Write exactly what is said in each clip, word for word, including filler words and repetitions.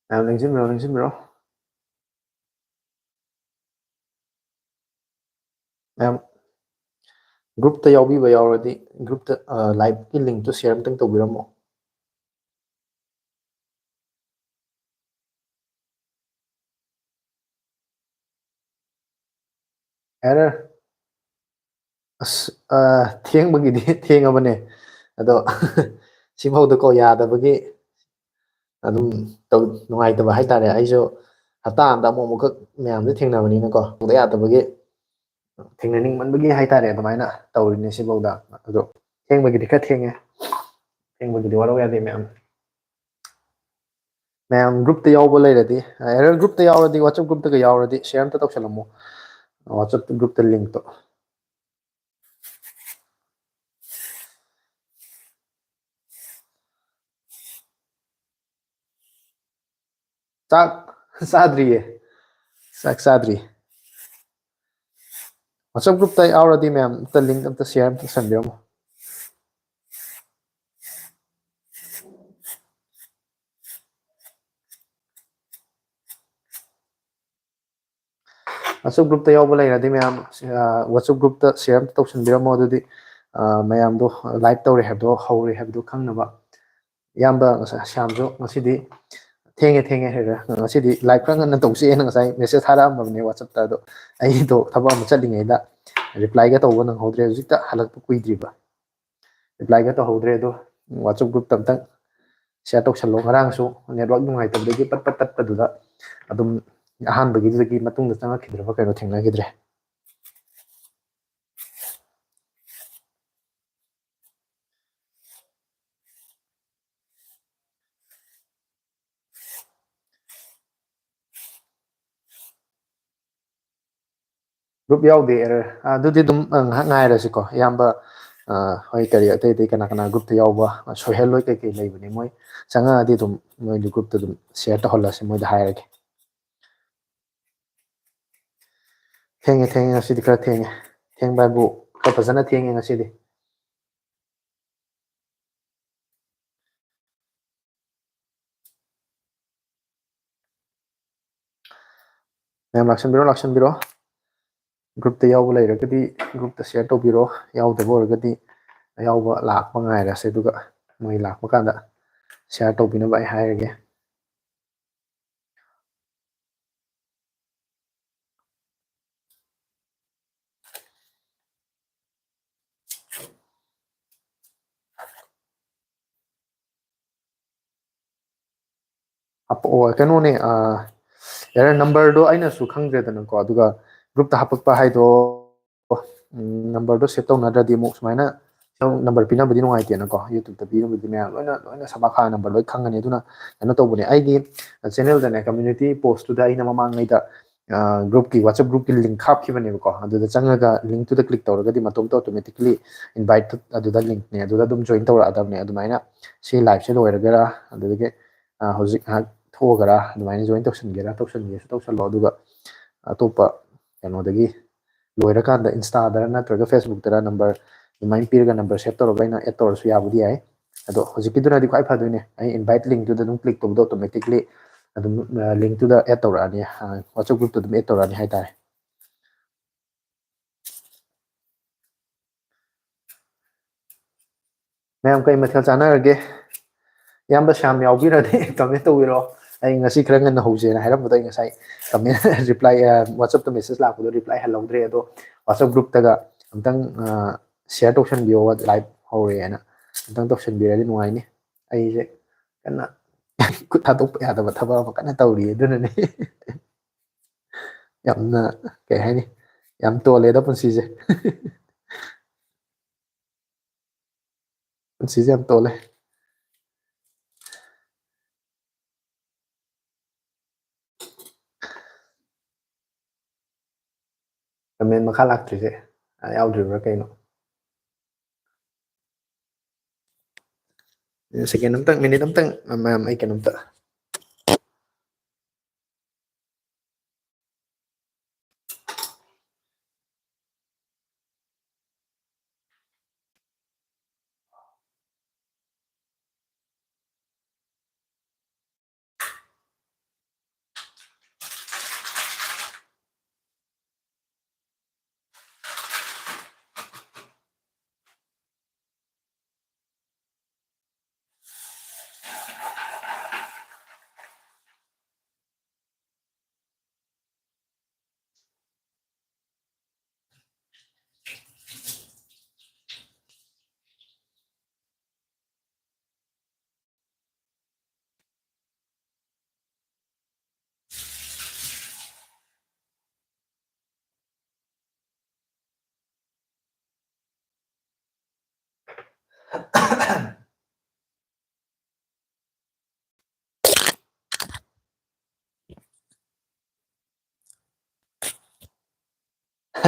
ꯃꯌꯥꯝ ꯂꯦꯡꯁꯤꯟꯕꯤꯔꯣ, ꯂꯦꯡꯁꯤꯟꯕꯤꯔꯣ꯫ ꯃꯌꯥꯝ ꯒ꯭ꯔꯨꯞꯇ ꯌꯥꯎꯕꯤꯕ ꯌꯥꯎꯔꯗꯤ, ꯒ꯭ꯔꯨꯞꯇ ꯂꯥꯏꯚꯀꯤ ꯂꯤꯡꯇꯣ ꯁꯤꯌꯔ ꯑꯝꯇꯪ ꯇꯧꯕꯤꯔꯝꯃꯣ꯫ ꯑꯦꯔꯔ꯫ ꯑꯁ, ꯑ, ꯊꯦꯡꯕꯒꯤꯗꯤ ꯊꯦꯡꯉꯕꯅꯦ, ꯑꯗꯣ ꯁꯤꯐꯥꯎꯗꯀꯣ ꯌꯥꯗꯕꯒꯤ ꯑꯗꯨꯝ ꯇꯧ-, ꯅꯨꯡꯉꯥꯏꯇꯕ ꯍꯥꯏꯇꯥꯔꯦ꯫ ꯑꯩꯁꯨ ꯍꯞꯇꯥ ꯑꯃꯗ ꯑꯃꯨꯛ ꯑꯃꯨꯛꯈꯛ ꯃꯌꯥꯝꯁꯦ ꯊꯦꯡꯅꯕꯅꯤꯅꯀꯣ, ꯇꯧꯗ ꯌꯥꯗꯕꯒꯤ, ꯊꯦꯡꯅꯅꯤꯡꯃꯟꯕꯒꯤ ꯍꯥꯏꯇꯥꯔꯦ, ꯑꯗꯨꯃꯥꯏꯅ ꯇꯧꯔꯤꯅꯦ ꯁꯤꯐꯥꯎꯗ꯫ ꯑꯗꯣ ꯊꯦꯡꯕꯒꯤꯗꯤ ꯈꯔ ꯊꯦꯡꯉꯦ, ꯊꯦꯡꯕꯒꯤꯗꯤ ꯋꯥꯔꯧ ꯌꯥꯗꯦ ꯃꯌꯥꯝ꯫ ꯃꯌꯥꯝ ꯒ꯭ꯔꯨꯞꯇ ꯌꯥꯎꯕ ꯂꯩꯔꯗꯤ, ꯑꯦꯔꯔ ꯒ꯭ꯔꯨꯞꯇ ꯌꯥꯎꯔꯗꯤ, WhatsApp ꯒ꯭ꯔꯨꯞꯇꯒ ꯌꯥꯎꯔꯗꯤ ꯁꯤꯌꯔ ꯑꯝꯇ ꯇꯧꯁꯜꯂꯝꯃꯣ꯫ WhatsApp ꯒ꯭ꯔꯨꯞꯇ ꯂꯤꯡꯇꯣ꯫ ꯆꯥꯛ ꯆꯥꯗ꯭ꯔꯤꯌꯦ, ꯆꯥꯛ ꯆꯥꯗ꯭ꯔꯤ꯫ WhatsApp ꯒ꯭ꯔꯨꯞꯇ ꯌꯥꯎꯔꯗꯤ ꯃꯌꯥꯝ ꯑꯝꯇ ꯂꯤꯡ ꯑꯝꯇ ꯁꯤꯌꯔ ꯑꯝꯇ ꯇꯧꯁꯟꯕꯤꯔꯝꯃꯣ꯫ WhatsApp ꯒ꯭ꯔꯨꯞꯇ ꯌꯥꯎꯕ ꯂꯩꯔꯗꯤ ꯃꯌꯥꯝ, ꯑ, WhatsApp ꯒ꯭ꯔꯨꯞꯇ ꯁꯤꯌꯔ ꯑꯝꯇ ꯇꯧꯁꯟꯕꯤꯔꯝꯃꯣ꯫ ꯑꯗꯨꯗꯤ, ꯑ, ꯃꯌꯥꯝꯗꯣ ꯂꯥꯏꯚ ꯇꯧꯔꯦ ꯍꯥꯏꯕꯗꯣ, ꯍꯧꯔꯦ ꯍꯥꯏꯕꯗꯣ ꯈꯪꯅꯕ꯫ ꯏꯌꯥꯝꯕ ꯉꯁꯥꯏ ꯁ꯭ꯌꯥꯝꯁꯨ ꯉꯁꯤꯗꯤ ꯊꯦꯡꯉꯦ, ꯊꯦꯡꯉꯦ ꯍꯥꯏꯔꯦ꯫ ꯉꯁꯤꯗꯤ ꯂꯥꯏꯚ ꯈꯔ ꯉꯟꯅ ꯇꯧꯁꯦꯅ ꯉꯁꯥꯏ ꯃꯦꯁꯦꯖ ꯊꯥꯔꯛꯑꯝꯕꯅꯦ WhatsApp ꯇ, ꯑꯗꯣ ꯑꯩꯗꯣ ꯊꯕꯛ ꯑꯃ ꯆꯠꯂꯤꯉꯩꯗ ꯔꯤꯄ꯭ꯂꯥꯏꯒ ꯇꯧꯕ ꯅꯪꯍꯧꯗ꯭ꯔꯦ꯫ ꯍꯧꯖꯤꯛꯇ ꯍꯜꯂꯛꯄ ꯀꯨꯏꯗ꯭ꯔꯤꯕ, ꯔꯤꯄ꯭ꯂꯥꯏꯒ ꯇꯧꯍꯧꯗ꯭ꯔꯦ꯫ ꯑꯗꯣ WhatsApp ꯒ꯭ꯔꯨꯞꯇ ꯑꯝꯇꯪ ꯁꯤꯌꯔ ꯇꯧꯁꯜꯂꯣ꯫ ꯉꯔꯥꯡꯁꯨ ꯅꯦꯠꯋꯥꯛ ꯅꯨꯡꯉꯥꯏꯇꯕꯗꯒꯤ ꯄꯠ ꯄꯠ ꯇꯠꯄꯗꯨꯗ ꯑꯗꯨꯝ ꯑꯍꯥꯟꯕꯒꯤꯗꯨꯗꯒꯤ ꯃꯇꯨꯡꯗ ꯆꯪꯉꯛꯈꯤꯗ꯭ꯔꯕ ꯀꯩꯅꯣ, ꯊꯦꯡꯅꯈꯤꯗ꯭ꯔꯦ꯫ ꯒ꯭ꯔꯨꯞ ꯌꯥꯎꯗꯦ ꯑꯦꯔꯔ꯫ ꯑꯗꯨꯗꯤ ꯑꯗꯨꯝ, ꯑ, ꯉꯥꯏꯍꯥꯛ ꯉꯥꯏꯔꯁꯤꯀꯣ꯫ ꯏꯌꯥꯝꯕ, ꯑ, ꯍꯣꯏ, ꯀꯔꯤ, ꯑꯇꯩ ꯑꯇꯩ ꯀꯅꯥ ꯀꯅꯥ ꯒ꯭ꯔꯨꯞꯇ ꯌꯥꯎꯕ, ꯑ, ꯁꯣꯏꯍꯦꯜ ꯍꯣꯏ ꯀꯩꯀꯩ ꯂꯩꯕꯅꯤ, ꯃꯣꯏ ꯆꯪꯉꯛꯑꯗꯤ ꯑꯗꯨꯝ ꯃꯣꯏꯗꯤ ꯒ꯭ꯔꯨꯞꯇ ꯑꯗꯨꯝ ꯁꯤꯌꯔ ꯇꯧꯍꯜꯂꯁꯤ, ꯃꯣꯏꯗ ꯍꯥꯏꯔꯒꯦ꯫ ꯊꯦꯡꯉꯦ, ꯊꯦꯡꯉꯦ, ꯉꯁꯤꯗꯤ ꯈꯔ ꯊꯦꯡꯉꯦ꯫ ꯊꯦꯡꯕ ꯍꯥꯏꯕꯨ ꯈꯔ ꯐꯖꯅ ꯊꯦꯡꯉꯦ ꯉꯁꯤꯗꯤ꯫ ꯃꯌꯥꯝ ꯂꯥꯛꯁꯟꯕꯤꯔꯣ, ꯂꯥꯛꯁꯟꯕꯤꯔꯣ꯫ Group ꯇ ꯌꯥꯎꯕ ꯂꯩꯔꯒꯗꯤ group ꯇ share ꯇꯧꯕꯤꯔꯣ, ꯌꯥꯎꯗꯕ ꯑꯣꯏꯔꯒꯗꯤ ꯑꯌꯥꯎꯕ ꯂꯥꯛꯄ ꯉꯥꯏꯔꯁꯦ, ꯑꯗꯨꯒ ꯃꯣꯏ ꯂꯥꯛꯄ ꯀꯥꯟꯗ share ꯇꯧꯕꯤꯅꯕ ꯑꯩ ꯍꯥꯏꯔꯒꯦ꯫ ꯍꯥꯄꯛꯑꯣ꯫ ꯀꯩꯅꯣꯅꯦ, ꯑ, ꯌꯥꯔꯦ, number ꯗꯣ ꯑꯩꯅꯁꯨ ꯈꯪꯗ꯭ꯔꯦꯗꯅꯀꯣ, ꯑꯗꯨꯒ group ꯇ ꯍꯥꯄꯛꯄ ꯍꯥꯏꯗꯣ, ꯎꯝ, number ꯗꯣ save ꯇꯧꯅꯗ꯭ꯔꯗꯤ ꯑꯃꯨꯛ ꯁꯨꯃꯥꯏꯅ number ꯄꯤꯅꯕꯗꯤ ꯅꯨꯡꯉꯥꯏꯇꯦꯅꯀꯣ, YouTube ꯇ ꯄꯤꯅꯕꯗꯤ ꯃꯌꯥꯝ ꯂꯣꯏꯅ, ꯂꯣꯏꯅ ꯁꯕꯥꯈꯥ number ꯂꯣꯏ ꯈꯪꯒꯅꯤ꯫ ꯑꯗꯨꯅ ꯀꯩꯅꯣ ꯇꯧꯕꯅꯦ, ꯑꯩꯒꯤ channel ꯗꯅꯦ, community post ꯇꯨꯗ ꯑꯩꯅ ꯃꯃꯥꯡꯉꯩꯗ, ꯑ, group ꯀꯤ, WhatsApp group ꯀꯤ link ꯍꯥꯞꯈꯤꯕꯅꯦꯕꯀꯣ, ꯑꯗꯨꯗ ꯆꯪꯉꯒ link ꯇꯨꯗ click ꯇꯧꯔꯒꯗꯤ ꯃꯇꯣꯝꯇ automatically invite ꯑꯗꯨꯗ link ꯅꯦ, ꯑꯗꯨꯗ ꯑꯗꯨꯝ join ꯇꯧꯔꯛꯑꯗꯕꯅꯦ꯫ ꯑꯗꯨꯃꯥꯏꯅ ꯁꯤ live ꯁꯦ ꯂꯣꯏꯔꯒꯔ, ꯑꯗꯨꯗꯒꯤ, ꯑ, ꯍꯧꯖꯤꯛ ꯉꯥꯏꯍꯥꯛ ꯊꯣꯛꯑꯒꯔ, ꯑꯗꯨꯃꯥꯏꯅ join ꯇꯧꯁꯟꯒꯦꯔ ꯇꯧꯁꯟꯒꯦꯁꯨ ꯇꯧꯁꯜꯂꯣ, ꯑꯗꯨꯒ ꯑꯇꯣꯞꯄ ꯀꯩꯅꯣꯗꯒꯤ ꯂꯣꯏꯔꯀꯥꯟꯗ Insta ꯗꯔ ꯅꯠꯇ꯭ꯔꯒ Facebook ꯇꯔ number ꯑꯗꯨꯃꯥꯏꯅ ꯄꯤꯔꯒ number save ꯇꯧꯔꯒ ꯑꯩꯅ add ꯇꯧꯔꯁꯨ ꯌꯥꯕꯨꯗꯤ ꯌꯥꯏ꯫ ꯑꯗꯣ ꯍꯧꯖꯤꯛꯀꯤꯗꯨꯅꯗꯤ ꯈ꯭ꯋꯥꯏ ꯐꯗꯣꯏꯅꯦ, ꯑꯩ invite link ꯇꯨꯗ ꯑꯗꯨꯝ click ꯇꯧꯕꯗ automatically ꯑꯗꯨꯝ, ꯑ, link ꯇꯨꯗ add ꯇꯧꯔꯛꯑꯅꯤ, ꯑ, WhatsApp group ꯇ ꯑꯗꯨꯝ add ꯇꯧꯔꯛꯑꯅꯤ ꯍꯥꯏꯇꯥꯔꯦ꯫ ꯃꯌꯥꯝ ꯀꯩ ꯃꯊꯦꯜ ꯆꯥꯅꯔꯒꯦ? ꯏꯌꯥꯝꯕ ꯁ꯭ꯌꯥꯝ ꯌꯥꯎꯕꯤꯔꯗꯤ comment ꯇꯧꯕꯤꯔꯣ꯫ ꯑꯩ ꯉꯁꯤ ꯈꯔ ꯉꯟꯅ ꯍꯧꯁꯦꯅ ꯍꯥꯏꯔꯝꯕꯗꯣ ꯑꯩ ꯉꯁꯥꯏ comment reply, ꯑ, WhatsApp ꯇ message ꯂꯥꯛꯄꯗꯣ reply ꯍꯜꯍꯧꯗ꯭ꯔꯦ꯫ ꯑꯗꯣ WhatsApp group ꯇꯒ ꯑꯝꯇꯪ, ꯑ, share ꯇꯧꯁꯟꯕꯤꯌꯣ, live ꯍꯧꯔꯦꯅ ꯑꯝꯇꯪ ꯇꯧꯁꯟꯕꯤꯔꯗꯤ ꯅꯨꯡꯉꯥꯏꯅꯤ꯫ ꯑꯩꯁꯦ ꯀꯟꯅ ꯈꯨꯠ ꯊꯥꯗꯣꯛꯄ ꯌꯥꯗꯕ ꯊꯕꯛ ꯑꯃ ꯀꯟꯅ ꯇꯧꯔꯤ, ꯑꯗꯨꯅꯅꯦ꯫ ꯌꯥꯝꯅ, ꯀꯩ ꯍꯥꯏꯅꯤ, ꯌꯥꯝ ꯇꯣꯜꯂꯦꯗ ꯄꯨꯟꯁꯤꯁꯦ꯫ ꯄꯨꯟꯁꯤꯁꯦ ꯌꯥꯝ ꯇꯣꯜꯂꯦ꯫ Comment ꯃꯈꯥ ꯂꯥꯛꯇ꯭ꯔꯤꯁꯦ, ꯑ, ꯌꯥꯎꯗ꯭ꯔꯤꯕ꯭ꯔꯥ ꯀꯩꯅꯣ? Second ꯑꯝꯇꯪ, minute ꯑꯝꯇꯪ, ꯃꯌꯥꯝ, ꯑꯩ ꯀꯩꯅꯣꯝꯇ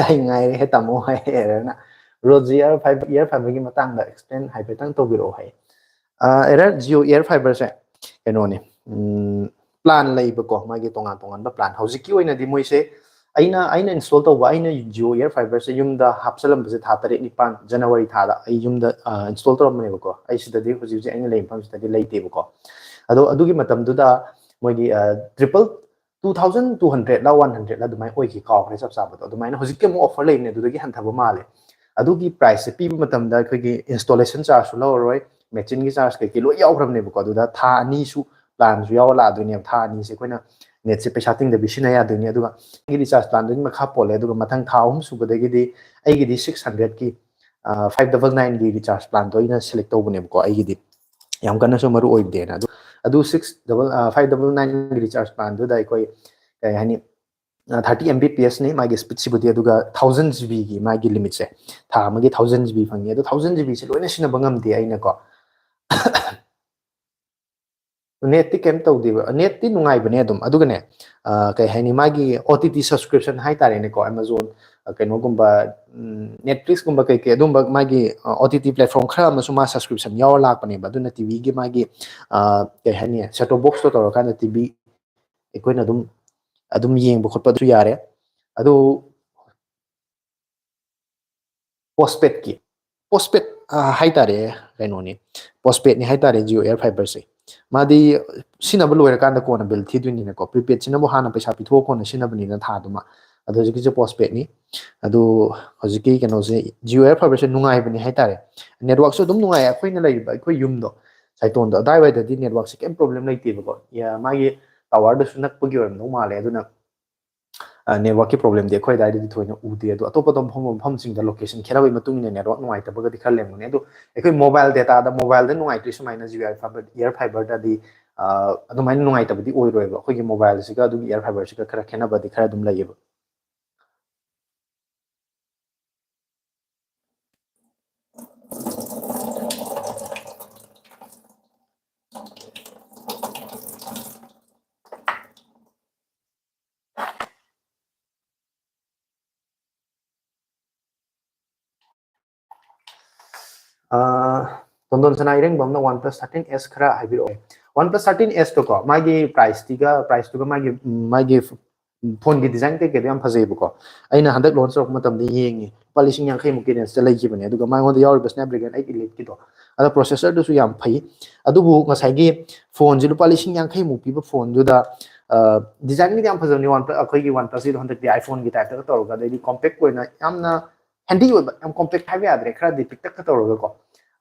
ꯑꯩ ꯉꯥꯏꯔꯦ ꯇꯥꯃꯣ ꯍꯥꯏ ꯑꯦꯔꯔꯅ꯫ ꯔꯣꯖꯤ ꯏꯌꯔ ꯐꯥꯏꯕꯔ, ꯏꯌꯔ ꯐꯥꯏꯕꯔꯒꯤ ꯃꯇꯥꯡꯗ ꯑꯦꯛꯁꯄ꯭ꯂꯦꯟ ꯍꯥꯏꯐꯦꯠꯇꯪ ꯇꯧꯕꯤꯔꯛꯑꯣ ꯍꯥꯏ꯫ ꯑ, ꯑꯦꯔꯔ, ꯖꯤꯑꯣ ꯏꯌꯔ ꯐꯥꯏꯕꯔꯁꯦ ꯀꯩꯅꯣꯅꯤ, ꯎꯝ, ꯄ꯭ꯂꯥꯟ ꯂꯩꯕꯀꯣ, ꯃꯥꯒꯤ ꯇꯣꯉꯥꯟ ꯇꯣꯉꯥꯟꯕ ꯄ꯭ꯂꯥꯟ꯫ ꯍꯧꯖꯤꯛꯀꯤ ꯑꯣꯏꯅꯗꯤ ꯃꯣꯏꯁꯦ ꯑꯩꯅ, ꯑꯩꯅ ꯏꯟꯁꯇꯣꯜ ꯇꯧꯕ, ꯑꯩꯅ ꯖꯤꯑꯣ ꯏꯌꯔ ꯐꯥꯏꯕꯔꯁꯦ ꯌꯨꯝꯗ ꯍꯥꯞꯆꯜꯂꯝꯕꯁꯦ ꯊꯥ ꯇꯔꯦꯠ ꯅꯤꯄꯥꯟ, ꯖꯅꯋꯥꯔꯤ ꯊꯥꯗ ꯑꯩ ꯌꯨꯝꯗ, ꯑ, ꯏꯟꯁꯇꯣꯜ ꯇꯧꯔꯝꯕꯅꯦꯕꯀꯣ꯫ ꯑꯩ ꯁꯤꯗꯗꯤ, ꯍꯧꯖꯤꯛ ꯍꯧꯖꯤꯛ ꯑꯩꯅ ꯂꯩ ꯃꯐꯝꯁꯤꯗꯗꯤ ꯂꯩꯇꯦꯕꯀꯣ꯫ ꯑꯗꯣ ꯑꯗꯨꯒꯤ ꯃꯇꯝꯗꯨꯗ ꯃꯣꯏꯒꯤ, ꯑ, triple, two thousand two hundred ꯂ one hundred ꯂ ꯑꯗꯨꯃꯥꯏꯅ ꯑꯣꯏꯈꯤ, ꯀꯥꯎꯈ꯭ꯔꯦ ꯆꯞ ꯆꯥꯕꯗꯣ꯫ ꯑꯗꯨꯃꯥꯏꯅ ꯍꯧꯖꯤꯛꯇꯤ ꯑꯃꯨꯛ ꯑꯣꯐꯔ ꯂꯩꯕꯅꯦ, ꯑꯗꯨꯗꯒꯤ ꯍꯟꯊꯕ ꯃꯥꯜꯂꯦ꯫ ꯑꯗꯨꯒꯤ ꯄ꯭ꯔꯥꯏꯁꯁꯦ ꯄꯤꯕ ꯃꯇꯝꯗ ꯑꯩꯈꯣꯏꯒꯤ ꯏꯟꯁꯇꯣꯂꯦꯁꯟ ꯆꯥꯔꯖꯁꯨ ꯂꯧꯔꯔꯣꯏ, ꯃꯦꯆꯤꯟꯒꯤ ꯆꯥꯔꯖ ꯀꯩꯀꯩ ꯂꯣꯏ ꯌꯥꯎꯈ꯭ꯔꯕꯅꯦꯕꯀꯣ꯫ ꯑꯗꯨꯗ ꯊꯥ ꯑꯅꯤꯁꯨ ꯄ꯭ꯂꯥꯟꯁꯨ ꯌꯥꯎꯔ ꯂꯥꯛꯑꯗꯣꯏꯅꯦꯕ꯫ ꯊꯥ ꯑꯅꯤꯁꯦ ꯑꯩꯈꯣꯏꯅ ꯅꯦꯠꯁꯦ ꯄꯩꯁꯥ ꯇꯤꯡꯗꯕꯤ ꯁꯤꯖꯤꯟꯅ ꯌꯥꯗꯣꯏꯅꯤ꯫ ꯑꯗꯨꯒ ꯑꯩꯒꯤ ꯔꯤꯆꯥꯔꯖ ꯄ꯭ꯂꯥꯟꯗꯨꯒꯤ ꯃꯈꯥ ꯄꯣꯜꯂꯦ꯫ ꯑꯗꯨꯒ ꯃꯊꯪ ꯊꯥ ꯑꯍꯨꯝ ꯁꯨꯕꯗꯒꯤꯗꯤ ꯑꯩꯒꯤꯗꯤ six hundred ꯀꯤ, ꯑ, five double nine ꯒꯤ ꯔꯤꯆꯥꯔꯖ ꯄ꯭ꯂꯥꯟꯗꯣ ꯑꯩꯅ ꯁꯦꯂꯦꯛ ꯇꯧꯕꯅꯦꯕꯀꯣ꯫ ꯑꯩꯒꯤꯗꯤ ꯌꯥꯝ ꯀꯟꯅꯁꯨ ꯃꯔꯨ ꯑꯣꯏꯗꯦꯅ꯫ ꯑꯗꯨ, ꯑꯗꯨ six double, ꯑ, five double nine ꯒꯤ ꯔꯤꯆꯥꯔꯖ ꯄ꯭ꯂꯥꯟꯗꯨꯗ ꯑꯩꯈꯣꯏ, ꯀꯩ ꯍꯥꯏꯅꯤ, ꯑ, thirty M B P S ꯅꯤ ꯃꯥꯒꯤ ꯁ꯭ꯄꯤꯠꯁꯤꯕꯨꯗꯤ, ꯑꯗꯨꯒ thousand GB ꯒꯤ ꯃꯥꯒꯤ ꯂꯤꯃꯤꯠꯁꯦ, ꯊꯥ ꯑꯃꯒꯤ thousand GB ꯐꯪꯉꯤ꯫ ꯑꯗꯣ thousand GB ꯁꯦ ꯂꯣꯏꯅ ꯁꯤꯖꯤꯟꯅꯕ ꯉꯝꯗꯦ ꯑꯩꯅꯀꯣ꯫ ꯅꯦꯠꯇꯤ ꯀꯩꯝ ꯇꯧꯗꯦꯕ꯫ ꯅꯦꯠꯇꯤ ꯅꯨꯡꯉꯥꯏꯕꯅꯦ ꯑꯗꯨꯝ꯫ ꯑꯗꯨꯒꯅꯦ, ꯑ, ꯀꯩ ꯍꯥꯏꯅꯤ, ꯃꯥꯒꯤ O T T subscription ꯍꯥꯏꯇꯥꯔꯦꯅꯦꯀꯣ, Amazon, ꯑ, ꯀꯩꯅꯣꯒꯨꯝꯕ, ꯎꯝ, Netflix ꯀꯨꯝꯕ ꯀꯩ ꯀꯩ ꯑꯗꯨꯝꯕ ꯃꯥꯒꯤ, ꯑ, O T T platform ꯈꯔ ꯑꯃꯁꯨ ꯃꯥ subscription ꯌꯥꯎꯔ ꯂꯥꯛꯄꯅꯦꯕ꯫ ꯑꯗꯨꯅ T V ꯒꯤ ꯃꯥꯒꯤ, ꯑ, ꯀꯩ ꯍꯥꯏꯅꯤ, set top box ꯇꯣ ꯇꯧꯔꯀꯥꯟꯗ T V ꯑꯩꯈꯣꯏꯅ ꯑꯗꯨꯝ, ꯑꯗꯨꯝ ꯌꯦꯡꯕ ꯈꯣꯠꯄ ꯑꯗꯨꯁꯨ ꯌꯥꯔꯦ꯫ ꯑꯗꯨ postpaid ꯀꯤ, postpaid, ꯑ, ꯍꯥꯏꯇꯥꯔꯦ, ꯀꯩꯅꯣꯅꯤ, postpaid ꯅꯤ ꯍꯥꯏꯇꯥꯔꯦ Jio Air Fiber ꯁꯦ꯫ ꯃꯥꯗꯤ ꯁꯤꯖꯤꯟꯅꯕ ꯂꯣꯏꯔꯀꯥꯟꯗ ꯀꯣꯟꯅ ꯕꯤꯜ ꯊꯤꯗꯣꯏꯅꯤꯅꯀꯣ꯫ Prepaid ꯁꯤꯅꯕꯨ ꯍꯥꯟꯅ ꯄꯩꯁꯥ ꯄꯤꯊꯣꯛꯑ ꯀꯣꯟꯅ ꯁꯤꯖꯤꯟꯅꯕꯅꯤꯅ ꯊꯥꯗꯨꯃ꯫ ꯑꯗꯣ ꯍꯧꯖꯤꯛꯀꯤꯁꯦ postpaid ꯅꯤ꯫ ꯑꯗꯨ ꯍꯧꯖꯤꯛꯀꯤ ꯀꯩꯅꯣꯁꯦ, Jio Air Fiber ꯁꯦ ꯅꯨꯡꯉꯥꯏꯕꯅꯦ ꯍꯥꯏꯇꯥꯔꯦ꯫ Network ꯁꯨ ꯑꯗꯨꯝ ꯅꯨꯡꯉꯥꯏ꯫ ꯑꯩꯈꯣꯏꯅ ꯂꯩꯔꯤꯕ, ꯑꯩꯈꯣꯏ ꯌꯨꯝꯗꯣ, ꯁꯥꯏꯇꯣꯟꯗꯣ, ꯑꯗꯥꯏꯋꯥꯏꯗꯗꯤ network ꯁꯦ ꯀꯩꯝ problem ꯂꯩꯇꯦꯕꯀꯣ꯫ ꯌꯥ-, ꯃꯥꯒꯤ tower ꯗꯁꯨ ꯅꯛꯄꯒꯤ ꯑꯣꯏꯔꯝꯗꯧ ꯃꯥꯜꯂꯦ꯫ ꯑꯗꯨꯅ, ꯑ, network ꯀꯤ problem ꯗꯤ ꯑꯩꯈꯣꯏ ꯑꯗꯥꯏꯗꯗꯤ ꯊꯣꯏꯅ ꯎꯗꯦ꯫ ꯑꯗꯣ ꯑꯇꯣꯞꯄ ꯃꯐꯝ, ꯃꯐꯝꯁꯤꯡꯗ location ꯈꯦꯠꯅꯕꯒꯤ ꯃꯇꯨꯡ ꯏꯟꯅ network ꯅꯨꯡꯉꯥꯏꯇꯕꯒꯗꯤ ꯈꯔ ꯂꯩꯔꯝꯒꯅꯤ꯫ ꯑꯗꯣ ꯑꯩꯈꯣꯏ mobile data ꯗ, mobile ꯗ ꯅꯨꯡꯉꯥꯏꯇ꯭ꯔꯤ ꯁꯨꯃꯥꯏꯅ Jio Air Fiber, Air Fiber ꯗꯗꯤ, ꯑ, ꯑꯗꯨꯃꯥꯏꯅ ꯅꯨꯡꯉꯥꯏꯇꯕꯗꯤ ꯑꯣꯏꯔꯣꯏꯕ꯫ ꯑꯩꯈꯣꯏꯒꯤ mobile ꯁꯤꯒ ꯑꯗꯨꯒꯤ Air Fiber ꯁꯤꯒ ꯈꯔ ꯈꯦꯠꯅꯕꯗꯤ ꯈꯔ ꯑꯗꯨꯝ ꯂꯩꯌꯦꯕ꯫ ꯇꯣꯟꯗꯣꯟ ꯁꯅꯥ ꯏꯔꯦꯡꯕꯝꯅ OnePlus thirteen S ꯈꯔ ꯍꯥꯏꯕꯤꯔꯛꯑꯣ꯫ OnePlus thirteen S ꯇꯣꯀꯣ, ꯃꯥꯒꯤ price ꯇꯤꯒ, price ꯇꯨꯒ ꯃꯥꯒꯤ, ꯎꯝ, ꯃꯥꯒꯤ phone ꯒꯤ design ꯀꯩꯀꯩꯗꯣ ꯌꯥꯝ ꯐꯖꯩꯕꯀꯣ꯫ ꯑꯩꯅ ꯍꯟꯗꯛ launch ꯇꯧꯔꯛꯄ ꯃꯇꯝꯗ ꯌꯦꯡꯉꯤ, ꯂꯨꯄꯥ ꯂꯤꯁꯤꯡ ꯌꯥꯡꯈꯩ ꯃꯨꯛꯀꯤ range ꯇ ꯂꯩꯈꯤꯕꯅꯦ꯫ ꯑꯗꯨꯒ ꯃꯉꯣꯟꯗ ꯌꯥꯎꯔꯤꯕ Snapdragon eight Elite ꯀꯤꯗꯣ, ꯑꯗꯣ processor ꯗꯨꯁꯨ ꯌꯥꯝ ꯐꯩ꯫ ꯑꯗꯨꯕꯨ ꯉꯁꯥꯏꯒꯤ phone ꯁꯦ ꯂꯨꯄꯥ ꯂꯤꯁꯤꯡ ꯌꯥꯡꯈꯩ ꯃꯨꯛ ꯄꯤꯕ phone ꯗꯨꯗ, ꯑ, design ꯒꯤꯗꯤ ꯌꯥꯝ ꯐꯖꯕꯅꯤ, One Plus, ꯑꯩꯈꯣꯏꯒꯤ OnePlus ꯁꯤꯗꯣ ꯍꯟꯗꯛꯇꯤ iPhone ꯒꯤ type ꯇꯒ ꯇꯧꯔꯒ, ꯑꯗꯩꯗꯤ compact ꯑꯣꯏꯅ ꯌꯥꯝꯅ handy ꯑꯣꯏꯕ, ꯌꯥꯝ compact ꯍꯥꯏꯕ ꯌꯥꯗ꯭ꯔꯦ, ꯈꯔꯗꯤ ꯄꯤꯛꯇꯛꯀ ꯇꯧꯔꯒꯀꯣ꯫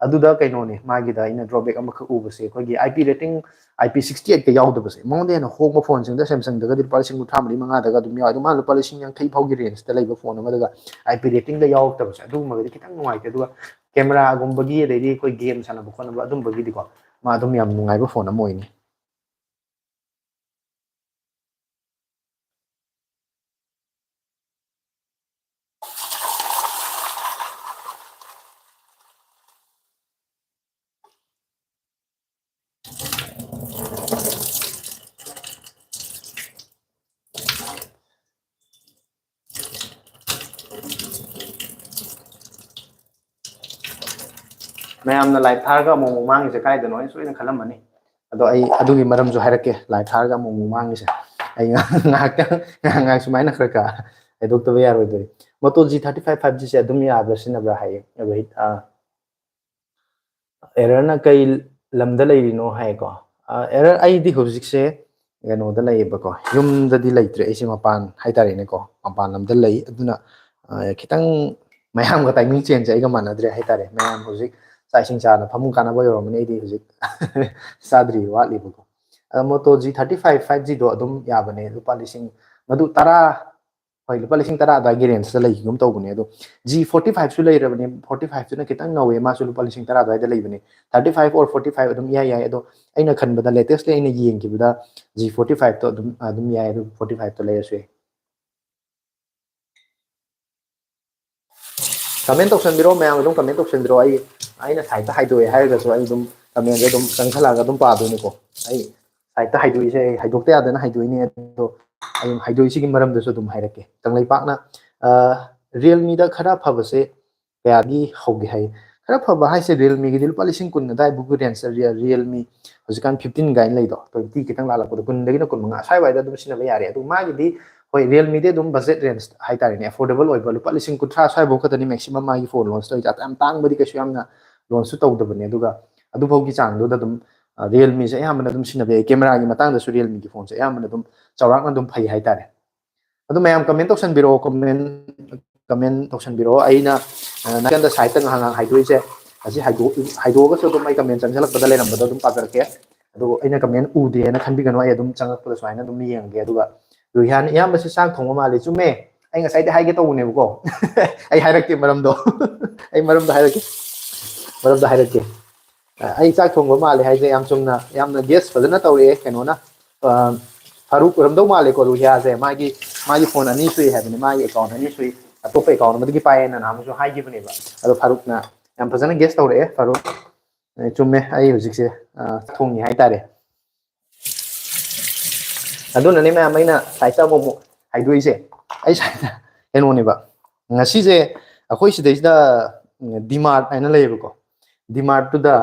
ꯑꯗꯨꯗ ꯀꯩꯅꯣꯅꯦ, ꯃꯥꯒꯤꯗ ꯑꯩꯅ drawback ꯑꯃꯈꯛ ꯎꯕꯁꯦ, ꯑꯩꯈꯣꯏꯒꯤ IP rating, IP sixty eight ꯀ ꯌꯥꯎꯗꯕꯁꯦ꯫ ꯃꯉꯣꯟꯗ ꯍꯦꯟꯅ ꯍꯣꯡꯕ phone ꯁꯤꯡꯗ Samsung ꯗꯒꯗꯤ ꯂꯨꯄꯥ ꯂꯤꯁꯤꯡ ꯀꯨꯟꯊ꯭ꯔꯥ ꯃꯔꯤ, ꯃꯉꯥꯗꯒ ꯑꯗꯨꯝ ꯌꯥꯎꯋꯦ꯫ ꯑꯗꯣ ꯃꯥ ꯂꯨꯄꯥ ꯂꯤꯁꯤꯡ ꯌꯥꯡꯈꯩ ꯐꯥꯎꯒꯤ range ꯇ ꯂꯩꯕ phone ꯑꯃꯗꯒ IP rating ꯗ ꯌꯥꯎꯔꯛꯇꯕꯁꯦ, ꯑꯗꯨꯒꯨꯝꯕꯒꯗꯤ ꯈꯤꯇꯪ ꯅꯨꯡꯉꯥꯏꯇꯦ꯫ ꯑꯗꯨꯒ camera ꯒꯨꯝꯕꯒꯤ, ꯑꯗꯩꯗꯤ ꯑꯩꯈꯣꯏ game ꯁꯥꯟꯅꯕ ꯈꯣꯠꯅꯕ ꯑꯗꯨꯝꯕꯒꯤꯗꯤꯀꯣ, ꯃꯥ ꯑꯗꯨꯝ ꯌꯥꯝ ꯅꯨꯡꯉꯥꯏꯕ phone ꯑꯃ ꯑꯣꯏꯅꯤ꯫ ꯃꯌꯥꯝꯅ live ꯊꯥꯔꯒ ꯑꯃꯨꯛ ꯑꯃꯨꯛ ꯃꯥꯡꯉꯤꯁꯦ ꯀꯥꯏꯗꯅꯣ ꯍꯥꯏꯅ ꯁꯣꯏꯅ ꯈꯜꯂꯝꯃꯅꯤ꯫ ꯑꯗꯣ ꯑꯩ ꯑꯗꯨꯒꯤ ꯃꯔꯝꯁꯨ ꯍꯥꯏꯔꯛꯀꯦ, live ꯊꯥꯔꯒ ꯑꯃꯨꯛ ꯑꯃꯨꯛ ꯃꯥꯡꯉꯤꯁꯦ꯫ ꯑꯩ ꯉꯥꯏꯍꯥꯛꯇꯪ, ꯉꯥꯏꯍꯥꯛ ꯉꯥꯏꯍꯥꯛ ꯁꯨꯃꯥꯏꯅ ꯈꯔ ꯈꯔ ꯍꯥꯏꯗꯣꯛꯇꯕ ꯌꯥꯔꯣꯏꯗꯣꯔꯤ꯫ Moto G thirty five five G ꯁꯦ ꯑꯗꯨꯝ ꯌꯥꯕ꯭ꯔꯥ ꯁꯤꯖꯤꯟꯅꯕ꯭ꯔꯥ ꯍꯥꯏꯌꯦ ꯔꯣꯍꯤꯠ꯫ ꯑꯥ, error ꯅ ꯀꯩ ꯂꯝꯗ ꯂꯩꯔꯤꯅꯣ ꯍꯥꯏꯀꯣ꯫ ꯑꯥ, error ꯑꯩꯗꯤ ꯍꯧꯖꯤꯛꯁꯦ ꯀꯩꯅꯣꯗ ꯂꯩꯌꯦꯕꯀꯣ, ꯌꯨꯝꯗꯗꯤ ꯂꯩꯇ꯭ꯔꯦ, ꯑꯩꯁꯦ ꯃꯄꯥꯟ ꯍꯥꯏꯇꯥꯔꯦꯅꯦꯀꯣ, ꯃꯄꯥꯟ ꯂꯝꯗ ꯂꯩ꯫ ꯑꯗꯨꯅ, ꯑꯥ, ꯈꯤꯇꯪ ꯃꯌꯥꯝꯒ timing change ꯁꯦ ꯑꯩꯒ ꯃꯥꯟꯅꯗ꯭ꯔꯦ ꯍꯥꯏꯇꯥꯔꯦ꯫ ꯃꯌꯥꯝ ꯍꯧꯖꯤꯛ ꯆꯥꯛ ꯏꯁꯤꯡ ꯆꯥꯅ ꯐꯃꯨꯡ ꯀꯥꯟꯅꯕ ꯌꯧꯔꯝꯃꯅꯤ, ꯑꯩꯗꯤ ꯍꯧꯖꯤꯛ ꯆꯥꯗ꯭ꯔꯤ, ꯋꯥꯠꯂꯤꯕꯀꯣ꯫ ꯑꯗꯣ Moto G thirty five five G ꯗꯣ ꯑꯗꯨꯝ ꯌꯥꯕꯅꯦ, ꯂꯨꯄꯥ ꯂꯤꯁꯤꯡ, ꯃꯗꯨ ꯇꯔꯥ, ꯍꯣꯏ, ꯂꯨꯄꯥ ꯂꯤꯁꯤꯡ ꯇꯔꯥ ꯑꯗꯨꯋꯥꯏꯒꯤ range ꯇ ꯂꯩꯈꯤꯒꯨꯝ ꯇꯧꯕꯅꯦ꯫ ꯑꯗꯣ G forty five ꯁꯨ ꯂꯩꯔꯕꯅꯦ, forty five ꯇꯨꯅ ꯈꯤꯇꯪ ꯅꯧꯋꯦ, ꯃꯥꯁꯨ ꯂꯨꯄꯥ ꯂꯤꯁꯤꯡ ꯇꯔꯥ ꯑꯗꯨꯋꯥꯏꯗ ꯂꯩꯕꯅꯦ꯫ Thirty five or forty five ꯑꯗꯨꯝ ꯏꯌꯥ ꯌꯥꯏ꯫ ꯑꯗꯣ ꯑꯩꯅ ꯈꯟꯕꯗ, latest ꯂꯤ ꯑꯩꯅ ꯌꯦꯡꯈꯤꯕꯗ, G forty five ꯇꯣ ꯑꯗꯨꯝ, ꯑꯗꯨꯝ ꯌꯥꯏ, ꯑꯗꯨ forty five ꯇꯣ ꯂꯩꯔꯁꯨ ꯌꯥꯏ꯫ Comment ꯇꯧꯁꯟꯕꯤꯔꯣ, ꯃꯌꯥꯝ ꯑꯗꯨꯝ comment ꯇꯧꯁꯟꯕꯤꯔꯣ꯫ ꯑꯩ, ꯑꯩꯅ site ꯇ ꯍꯥꯏꯗꯣꯛꯑꯦ ꯍꯥꯏꯔꯒꯁꯨ, ꯑꯩ ꯑꯗꯨꯝ comment ꯁꯦ ꯑꯗꯨꯝ ꯆꯪꯁꯜꯂꯛꯑꯒ ꯑꯗꯨꯝ ꯄꯥꯗꯣꯏꯅꯤꯀꯣ꯫ ꯑꯩ site ꯇ ꯍꯥꯏꯗꯣꯛꯏꯁꯦ, ꯑꯩ ꯍꯥꯏꯗꯣꯛꯇ ꯌꯥꯗꯅ ꯍꯥꯏꯗꯣꯛꯏꯅꯦ꯫ ꯑꯗꯣ ꯑꯩ ꯍꯥꯏꯗꯣꯛꯏꯁꯤꯒꯤ ꯃꯔꯝꯗꯁꯨ ꯑꯗꯨꯝ ꯍꯥꯏꯔꯛꯀꯦ꯫ ꯀꯪꯂꯩꯄꯥꯛꯅ, ꯑ, Realme ꯗ ꯈꯔ ꯐꯕꯁꯦ ꯀꯌꯥꯗꯒꯤ ꯍꯧꯒꯦ ꯍꯥꯏ? ꯈꯔ ꯐꯕ ꯍꯥꯏꯁꯦ ꯔꯤꯌꯦꯜꯃꯤꯒꯤꯗꯤ ꯂꯨꯄꯥ ꯂꯤꯁꯤꯡ ꯀꯨꯟ ꯑꯗꯥꯏꯕꯨꯛꯀꯤ ꯔꯦꯟꯖꯇ ꯔꯤꯌꯦꯜꯃꯤ ꯍꯧꯖꯤꯛꯀꯥꯟ ꯐꯤꯐꯇꯤꯟ ꯀꯥꯏꯅ ꯂꯩꯗꯣ, ꯇ꯭ꯋꯦꯟꯇꯤ ꯈꯤꯇꯪ ꯂꯥꯜꯂꯛꯄꯗꯣ, ꯀꯨꯟꯗꯒꯤꯅ ꯀꯨꯟ ꯃꯉꯥ ꯁ꯭ꯋꯥꯏꯋꯥꯏꯗ ꯑꯗꯨꯝ ꯁꯤꯖꯤꯟꯅꯕ ꯌꯥꯔꯦ꯫ ꯑꯗꯨ ꯃꯥꯒꯤꯗꯤ ꯍꯣꯏ, ꯔꯤꯌꯦꯜꯃꯤꯗꯤ ꯑꯗꯨꯝ ꯕꯖꯦꯠ ꯔꯦꯟꯖ ꯍꯥꯏꯇꯥꯔꯦꯅꯦ, ꯑꯦꯐꯣꯔꯗꯦꯕꯜ ꯑꯣꯏꯕ, ꯂꯨꯄꯥ ꯂꯤꯁꯤꯡ ꯀꯨꯟꯊ꯭ꯔꯥ ꯁ꯭ꯋꯥꯏꯐꯥꯎ ꯈꯛꯇꯅꯤ ꯃꯦꯛꯁꯤꯃꯝ ꯃꯥꯒꯤ ꯐꯣꯟ ꯂꯣꯟꯁ ꯇꯧꯔꯤꯁꯦ꯫ ꯌꯥꯝ ꯇꯥꯡꯕꯗꯤ ꯀꯩꯁꯨ ꯌꯥꯝꯅ ꯂꯣꯟꯁꯁꯨ ꯇꯧꯗꯕꯅꯦ꯫ ꯑꯗꯨꯒ ꯑꯗꯨꯐꯥꯎꯒꯤ ꯆꯥꯡꯗꯨꯗ ꯑꯗꯨꯝ ꯔꯤꯌꯦꯜꯃꯤꯁꯦ ꯑꯌꯥꯝꯕꯅ ꯑꯗꯨꯝ ꯁꯤꯖꯤꯟꯅꯕ ꯌꯥꯏ꯫ ꯀꯦꯃꯦꯔꯥꯒꯤ ꯃꯇꯥꯡꯗꯁꯨ ꯔꯤꯌꯦꯜꯃꯤꯒꯤ ꯐꯣꯟꯁꯦ ꯑꯌꯥꯝꯕꯅ ꯑꯗꯨꯝ ꯆꯥꯎꯔꯥꯛꯅ ꯑꯗꯨꯝ ꯐꯩ ꯍꯥꯏꯇꯥꯔꯦ꯫ ꯑꯗꯨ ꯃꯌꯥꯝ ꯀꯃꯦꯟ ꯇꯧꯁꯟꯕꯤꯔꯛꯑꯣ, ꯀꯃꯦꯟ ꯀꯃꯦꯟ ꯇꯧꯁꯟꯕꯤꯔꯛꯑꯣ꯫ ꯑꯩꯅ ꯅꯥꯀꯟꯗ ꯁꯥꯏꯠꯇ ꯉꯥꯏꯍꯥꯛ ꯉꯥꯏꯍꯥꯛ ꯍꯥꯏꯗꯣꯛꯏꯁꯦ, ꯑꯁꯤ ꯍꯥꯏꯗꯣꯛ ꯍꯥꯏꯗꯣꯛꯑꯒꯁꯨ ꯑꯗꯨꯝ ꯑꯩ ꯀꯃꯦꯟ ꯆꯪꯁꯤꯜꯂꯛꯄꯗ ꯂꯩꯔꯝꯕꯗꯣ ꯑꯗꯨꯝ ꯄꯥꯖꯔꯛꯀꯦ꯫ ꯑꯗꯨꯕꯨ ꯑꯩꯅ ꯀꯃꯦꯟ ꯎꯗꯦꯅ ꯈꯟꯕꯤꯒꯅꯨ, ꯑꯩ ꯑꯗꯨꯝ ꯆꯪꯉꯛꯄꯗ ꯁꯨꯃꯥꯏꯅ ꯑꯗꯨꯝ ꯌꯦꯡꯉꯒꯦ꯫ ꯑꯗꯨꯒ ꯔꯨꯍꯤꯌꯥꯟ, "ꯏꯌꯥꯝꯕꯁꯤ ꯆꯥꯛ ꯊꯣꯡꯕ ꯃꯥꯜꯂꯤ"꯫ ꯆꯨꯝꯃꯦ, ꯑꯩ ꯉꯁꯥꯏꯗꯤ ꯍꯥꯏꯒꯦ ꯇꯧꯕꯅꯦꯕꯀꯣ꯫ ꯑꯩ ꯍꯥꯏꯔꯛꯀꯦ ꯃꯔꯝꯗꯣ꯫ ꯑꯩ ꯃꯔꯝꯗꯣ ꯍꯥꯏꯔꯛꯀꯦ, ꯃꯔꯝꯗꯣ ꯍꯥꯏꯔꯛꯀꯦ꯫ ꯑ, ꯑꯩ ꯆꯥꯛ ꯊꯣꯡꯕ ꯃꯥꯜꯂꯦ ꯍꯥꯏꯁꯦ ꯌꯥꯝ ꯆꯨꯝꯅ, ꯌꯥꯝꯅ ꯒꯦꯁ ꯐꯖꯅ ꯇꯧꯔꯛꯑꯦ ꯀꯩꯅꯣꯅ꯫ ꯑ, ꯐꯥꯔꯨꯛ ꯑꯣꯏꯔꯝꯗꯧ ꯃꯥꯜꯂꯦꯀꯣ ꯔꯨꯍꯤꯌꯥꯁꯦ꯫ ꯃꯥꯒꯤ, ꯃꯥꯒꯤ ꯐꯣꯟ ꯑꯅꯤ ꯁꯨꯏ ꯍꯥꯏꯕꯅꯤ, ꯃꯥꯒꯤ ꯑꯦꯀꯥꯎꯟ ꯑꯅꯤ ꯁꯨꯏ, ꯑꯇꯣꯞꯄ ꯑꯦꯀꯥꯎꯟ ꯑꯃꯗꯒꯤ ꯄꯥꯏꯌꯦꯅ ꯅꯍꯥꯟꯃꯨꯛꯁꯨ ꯍꯥꯏꯈꯤꯕꯅꯦꯕ꯫ ꯑꯗꯣ ꯐꯥꯔꯨꯛꯅ ꯌꯥꯝ ꯐꯖꯅ ꯒꯦꯁ ꯇꯧꯔꯛꯑꯦ꯫ ꯐꯥꯔꯨꯛ, ꯑ, ꯆꯨꯝꯃꯦ, ꯑꯩ ꯍꯧꯖꯤꯛꯁꯦ, ꯑ, ꯊꯣꯡꯉꯤ ꯍꯥꯏꯇꯥꯔꯦ꯫ ꯑꯗꯨꯅꯅꯦ ꯃꯌꯥꯝ ꯑꯩꯅ ꯁꯥꯏꯠꯇ ꯑꯃꯨꯛ ꯑꯃꯨꯛ ꯍꯥꯏꯗꯣꯛꯏꯁꯦ꯫ ꯑꯩ ꯁꯥꯏꯠꯇ ꯀꯩꯅꯣꯅꯦꯕ, ꯉꯁꯤꯁꯦ ꯑꯩꯈꯣꯏ ꯁꯤꯗꯩꯁꯤꯗ ꯗꯤꯃꯥꯔꯠ ꯍꯥꯏꯅ ꯂꯩꯌꯦꯕꯀꯣ꯫ ꯗꯤꯃꯥꯔꯠꯇꯨꯗ,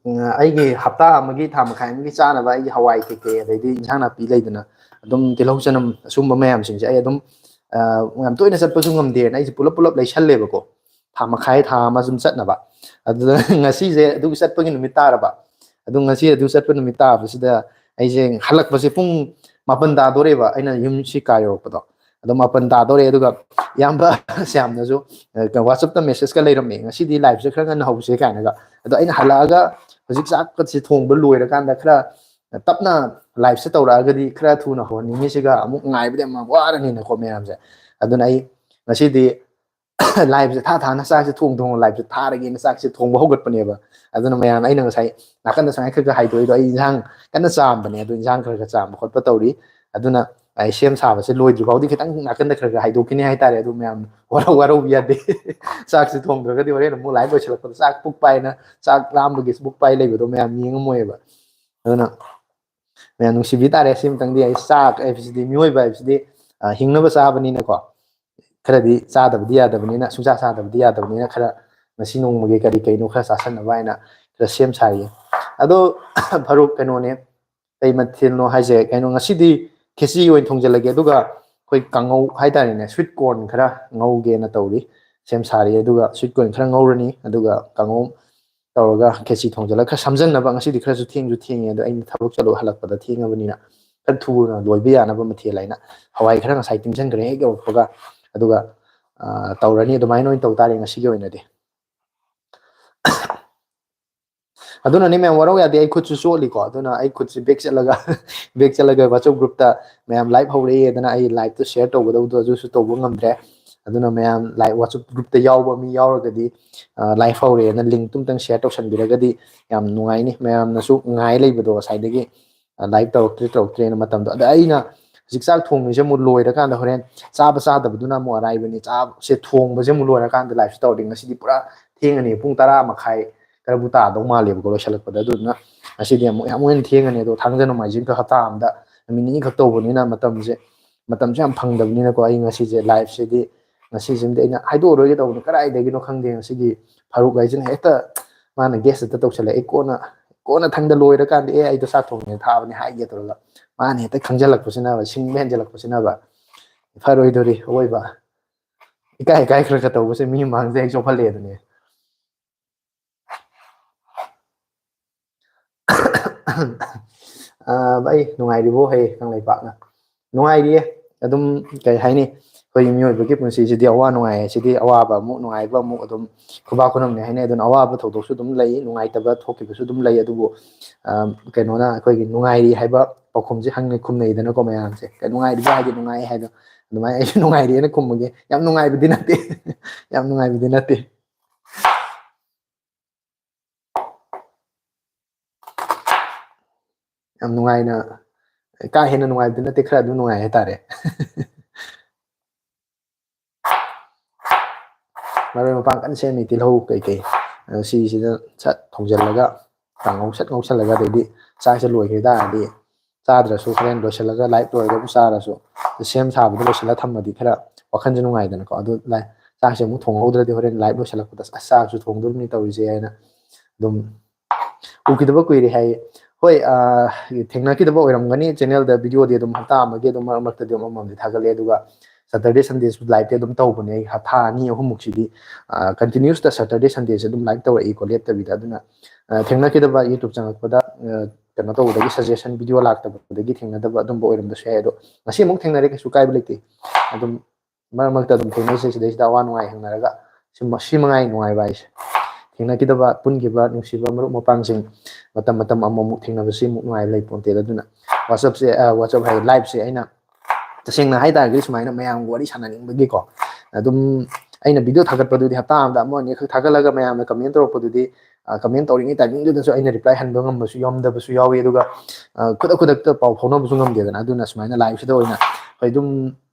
ꯎꯝ, ꯑꯩꯒꯤ ꯍꯞꯇꯥ ꯑꯃꯒꯤ, ꯊꯥ ꯃꯈꯥꯏ ꯑꯃꯒꯤ ꯆꯥꯅꯕ ꯑꯩꯒꯤ ꯍꯋꯥꯏ ꯀꯩꯀꯩ, ꯑꯗꯩꯗꯤ ꯏꯟꯁꯥꯡ ꯅꯥꯄꯤ ꯂꯩꯗꯅ, ꯑꯗꯨꯝ ꯇꯤꯜꯍꯧ ꯆꯅꯝ, ꯑꯁꯨꯝꯕ ꯃꯌꯥꯝꯁꯤꯡꯁꯦ ꯑꯩ ꯑꯗꯨꯝ, ꯑ, ꯌꯥꯝ ꯇꯣꯏꯅ ꯆꯠꯄꯁꯨ ꯉꯝꯗꯦꯅ ꯑꯩꯁꯦ ꯄꯨꯂꯞ ꯄꯨꯂꯞ ꯂꯩꯁꯜꯂꯦꯕꯀꯣ꯫ ꯊꯥ ꯃꯈꯥꯏ, ꯊꯥ ꯑꯃ ꯁꯨꯝ ꯆꯠꯅꯕ꯫ ꯑꯗꯨꯗ ꯉꯁꯤꯁꯦ ꯑꯗꯨ ꯆꯠꯄꯒꯤ ꯅꯨꯃꯤꯠ ꯇꯥꯔꯕ꯫ ꯑꯗꯨ ꯉꯁꯤ ꯑꯗꯨ ꯆꯠꯄ ꯅꯨꯃꯤꯠ ꯇꯥꯕꯁꯤꯗ ꯑꯩꯁꯦ ꯍꯜꯂꯛꯄꯁꯦ ꯄꯨꯡ ꯃꯥꯄꯟ ꯇꯥꯗꯣꯔꯦꯕ, ꯑꯩꯅ ꯌꯨꯝ ꯁꯤ ꯀꯥ ꯌꯧꯔꯛꯄꯗꯣ꯫ ꯑꯗꯣ ꯃꯥꯄꯟ ꯇꯥꯗꯣꯔꯦ꯫ ꯑꯗꯨꯒ ꯏꯌꯥꯝꯕ ꯁ꯭ꯌꯥꯝꯅꯁꯨ, ꯑ, WhatsApp-ꯇ ꯃꯦꯁꯦꯖꯀ ꯂꯩꯔꯝꯃꯦ, "ꯉꯁꯤꯗꯤ live-ꯁꯦ ꯈꯔ ꯉꯟꯅ ꯍꯧꯁꯦ" ꯀꯥꯏꯅꯒ꯫ ꯑꯗꯣ ꯑꯩꯅ ꯍꯜꯂꯛꯑꯒ ꯍꯧꯖꯤꯛ ꯆꯥꯛꯀꯁꯦ ꯊꯣꯡꯕ ꯂꯣꯏꯔꯀꯥꯟꯗ ꯈꯔ ꯇꯞꯅ live-ꯁꯦ ꯇꯧꯔꯛꯑꯒꯗꯤ ꯈꯔ ꯊꯨꯅ ꯍꯧꯍꯟꯅꯤꯡꯉꯤꯁꯤꯒ ꯑꯃꯨꯛ ꯉꯥꯏꯕꯗ ꯌꯥꯝ ꯋꯥꯔꯅꯤꯅꯀꯣ ꯃꯌꯥꯝꯁꯦ꯫ ꯑꯗꯨꯅ ꯑꯩ ꯉꯁꯤꯗꯤ live-ꯁꯦ ꯊꯥ ꯊꯥꯅ ꯆꯥꯛꯁꯦ ꯊꯣꯡ ꯊꯣꯡꯅ live-ꯁꯦ ꯊꯥꯔꯒꯦꯅ ꯆꯥꯛꯁꯦ ꯊꯣꯡꯕ ꯍꯧꯒꯠꯄꯅꯦꯕ꯫ ꯑꯗꯨꯅ ꯃꯌꯥꯝ, ꯑꯩꯅ ꯉꯁꯥꯏ ꯅꯥꯀꯟꯗ ꯁꯨꯃꯥꯏꯅ ꯈꯔ ꯈꯔ ꯍꯥꯏꯗꯣꯛꯏꯗꯣ, ꯑꯩ ꯏꯟꯁꯥꯡ ꯀꯟꯅ ꯆꯥꯝꯕꯅꯦ, ꯑꯗꯣ ꯏꯟꯁꯥꯡ ꯈꯔ ꯈꯔ ꯆꯥꯝꯕ ꯈꯣꯠꯄ ꯇꯧꯔꯤ꯫ ꯑꯗꯨꯅ ꯑꯩ ꯁꯦꯝ ꯁꯥꯕꯁꯦ ꯂꯣꯏꯗ꯭ꯔꯤ ꯐꯥꯎꯗꯤ ꯈꯤꯇꯪ ꯅꯥꯀꯟꯗ ꯈꯔ ꯈꯔ ꯍꯥꯏꯗꯣꯛꯈꯤꯅꯤ ꯍꯥꯏꯇꯥꯔꯦ꯫ ꯑꯗꯨ ꯃꯌꯥꯝ ꯋꯥꯔꯧ-, ꯋꯥꯔꯧꯕ ꯌꯥꯗꯦ꯫ ꯆꯥꯛꯁꯦ ꯊꯣꯡꯗ꯭ꯔꯒꯗꯤ ꯍꯣꯔꯦꯟ ꯑꯃꯨꯛ live ꯂꯣꯏꯁꯤꯜꯂꯛꯄꯗ ꯆꯥꯛ ꯄꯨꯛ ꯄꯥꯏꯅ, ꯆꯥꯛ ꯂꯥꯝꯕꯒꯤ ꯄꯨꯛ ꯄꯥꯏ ꯂꯩꯕꯗꯣ ꯃꯌꯥꯝ ꯌꯦꯡꯉꯝꯃꯣꯏꯕ꯫ ꯑꯗꯨꯅ ꯃꯌꯥꯝ ꯅꯨꯡꯁꯤꯕꯤ ꯇꯥꯔꯦ꯫ ꯁꯤꯃꯇꯪꯗꯤ ꯑꯩ ꯆꯥꯛ ꯍꯥꯏꯕꯁꯤꯗꯤ, ꯃꯤꯑꯣꯏꯕ ꯍꯥꯏꯕꯁꯤꯗꯤ, ꯑ, ꯍꯤꯡꯅꯕ ꯆꯥꯕꯅꯤꯅꯀꯣ, ꯈꯔꯗꯤ ꯆꯥꯗꯕꯗꯤ ꯌꯥꯗꯕꯅꯤꯅ, ꯁꯨꯡꯆꯥ ꯆꯥꯗꯕꯗꯤ ꯌꯥꯗꯕꯅꯤꯅ ꯈꯔ ꯉꯁꯤ ꯅꯣꯡꯃꯒꯤ ꯀꯔꯤ ꯀꯩꯅꯣ ꯈꯔ ꯆꯥꯁꯟꯅꯕ ꯍꯥꯏꯅ ꯈꯔ ꯁꯦꯝ ꯁꯥꯔꯤꯌꯦ꯫ ꯑꯗꯣ ꯐꯔꯨꯛ, ꯀꯩꯅꯣꯅꯦ, ꯀꯩ ꯃꯊꯦꯜꯅꯣ ꯍꯥꯏꯁꯦ? ꯀꯩꯅꯣ, ꯉꯁꯤꯗꯤ ꯈꯦꯆꯤ ꯑꯣꯏꯅ ꯊꯣꯡꯖꯤꯜꯂꯒꯦ, ꯑꯗꯨꯒ ꯑꯩꯈꯣꯏ ꯀꯥꯡꯉꯧ ꯍꯥꯏꯇꯥꯔꯦꯅꯦ, sweet corn ꯈꯔ ꯉꯧꯒꯦꯅ ꯇꯧꯔꯤ, ꯁꯦꯝ ꯁꯥꯔꯤ꯫ ꯑꯗꯨꯒ sweet corn ꯈꯔ ꯉꯧꯔꯅꯤ, ꯑꯗꯨꯒ ꯀꯥꯡꯉꯧ ꯇꯧꯔꯒ ꯈꯦꯆꯤ ꯊꯣꯡꯖꯤꯜꯂꯒ ꯈꯔ ꯁꯝꯖꯟꯅꯕ꯫ ꯉꯁꯤꯗꯤ ꯈꯔꯁꯨ ꯊꯦꯡꯁꯨ ꯊꯦꯡꯉꯦ, ꯑꯗꯣ ꯑꯩꯅ ꯊꯕꯛ ꯆꯠꯂꯨ ꯍꯜꯂꯛꯄꯗ ꯊꯦꯡꯉꯕꯅꯤꯅ ꯈꯔ ꯊꯨꯅ ꯂꯣꯏꯕ ꯌꯥꯅꯕ ꯃꯊꯦꯜ ꯍꯥꯏꯅ ꯍꯋꯥꯏ ꯈꯔ ꯉꯁꯥꯏ ꯇꯤꯡꯁꯤꯟꯈ꯭ꯔꯦ ꯍꯦꯛ ꯌꯧꯔꯛꯄꯒ꯫ ꯑꯗꯨꯒ, ꯑ, ꯇꯧꯔꯅꯤ꯫ ꯑꯗꯨꯃꯥꯏꯅ ꯑꯣꯏꯅ ꯇꯧ ꯇꯥꯔꯦ ꯉꯁꯤꯒꯤ ꯑꯣꯏꯅꯗꯤ꯫ ꯑꯗꯨꯅꯅꯦ ꯃꯌꯥꯝ, ꯋꯥꯔꯧ ꯌꯥꯗꯦ, ꯑꯩ ꯈꯨꯠꯁꯨ ꯆꯣꯠꯂꯤꯀꯣ꯫ ꯑꯗꯨꯅ ꯑꯩ ꯈꯨꯠꯁꯤ back ꯆꯠꯂꯒ, back ꯆꯠꯂꯒ WhatsApp groupꯇ ꯃꯌꯥꯝ live ꯍꯧꯔꯛꯑꯦꯗꯅ ꯑꯩ liveꯇꯣ share ꯇꯧꯒꯗꯧꯗꯣ ꯑꯗꯨꯁꯨ ꯇꯧꯕ ꯉꯝꯗ꯭ꯔꯦ꯫ ꯑꯗꯨꯅ ꯃꯌꯥꯝ live WhatsApp groupꯇ ꯌꯥꯎꯕ ꯃꯤ ꯌꯥꯎꯔꯒꯗꯤ, ꯑ, live ꯍꯧꯔꯦꯅ linkꯇꯨ ꯑꯝꯇꯪ share ꯇꯧꯁꯟꯕꯤꯔꯒꯗꯤ ꯌꯥꯝ ꯅꯨꯡꯉꯥꯏꯅꯤ꯫ ꯃꯌꯥꯝꯅꯁꯨ ꯉꯥꯏ ꯂꯩꯕꯗꯣ ꯉꯁꯥꯏꯗꯒꯤ, ꯑ, live ꯇꯧꯔꯛꯇ꯭ꯔꯦ, ꯇꯧꯔꯛꯇ꯭ꯔꯦꯅ ꯃꯇꯝꯗꯣ꯫ ꯑꯗ ꯑꯩꯅ ꯍꯧꯖꯤꯛ ꯆꯥꯛ ꯊꯣꯡꯉꯤꯁꯦ ꯑꯃꯨꯛ ꯂꯣꯏꯔꯀꯥꯟꯗ ꯍꯣꯔꯦꯟ ꯆꯥꯕ ꯆꯥꯗꯕꯗꯨꯅ ꯑꯃꯨꯛ ꯑꯔꯥꯏꯕꯅꯤ꯫ ꯆꯥꯛꯁꯦ ꯊꯣꯡꯕꯁꯦ ꯑꯃꯨꯛ ꯂꯣꯏꯔꯀꯥꯟꯗ liveꯁꯦ ꯇꯧꯔꯗꯤ ꯉꯁꯤꯗꯤ ꯄꯨꯔꯥ ꯊꯦꯡꯉꯅꯤ꯫ ꯄꯨꯡ ꯇꯔꯥ ꯃꯈꯥꯏ ꯈꯔꯕꯨ ꯇꯥꯗꯧ ꯃꯥꯜꯂꯦꯕꯀꯣ ꯂꯣꯏꯁꯤꯜꯂꯛꯄꯗ꯫ ꯑꯗꯨꯗꯨꯅ ꯉꯁꯤꯗꯤ ꯑꯃꯨꯛ ꯌꯥꯝ ꯍꯦꯟꯅ ꯊꯦꯡꯉꯅꯤ꯫ ꯑꯗꯣ ꯊꯥꯡꯖ ꯅꯣꯡꯃꯥꯏꯖꯤꯡꯒ ꯍꯞꯇꯥ ꯑꯝꯗ ꯅꯨꯃꯤꯠ ꯅꯤꯅꯤꯈꯛ ꯇꯧꯕꯅꯤꯅ ꯃꯇꯝꯁꯦ, ꯃꯇꯝꯁꯦ ꯌꯥꯝ ꯐꯪꯗꯕꯅꯤꯅꯀꯣ꯫ ꯑꯩ ꯉꯁꯤꯁꯦ liveꯁꯤꯗꯤ, ꯉꯁꯤꯁꯤꯃꯗꯤ ꯑꯩꯅ ꯍꯥꯏꯗꯣꯛꯑꯔꯣꯏꯒꯦ ꯇꯧꯕꯅꯤ꯫ ꯀꯗꯥꯏꯗꯒꯤꯅꯣ ꯈꯪꯗꯦ, ꯉꯁꯤꯒꯤ ꯐꯔꯨꯛ ꯍꯥꯏꯁꯤꯅ ꯍꯦꯛꯇ ꯃꯥꯅ guest ꯍꯦꯛꯇ ꯇꯧꯁꯜꯂꯛꯑꯦ꯫ ꯑꯩ ꯀꯣꯟꯅ, ꯀꯣꯟꯅ ꯊꯪꯗ ꯂꯣꯏꯔꯀꯥꯟꯗ, "ꯑꯦ, ꯑꯩꯗꯣ ꯆꯥꯛ ꯊꯣꯡꯉꯤꯉꯩꯗ ꯊꯥꯕꯅꯦ" ꯍꯥꯏꯒꯦ ꯇꯧꯔꯒ ꯃꯥꯅ ꯍꯦꯛꯇ ꯈꯪꯖꯜꯂꯛꯄꯁꯤꯅꯕ, ꯁꯤꯡꯕ ꯍꯦꯟꯖꯜꯂꯛꯄꯁꯤꯅꯕ꯫ ꯐꯔꯣꯏꯗꯣꯔꯤ ꯑꯑꯣꯏꯕ꯫ ꯏꯀꯥꯏ ꯏꯀꯥꯏ ꯈꯔ ꯈꯔ ꯇꯧꯕꯁꯦ ꯃꯤ ꯃꯥꯡꯗ ꯍꯦꯛ ꯆꯣꯞꯍꯜꯂꯦꯗꯨꯅꯤ꯫ ꯑ, ꯚꯥꯏ, ꯅꯨꯡꯉꯥꯏꯔꯤꯕꯣ? ꯍꯦ, ꯀꯪꯂꯩꯄꯥꯛꯅ꯫ ꯅꯨꯡꯉꯥꯏꯔꯤꯌꯦ꯫ ꯑꯗꯨꯝ, ꯀꯩ ꯍꯥꯏꯅꯤ, ꯑꯩꯈꯣꯏꯒꯤ ꯃꯤꯑꯣꯏꯕꯒꯤ ꯄꯨꯟꯁꯤꯁꯤꯗꯤ ꯑꯋꯥ ꯅꯨꯡꯉꯥꯏ ꯍꯥꯏꯁꯤꯗꯤ, ꯑꯋꯥꯕ ꯑꯃꯨꯛ ꯅꯨꯡꯉꯥꯏꯕ ꯑꯃꯨꯛ ꯑꯗꯨꯝ ꯈꯨꯕꯥꯛ ꯈꯨꯅꯝꯅꯦ ꯍꯥꯏꯅꯩ꯫ ꯑꯗꯨꯅ ꯑꯋꯥꯕ ꯊꯧꯗꯣꯛꯁꯨ ꯑꯗꯨꯝ ꯂꯩ, ꯅꯨꯡꯉꯥꯏꯇꯕ ꯊꯣꯛꯈꯤꯕꯁꯨ ꯑꯗꯨꯝ ꯂꯩ꯫ ꯑꯗꯨꯕꯨ, ꯑ, ꯀꯩꯅꯣꯅ ꯑꯩꯈꯣꯏꯒꯤ ꯅꯨꯡꯉꯥꯏꯔꯤ ꯍꯥꯏꯕ ꯄꯥꯎꯈꯨꯝꯁꯦ ꯍꯪꯅꯩ, ꯈꯨꯝꯅꯩꯗꯅꯀꯣ ꯃꯌꯥꯝꯁꯦ꯫ ꯀꯩ ꯅꯨꯡꯉꯥꯏꯔꯤꯕ ꯍꯥꯏꯗꯤ ꯅꯨꯡꯉꯥꯏ ꯍꯥꯏꯗꯣ, ꯑꯗꯨꯃꯥꯏꯅ ꯑꯩꯁꯨ ꯅꯨꯡꯉꯥꯏꯔꯤꯑꯅ ꯈꯨꯝꯃꯒꯦ꯫ ꯌꯥꯝ ꯅꯨꯡꯉꯥꯏꯕꯗꯤ ꯅꯠꯇꯦ꯫ ꯌꯥꯝ ꯅꯨꯡꯉꯥꯏꯕꯗꯤ ꯅꯠꯇꯦ꯫ ꯌꯥꯝ ꯅꯨꯡꯉꯥꯏꯅ, ꯀꯥ ꯍꯦꯟꯅ ꯅꯨꯡꯉꯥꯏꯕꯗꯤ ꯅꯠꯇꯦ, ꯈꯔ ꯑꯗꯨꯝ ꯅꯨꯡꯉꯥꯏ ꯍꯥꯏꯇꯥꯔꯦ꯫ ꯃꯔꯣꯏ ꯃꯄꯥꯡ ꯀꯟꯅ ꯁꯦꯝꯃꯤ, ꯇꯤꯜꯍꯧ ꯀꯩꯀꯩ꯫ ꯑꯗꯣ ꯁꯤꯁꯤꯗ ꯁꯠ ꯊꯣꯡꯖꯤꯜꯂꯒ, ꯀꯥꯡꯍꯧ ꯁꯠ ꯉꯧꯁꯜꯂꯒ, ꯑꯗꯩꯗꯤ ꯆꯥꯛꯁꯦ ꯂꯣꯏꯈ꯭ꯔꯦ ꯇꯥꯔꯗꯤ, ꯆꯥꯗ꯭ꯔꯁꯨ ꯍꯣꯔꯦꯟ ꯂꯣꯏꯁꯤꯜꯂꯒ live ꯂꯣꯏꯔꯒꯕꯨ ꯆꯥꯔꯁꯨ, ꯁꯦꯝ ꯁꯥꯕꯗꯣ ꯂꯣꯏꯁꯤꯜꯂ ꯊꯝꯃꯗꯤ ꯈꯔ ꯋꯥꯈꯜꯁꯦ ꯅꯨꯡꯉꯥꯏꯗꯅꯀꯣ꯫ ꯑꯗꯨ ꯂꯥꯏ-, ꯆꯥꯛꯁꯦ ꯑꯃꯨꯛ ꯊꯣꯡꯍꯧꯗ꯭ꯔꯗꯤ ꯍꯣꯔꯦꯟ live ꯂꯣꯏꯁꯤꯜꯂꯛꯄꯗ ꯑꯁ ꯆꯥꯛꯁꯨ ꯊꯣꯡꯗꯣꯔꯤꯕꯅꯤ ꯇꯧꯔꯤꯁꯦ ꯍꯥꯏꯅ ꯑꯗꯨꯝ ꯎꯈꯤꯗꯕ ꯀꯨꯏꯔꯦ ꯍꯥꯏ꯫ ꯍꯣꯏ, ꯊꯦꯡꯅꯈꯤꯗꯕ ꯑꯣꯏꯔꯝꯒꯅꯤ꯫ Channelꯗ videoꯗꯤ ꯑꯗꯨꯝ ꯍꯞꯇꯥ ꯑꯃꯒꯤ ꯑꯗꯨꯝ ꯃꯔꯛ ꯃꯔꯛꯇꯗꯤ ꯑꯗꯨꯝ ꯑꯃꯃꯝꯗꯤ ꯊꯥꯒꯠꯂꯦ, ꯑꯗꯨꯒ Saturday Sundayꯁꯨ liveꯇꯤ ꯑꯗꯨꯝ ꯇꯧꯕꯅꯦ ꯑꯩ ꯍꯞꯇꯥ ꯑꯅꯤ ꯑꯍꯨꯝꯃꯨꯛꯁꯤꯗꯤ꯫ Continuousꯇ Saturday Sundayꯁꯦ ꯑꯗꯨꯝ live ꯇꯧꯔꯛꯏꯀꯣ ꯂꯦꯞꯇꯕꯤꯗ꯫ ꯑꯗꯨꯅ ꯊꯦꯡꯅꯈꯤꯗꯕ, YouTube ꯆꯪꯉꯛꯄꯗ ꯀꯩꯅꯣ ꯇꯧꯕꯗꯒꯤ, suggestion video ꯂꯥꯛꯇꯕꯗꯒꯤ ꯊꯦꯡꯅꯗꯕ ꯑꯗꯨꯝꯕ ꯑꯣꯏꯔꯝꯕꯁꯨ ꯌꯥꯏ꯫ ꯑꯗꯣ ꯉꯁꯤ ꯑꯃꯨꯛ ꯊꯦꯡꯅꯔꯦ, ꯀꯩꯁꯨ ꯀꯥꯏꯕ ꯂꯩꯇꯦ꯫ ꯑꯗꯨꯝ ꯃꯔꯛ ꯃꯔꯛꯇ ꯑꯗꯨꯝ ꯊꯦꯡꯅꯁꯦ, ꯁꯤꯗꯩꯁꯤꯗ ꯑꯋꯥ ꯅꯨꯡꯉꯥꯏ ꯍꯪꯅꯔꯒ꯫ ꯁꯤ ꯃꯉꯥꯏ ꯅꯨꯡꯉꯥꯏꯕ ꯍꯥꯏꯁꯦ꯫ ꯊꯦꯡꯅꯈꯤꯗꯕ, ꯄꯨꯟꯈꯤꯕ ꯅꯨꯡꯁꯤꯕ ꯃꯔꯨꯞ ꯃꯄꯥꯡꯁꯤꯡ ꯃꯇꯝ ꯃꯇꯝ ꯑꯃꯃꯨꯛ ꯊꯦꯡꯅꯕꯁꯤ ꯑꯃꯨꯛ ꯅꯨꯡꯉꯥꯏꯕ ꯂꯩ ꯄꯣꯟꯇꯦꯗ꯫ ꯑꯗꯨꯅ WhatsAppꯁꯦ, WhatsApp ꯍꯥꯏ, liveꯁꯦ ꯑꯩꯅ ꯇꯁꯦꯡꯅ ꯍꯥꯏ ꯇꯥꯔꯒꯗꯤ ꯁꯨꯃꯥꯏꯅ ꯃꯌꯥꯝꯒ ꯋꯥꯔꯤ ꯁꯥꯟꯅꯅꯤꯡꯕꯒꯤꯀꯣ꯫ ꯑꯗꯨꯝ ꯑꯩꯅ video ꯊꯥꯒꯠꯄꯗꯨꯗꯤ ꯍꯞꯇꯥ ꯑꯃꯗ ꯑꯃ ꯑꯅꯤꯈꯛ ꯊꯥꯒꯠꯂꯒ ꯃꯌꯥꯝꯅ comment ꯇꯧꯔꯛꯄꯗꯨꯗꯤ, comment ꯇꯧꯔꯤꯉꯩ timingꯗꯨꯗꯁꯨ ꯑꯩꯅ reply ꯍꯟꯕ ꯉꯝꯕꯁꯨ ꯌꯥꯎꯔꯝꯗꯕꯁꯨ ꯌꯥꯎꯏ꯫ ꯑꯗꯨꯒ ꯈꯨꯗꯛ ꯈꯨꯗꯛꯇ ꯄꯥꯎ ꯐꯥꯎꯅꯕꯁꯨ ꯉꯝꯗꯦꯗꯅ꯫ ꯑꯗꯨꯅ ꯁꯨꯃꯥꯏꯅ liveꯁꯤꯗ ꯑꯣꯏꯅ ꯑꯩꯈꯣꯏ ꯑꯗꯨꯝ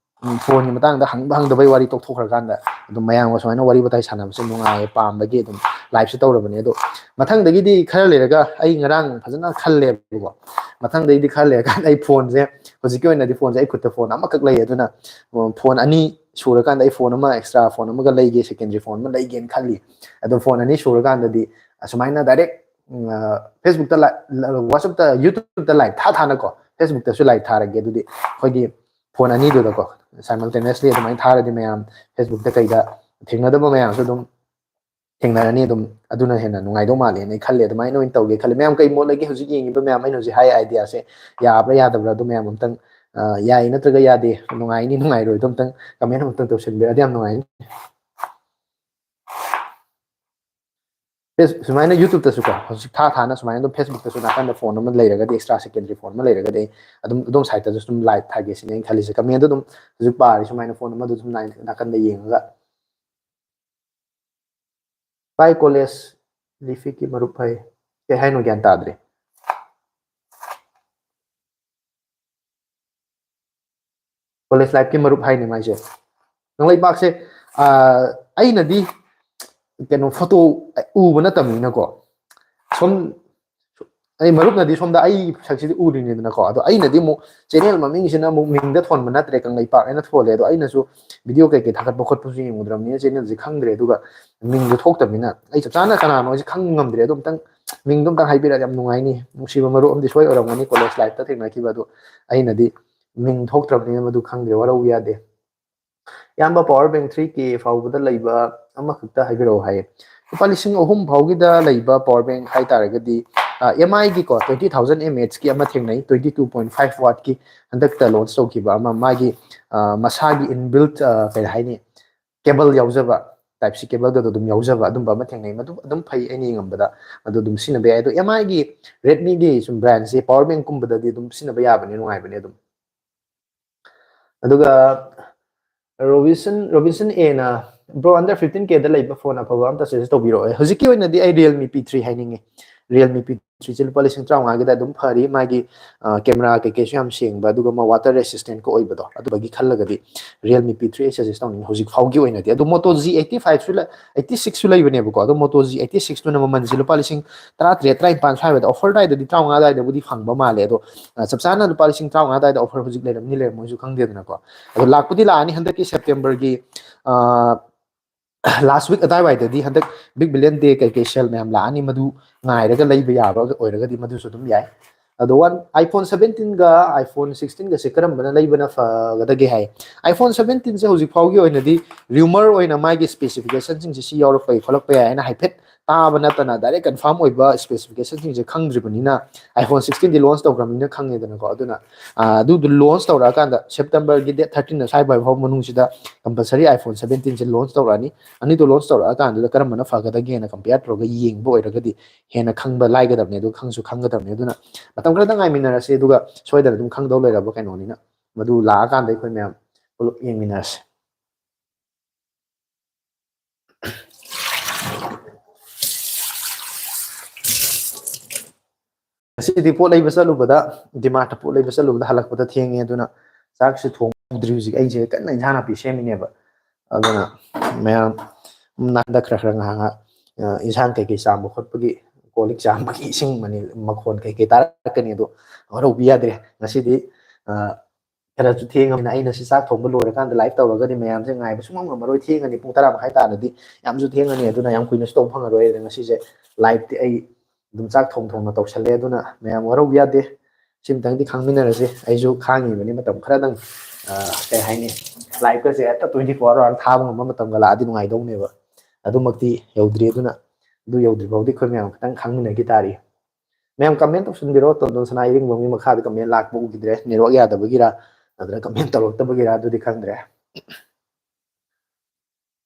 phoneꯒꯤ ꯃꯇꯥꯡꯗ ꯍꯪꯕ ꯍꯪꯗꯕꯩ ꯋꯥꯔꯤ ꯇꯣꯛꯊꯣꯛꯈ꯭ꯔꯀꯥꯟꯗ ꯑꯗꯨꯝ ꯃꯌꯥꯝꯒ ꯁꯨꯃꯥꯏꯅ ꯋꯥꯔꯤ ꯋꯥꯇꯥꯏ ꯁꯥꯟꯅꯕꯁꯦ ꯅꯨꯡꯉꯥꯏꯌꯦ, ꯄꯥꯝꯕꯒꯤ ꯑꯗꯨꯝ liveꯁꯦ ꯇꯧꯔꯕꯅꯦ꯫ ꯑꯗꯣ ꯃꯊꯪꯗꯒꯤꯗꯤ ꯈꯔ ꯂꯩꯔꯒ ꯑꯩ ꯉꯔꯥꯡ ꯐꯖꯅ ꯈꯜꯂꯦꯕꯀꯣ꯫ ꯃꯊꯪꯗꯒꯤꯗꯤ ꯈꯔ ꯂꯩꯔꯀꯥꯟꯗ ꯑꯩ phoneꯁꯦ ꯍꯧꯖꯤꯛꯀꯤ ꯑꯣꯏꯅꯗꯤ phoneꯁꯦ ꯑꯩ ꯈꯨꯠꯇ phone ꯑꯃꯈꯛ ꯂꯩ꯫ ꯑꯗꯨꯅ phone ꯑꯅꯤ ꯁꯨꯔꯀꯥꯟꯗ ꯑꯩ phone ꯑꯃ, extra phone ꯑꯃꯒ ꯂꯩꯒꯦ, secondary phone ꯑꯃ ꯂꯩꯒꯦꯅ ꯈꯜꯂꯤ꯫ ꯑꯗꯣ phone ꯑꯅꯤ ꯁꯨꯔꯀꯥꯟꯗꯗꯤ ꯑꯁꯨꯃꯥꯏꯅ direct Facebookꯇ, WhatsAppꯇ, YouTubeꯇ live ꯊꯥ ꯊꯥꯅꯀꯣ, Facebookꯇꯁꯨ live ꯊꯥꯔꯒꯦ꯫ ꯑꯗꯨꯗꯤ ꯑꯩꯈꯣꯏꯒꯤ phone ꯑꯅꯤꯗꯨꯗꯀꯣ simultaneously ꯑꯗꯨꯃꯥꯏꯅ ꯊꯥꯔꯗꯤ ꯃꯌꯥꯝ Facebookꯇ ꯀꯩꯗ ꯊꯦꯡꯅꯗꯕ ꯃꯌꯥꯝꯁꯨ ꯑꯗꯨꯝ ꯊꯦꯡꯅꯔꯅꯤ꯫ ꯑꯗꯨꯝ ꯑꯗꯨꯅ ꯍꯦꯟꯅ ꯅꯨꯡꯉꯥꯏꯗꯧ ꯃꯥꯜꯂꯦꯅ ꯑꯩ ꯈꯜꯂꯦ꯫ ꯑꯗꯨꯃꯥꯏꯅ ꯑꯣꯏꯅ ꯇꯧꯒꯦ ꯈꯜꯂꯦ꯫ ꯃꯌꯥꯝ ꯀꯩ ꯃꯣꯠ ꯂꯩꯒꯦ? ꯍꯧꯖꯤꯛ ꯌꯦꯡꯉꯤꯕ ꯃꯌꯥꯝ, ꯑꯩꯅ ꯍꯧꯖꯤꯛ ꯍꯥꯏ ideaꯁꯦ ꯌꯥꯕ꯭ꯔꯥ ꯌꯥꯗꯕ꯭ꯔꯥ? ꯑꯗꯨ ꯃꯌꯥꯝ ꯑꯝꯇꯪ, ꯌꯥꯏ ꯅꯠꯇ꯭ꯔꯒ ꯌꯥꯗꯦ, ꯅꯨꯡꯉꯥꯏꯅꯤ ꯅꯨꯡꯉꯥꯏꯔꯣꯏꯗꯣ ꯑꯝꯇꯪ comment ꯑꯃꯇꯪ ꯇꯧꯁꯟꯕꯤꯔꯗꯤ ꯌꯥꯝ ꯅꯨꯡꯉꯥꯏꯅꯤ꯫ ꯁꯨꯃꯥꯏꯅ YouTubeꯇꯁꯨꯀꯣ ꯍꯧꯖꯤꯛ ꯊꯥ ꯊꯥꯅ ꯁꯨꯃꯥꯏꯅ ꯑꯗꯨꯝ Facebookꯇꯁꯨ ꯅꯥꯀꯟꯗ phone ꯑꯃ ꯂꯩꯔꯒꯗꯤ, extra secondary phone ꯑꯃ ꯂꯩꯔꯒꯗꯤ ꯑꯩ ꯑꯗꯨꯝ ꯑꯗꯣꯝ sideꯇꯁꯨ ꯑꯗꯨꯝ live ꯊꯥꯒꯦ ꯁꯤꯅꯦ ꯑꯩꯅ ꯈꯜꯂꯤꯁꯦ꯫ Commentꯗꯣ ꯑꯗꯨꯝ ꯍꯧꯖꯤꯛ ꯄꯥꯔꯤ ꯁꯨꯃꯥꯏꯅ phone ꯑꯃꯗ ꯑꯗꯨꯝ ꯅꯥꯀꯟꯗ ꯌꯦꯡꯉꯒ꯫ ꯚꯥꯏ, college lifeꯀꯤ ꯃꯔꯨꯞ ꯍꯥꯏ ꯀꯩ ꯍꯥꯏꯅꯣ ꯒ꯭ꯌꯥꯟ ꯇꯥꯗ꯭ꯔꯦ꯫ College lifeꯀꯤ ꯃꯔꯨꯞ ꯍꯥꯏꯅꯤ ꯃꯥꯏꯁꯦ꯫ ꯀꯪꯂꯩꯄꯥꯛꯁꯦ, ꯑꯩꯅꯗꯤ ꯀꯩꯅꯣ photo ꯎꯕ ꯅꯠꯇꯕꯅꯤꯅꯀꯣ, ꯁꯨꯝ ꯑꯩ ꯃꯔꯨꯞꯅꯗꯤ ꯁꯣꯝꯗ ꯑꯩ ꯁꯛꯁꯤꯗꯤ ꯎꯔꯤꯅꯤꯗꯅꯀꯣ, ꯑꯗꯣ ꯑꯩꯅꯗꯤ ꯑꯃꯨꯛ ꯆꯦꯅꯦꯜ ꯃꯃꯤꯡꯁꯤꯅ ꯑꯃꯨꯛ ꯃꯤꯡꯗ ꯊꯣꯟꯕ ꯅꯠꯇ꯭ꯔꯦ, ꯀꯪꯂꯩꯄꯥꯛ ꯍꯥꯏꯅ ꯊꯣꯜꯂꯦ꯫ ꯑꯗꯣ ꯑꯩꯅꯁꯨ ꯚꯤꯗꯤꯑꯣ ꯀꯩꯀꯩ ꯊꯥꯒꯠꯄ ꯈꯣꯠꯄꯁꯨ ꯌꯦꯡꯉꯨꯗ꯭ꯔꯕꯅꯤꯅ ꯆꯦꯅꯦꯜꯁꯦ ꯈꯪꯗ꯭ꯔꯦ꯫ ꯑꯗꯨꯒ ꯃꯤꯡꯗꯣ ꯊꯣꯛꯇꯕꯅꯤꯅ ꯑꯩ ꯆꯞ ꯆꯥꯅ ꯀꯅꯥꯅꯣ ꯍꯥꯏꯁꯦ ꯈꯪ ꯉꯝꯗ꯭ꯔꯦ꯫ ꯑꯗꯣ ꯑꯝꯇꯪ ꯃꯤꯡꯗꯣ ꯑꯝꯇꯪ ꯍꯥꯏꯕꯤꯔꯛꯑꯗꯤ ꯌꯥꯝ ꯅꯨꯡꯉꯥꯏꯅꯤ꯫ ꯅꯨꯡꯁꯤꯕ ꯃꯔꯨꯞ ꯑꯃꯗꯤ ꯁꯣꯏ ꯑꯣꯏꯔꯝꯒꯅꯤ, ꯀꯣꯂꯦꯖ ꯂꯥꯏꯐꯇ ꯊꯦꯡꯅꯈꯤꯕ꯫ ꯑꯗꯣ ꯑꯩꯅꯗꯤ ꯃꯤꯡ ꯊꯣꯛꯇ꯭ꯔꯕꯅꯤꯅ ꯃꯗꯨ ꯈꯪꯗ꯭ꯔꯦ, ꯋꯥꯔꯧꯕ ꯌꯥꯗꯦ꯫ ꯏꯌꯥꯝꯕ, power bank three K ꯐꯥꯎꯕꯗ ꯂꯩꯕ ꯑꯃꯈꯛꯇ ꯍꯥꯏꯕꯤꯔꯛꯑꯣ ꯍꯥꯏꯌꯦ꯫ ꯂꯨꯄꯥ ꯂꯤꯁꯤꯡ ꯑꯍꯨꯝ ꯐꯥꯎꯒꯤꯗ ꯂꯩꯕ power bank ꯍꯥꯏ ꯇꯥꯔꯒꯗꯤ, ꯑꯦꯝ ꯑꯥꯏꯒꯤꯀꯣ, twenty thousand mAh ꯀꯤ ꯑꯃ ꯊꯦꯡꯅꯩ, twenty two point five watt ꯀꯤ ꯍꯟꯗꯛꯇ ꯂꯣꯟꯆ ꯇꯧꯈꯤꯕ ꯑꯃ, ꯃꯥꯒꯤ ꯑ, ꯃꯁꯥꯒꯤ inbuilt, ꯑ, ꯀꯩ ꯍꯥꯏꯅꯤ, ꯀꯦꯕꯜ ꯌꯥꯎꯖꯕ, ꯇꯥꯏꯞ ꯁꯤ ꯀꯦꯕꯜꯒꯗꯣ ꯑꯗꯨꯝ ꯌꯥꯎꯖꯕ ꯑꯗꯨꯝꯕ ꯑꯃ ꯊꯦꯡꯅꯩ꯫ ꯃꯗꯨ ꯑꯗꯨꯝ ꯐꯩ, ꯑꯩꯅ ꯌꯦꯡꯉꯝꯕꯗ꯫ ꯑꯗꯨ ꯑꯗꯨꯝ ꯁꯤꯖꯤꯟꯅꯕ ꯌꯥꯏ꯫ ꯑꯗꯣ ꯑꯦꯝ ꯑꯥꯏꯒꯤ, ꯔꯦꯗꯃꯤꯒꯤ ꯁꯨꯝ ꯕ꯭ꯔꯥꯟꯁꯦ ꯄꯋꯔ ꯕꯦꯡꯀꯨꯝꯕꯗꯗꯤ ꯑꯗꯨꯝ ꯁꯤꯖꯤꯟꯅꯕ ꯌꯥꯕꯅꯦ, ꯅꯨꯡꯉꯥꯏꯕꯅꯦ ꯑꯗꯨꯝ꯫ ꯑꯗꯨꯒ ꯔꯣꯕꯤꯟꯁꯟ, ꯔꯣꯕꯤꯟꯁꯟ ꯑꯦꯅ, "Bro, under fifteen K ꯗ ꯂꯩꯕ ꯐꯣꯟ ꯑꯐꯕ ꯑꯝꯇ ꯁꯖꯦꯁ ꯇꯧꯕꯤꯔꯛꯑꯣ꯫" ꯍꯧꯖꯤꯛꯀꯤ ꯑꯣꯏꯅꯗꯤ ꯑꯩ Realme P three ꯍꯥꯏꯅꯤꯡꯉꯤ꯫ Realme P three ꯁꯦ ꯂꯨꯄꯥ ꯂꯤꯁꯤꯡ ꯇꯔꯥꯃꯉꯥꯒꯤꯗ ꯑꯗꯨꯝ ꯐꯔꯤ, ꯃꯥꯒꯤ, ꯑ, ꯀꯦꯃꯦꯔꯥ ꯀꯩꯀꯩꯁꯨ ꯌꯥꯝ ꯁꯦꯡꯕ, ꯑꯗꯨꯒ ꯃꯥ water resistant ꯀ ꯑꯣꯏꯕꯗꯣ, ꯑꯗꯨꯗꯒꯤ ꯈꯜꯂꯒꯗꯤ Realme P three ꯑꯩ ꯁꯖꯦꯁ ꯇꯧꯅꯤꯡꯉꯤ ꯍꯧꯖꯤꯛ ꯐꯥꯎꯒꯤ ꯑꯣꯏꯅꯗꯤ꯫ ꯑꯗꯨ Moto G eighty five ꯁꯨ ꯂꯩ, eighty six ꯁꯨ ꯂꯩꯕꯅꯦꯕꯀꯣ꯫ ꯑꯗꯣ Moto G eighty six ꯇꯨꯅ ꯃꯃꯜꯁꯦ ꯂꯨꯄꯥ ꯂꯤꯁꯤꯡ ꯇꯔꯥꯇꯔꯦꯠ, ꯇꯔꯥꯅꯤꯄꯥꯟ ꯁ꯭ꯋꯥꯏꯗ, offer ꯑꯗꯨꯋꯥꯏꯗꯗꯤ ꯇꯔꯥꯃꯉꯥ ꯑꯗꯨꯋꯥꯏꯗꯕꯨꯗꯤ ꯐꯪꯕ ꯃꯥꯜꯂꯦ꯫ ꯑꯗꯣ, ꯑ, ꯆꯞ ꯆꯥꯅ ꯂꯨꯄꯥ ꯂꯤꯁꯤꯡ ꯇꯔꯥꯃꯉꯥ ꯑꯗꯨꯋꯥꯏꯗ offer ꯍꯧꯖꯤꯛ ꯂꯩꯔꯝꯅꯤ ꯂꯩꯔꯝꯃꯣꯏꯁꯨ ꯈꯪꯗꯦꯗꯅꯀꯣ꯫ ꯑꯗꯣ ꯂꯥꯛꯄꯨꯗꯤ ꯂꯥꯛꯑꯅꯤ ꯍꯟꯗꯛꯀꯤ ꯁꯦꯞꯇꯦꯝꯕꯔꯒꯤ, ꯑ, last week ꯑꯗꯥꯏꯋꯥꯏꯗꯗꯤ ꯍꯟꯗꯛ Big Billion Day ꯀꯩꯀꯩ sale ꯃꯌꯥꯝ ꯂꯥꯛꯑꯅꯤ, ꯃꯗꯨ ꯉꯥꯏꯔꯒ ꯂꯩꯕ ꯌꯥꯕ ꯑꯣꯏꯔꯒꯗꯤ ꯃꯗꯨꯁꯨ ꯑꯗꯨꯝ ꯌꯥꯏ꯫ ꯑꯗꯣ one, iPhone seventeen ꯒ iPhone sixteen ꯒꯁꯦ ꯀꯔꯝꯕꯅ ꯂꯩꯕꯅ ꯐꯒꯗꯒꯦ ꯍꯥꯏ꯫ iPhone seventeen ꯁꯦ ꯍꯧꯖꯤꯛ ꯐꯥꯎꯒꯤ ꯑꯣꯏꯅꯗꯤ rumor ꯑꯣꯏꯅ ꯃꯥꯒꯤ specification ꯁꯤꯡꯁꯦ ꯁꯤ ꯌꯥꯎꯔꯛꯄ ꯌꯥꯏ, ꯈꯣꯠꯂꯛꯄ ꯌꯥꯏ ꯍꯥꯏꯅ ꯍꯥꯏꯐꯦꯠ ꯇꯥꯕ ꯅꯠꯇꯅ direct confirm ꯑꯣꯏꯕ specification ꯁꯤꯡꯁꯦ ꯈꯪꯗ꯭ꯔꯤꯕꯅꯤꯅ, iPhone sixteen ꯗꯤ launch ꯇꯧꯈ꯭ꯔꯕꯅꯤꯅ ꯈꯪꯉꯦꯗꯅꯀꯣ꯫ ꯑꯗꯨꯅ, ꯑ, ꯑꯗꯨꯗꯨ launch ꯇꯧꯔꯛꯑꯀꯥꯟꯗ ꯁꯦꯞꯇꯦꯝꯕꯔꯒꯤ date thirteen ꯑꯁ꯭ꯋꯥꯏ ꯐꯥꯎ ꯃꯅꯨꯡꯁꯤꯗ compulsory iPhone seventeen ꯁꯦ launch ꯇꯧꯔꯛꯑꯅꯤ꯫ ꯑꯅꯤꯗꯣ launch ꯇꯧꯔꯛꯑꯀꯥꯟꯗꯨꯗ ꯀꯔꯝꯕꯅ ꯐꯒꯗꯒꯦꯅ compare ꯇꯧꯔꯒ ꯌꯦꯡꯕ ꯑꯣꯏꯔꯒꯗꯤ ꯍꯦꯟꯅ ꯈꯪꯕ ꯂꯥꯏꯒꯗꯕꯅꯦ, ꯑꯗꯨ ꯈꯪꯁꯨ ꯈꯪꯒꯗꯕꯅꯦ꯫ ꯑꯗꯨꯅ ꯃꯇꯝ ꯈꯔꯗꯪ ꯉꯥꯏꯃꯤꯟꯅꯔꯁꯤ, ꯑꯗꯨꯒ ꯁꯣꯏꯗꯅ ꯑꯗꯨꯝ ꯈꯪꯗꯧ ꯂꯩꯔꯕ ꯀꯩꯅꯣꯅꯤꯅ, ꯃꯗꯨ ꯂꯥꯛꯑꯀꯥꯟꯗ ꯑꯩꯈꯣꯏ ꯃꯌꯥꯝ ꯄꯨꯂꯞ ꯌꯦꯡꯃꯤꯟꯅꯔꯁꯤ꯫ ꯉꯁꯤꯗꯤ ꯄꯣꯠ ꯂꯩꯕ ꯆꯠꯂꯨꯕꯗ, ꯗꯤꯃꯥꯔꯠꯇ ꯄꯣꯠ ꯂꯩꯕ ꯆꯠꯂꯨꯕꯗ ꯍꯜꯂꯛꯄꯗ ꯊꯦꯡꯉꯦ꯫ ꯑꯗꯨꯅ ꯆꯥꯛꯁꯨ ꯊꯣꯡꯗ꯭ꯔꯤ꯫ ꯍꯧꯖꯤꯛ ꯑꯩꯁꯦ ꯀꯟꯅ ꯏꯟꯁꯥꯡ ꯅꯥꯄꯤ ꯁꯦꯝꯃꯤꯅꯦꯕ꯫ ꯑꯗꯨꯅ ꯃꯌꯥꯝ ꯅꯥꯀꯟꯗ ꯈꯔ ꯈꯔ ꯉꯥꯏꯍꯥꯛ ꯉꯥꯏꯍꯥꯛ, ꯑ, ꯏꯟꯁꯥꯡ ꯀꯩꯀꯩ ꯆꯥꯝꯕ ꯈꯣꯠꯄꯒꯤ ꯀꯣꯜ ꯂꯤꯛ ꯆꯥꯝꯕꯒꯤ ꯏꯁꯤꯡ ꯃꯅꯤ-, ꯃꯈꯣꯟ ꯀꯩꯀꯩ ꯇꯥꯔꯛꯀꯅꯤ, ꯑꯗꯣ ꯋꯥꯔꯧꯕꯤ ꯌꯥꯗ꯭ꯔꯦ꯫ ꯉꯁꯤꯗꯤ, ꯑ, ꯈꯔꯁꯨ ꯊꯦꯡꯉꯕꯅꯤꯅ ꯑꯩꯅ ꯁꯤ ꯆꯥꯛ ꯊꯣꯡꯕ ꯂꯣꯏꯔꯀꯥꯟꯗ live ꯇꯧꯔꯒꯗꯤ ꯃꯌꯥꯝꯁꯦ ꯉꯥꯏꯕ ꯁꯨꯡꯉꯝ ꯉꯝꯃꯔꯣꯏ꯫ ꯊꯦꯡꯉꯅꯤ, ꯄꯨꯡ ꯇꯔꯥ ꯃꯈꯥꯏ ꯇꯥꯔꯗꯤ ꯌꯥꯝꯁꯨ ꯊꯦꯡꯉꯅꯤ, ꯑꯗꯨꯅ ꯌꯥꯝ ꯀꯨꯏꯅꯁꯨ ꯇꯧꯕ ꯐꯪꯉꯔꯣꯏ꯫ ꯑꯗꯨꯅ ꯉꯁꯤꯁꯦ live ꯇꯤ ꯑꯩ ꯑꯗꯨꯝ ꯆꯥꯛ ꯊꯣꯡ ꯊꯣꯡꯅ ꯇꯧꯁꯜꯂꯦ, ꯑꯗꯨꯅ ꯃꯌꯥꯝ ꯋꯥꯔꯧꯕ ꯌꯥꯗꯦ꯫ ꯁꯤꯃꯇꯪꯗꯤ ꯈꯪꯃꯤꯟꯅꯔꯁꯤ꯫ ꯑꯩꯁꯨ ꯈꯥꯡꯉꯤꯕꯅꯤ ꯃꯇꯝ ꯈꯔꯗꯪ, ꯑ, ꯀꯩ ꯍꯥꯏꯅꯤ, live ꯀꯁꯦ ꯍꯦꯛꯇ twenty four hour ꯊꯥꯕ ꯉꯝꯕ ꯃꯇꯝꯒ ꯂꯥꯛꯑꯗꯤ ꯅꯨꯡꯉꯥꯏꯗꯧꯅꯦꯕ꯫ ꯑꯗꯨꯃꯛꯇꯤ ꯌꯧꯗ꯭ꯔꯤ, ꯑꯗꯨꯅ ꯑꯗꯨ ꯌꯧꯗ꯭ꯔꯤ ꯐꯥꯎꯗꯤ ꯑꯩꯈꯣꯏ ꯃꯌꯥꯝ ꯈꯤꯇꯪ ꯈꯪꯃꯤꯟꯅꯈꯤ ꯇꯥꯔꯤ꯫ ꯃꯌꯥꯝ comment ꯇꯧꯁꯟꯕꯤꯔꯣ꯫ ꯇꯣꯟꯗꯣꯟ ꯁꯅꯥ ꯏꯔꯤꯡꯕꯝꯒꯤ ꯃꯈꯥꯗ comment ꯂꯥꯛꯄ ꯎꯈꯤꯗ꯭ꯔꯦ, network ꯌꯥꯗꯕꯒꯤꯔ ꯅꯠꯇ꯭ꯔꯒ comment ꯇꯧꯔꯛꯇꯕꯒꯤꯔ ꯑꯗꯨꯗꯤ ꯈꯪꯗ꯭ꯔꯦ꯫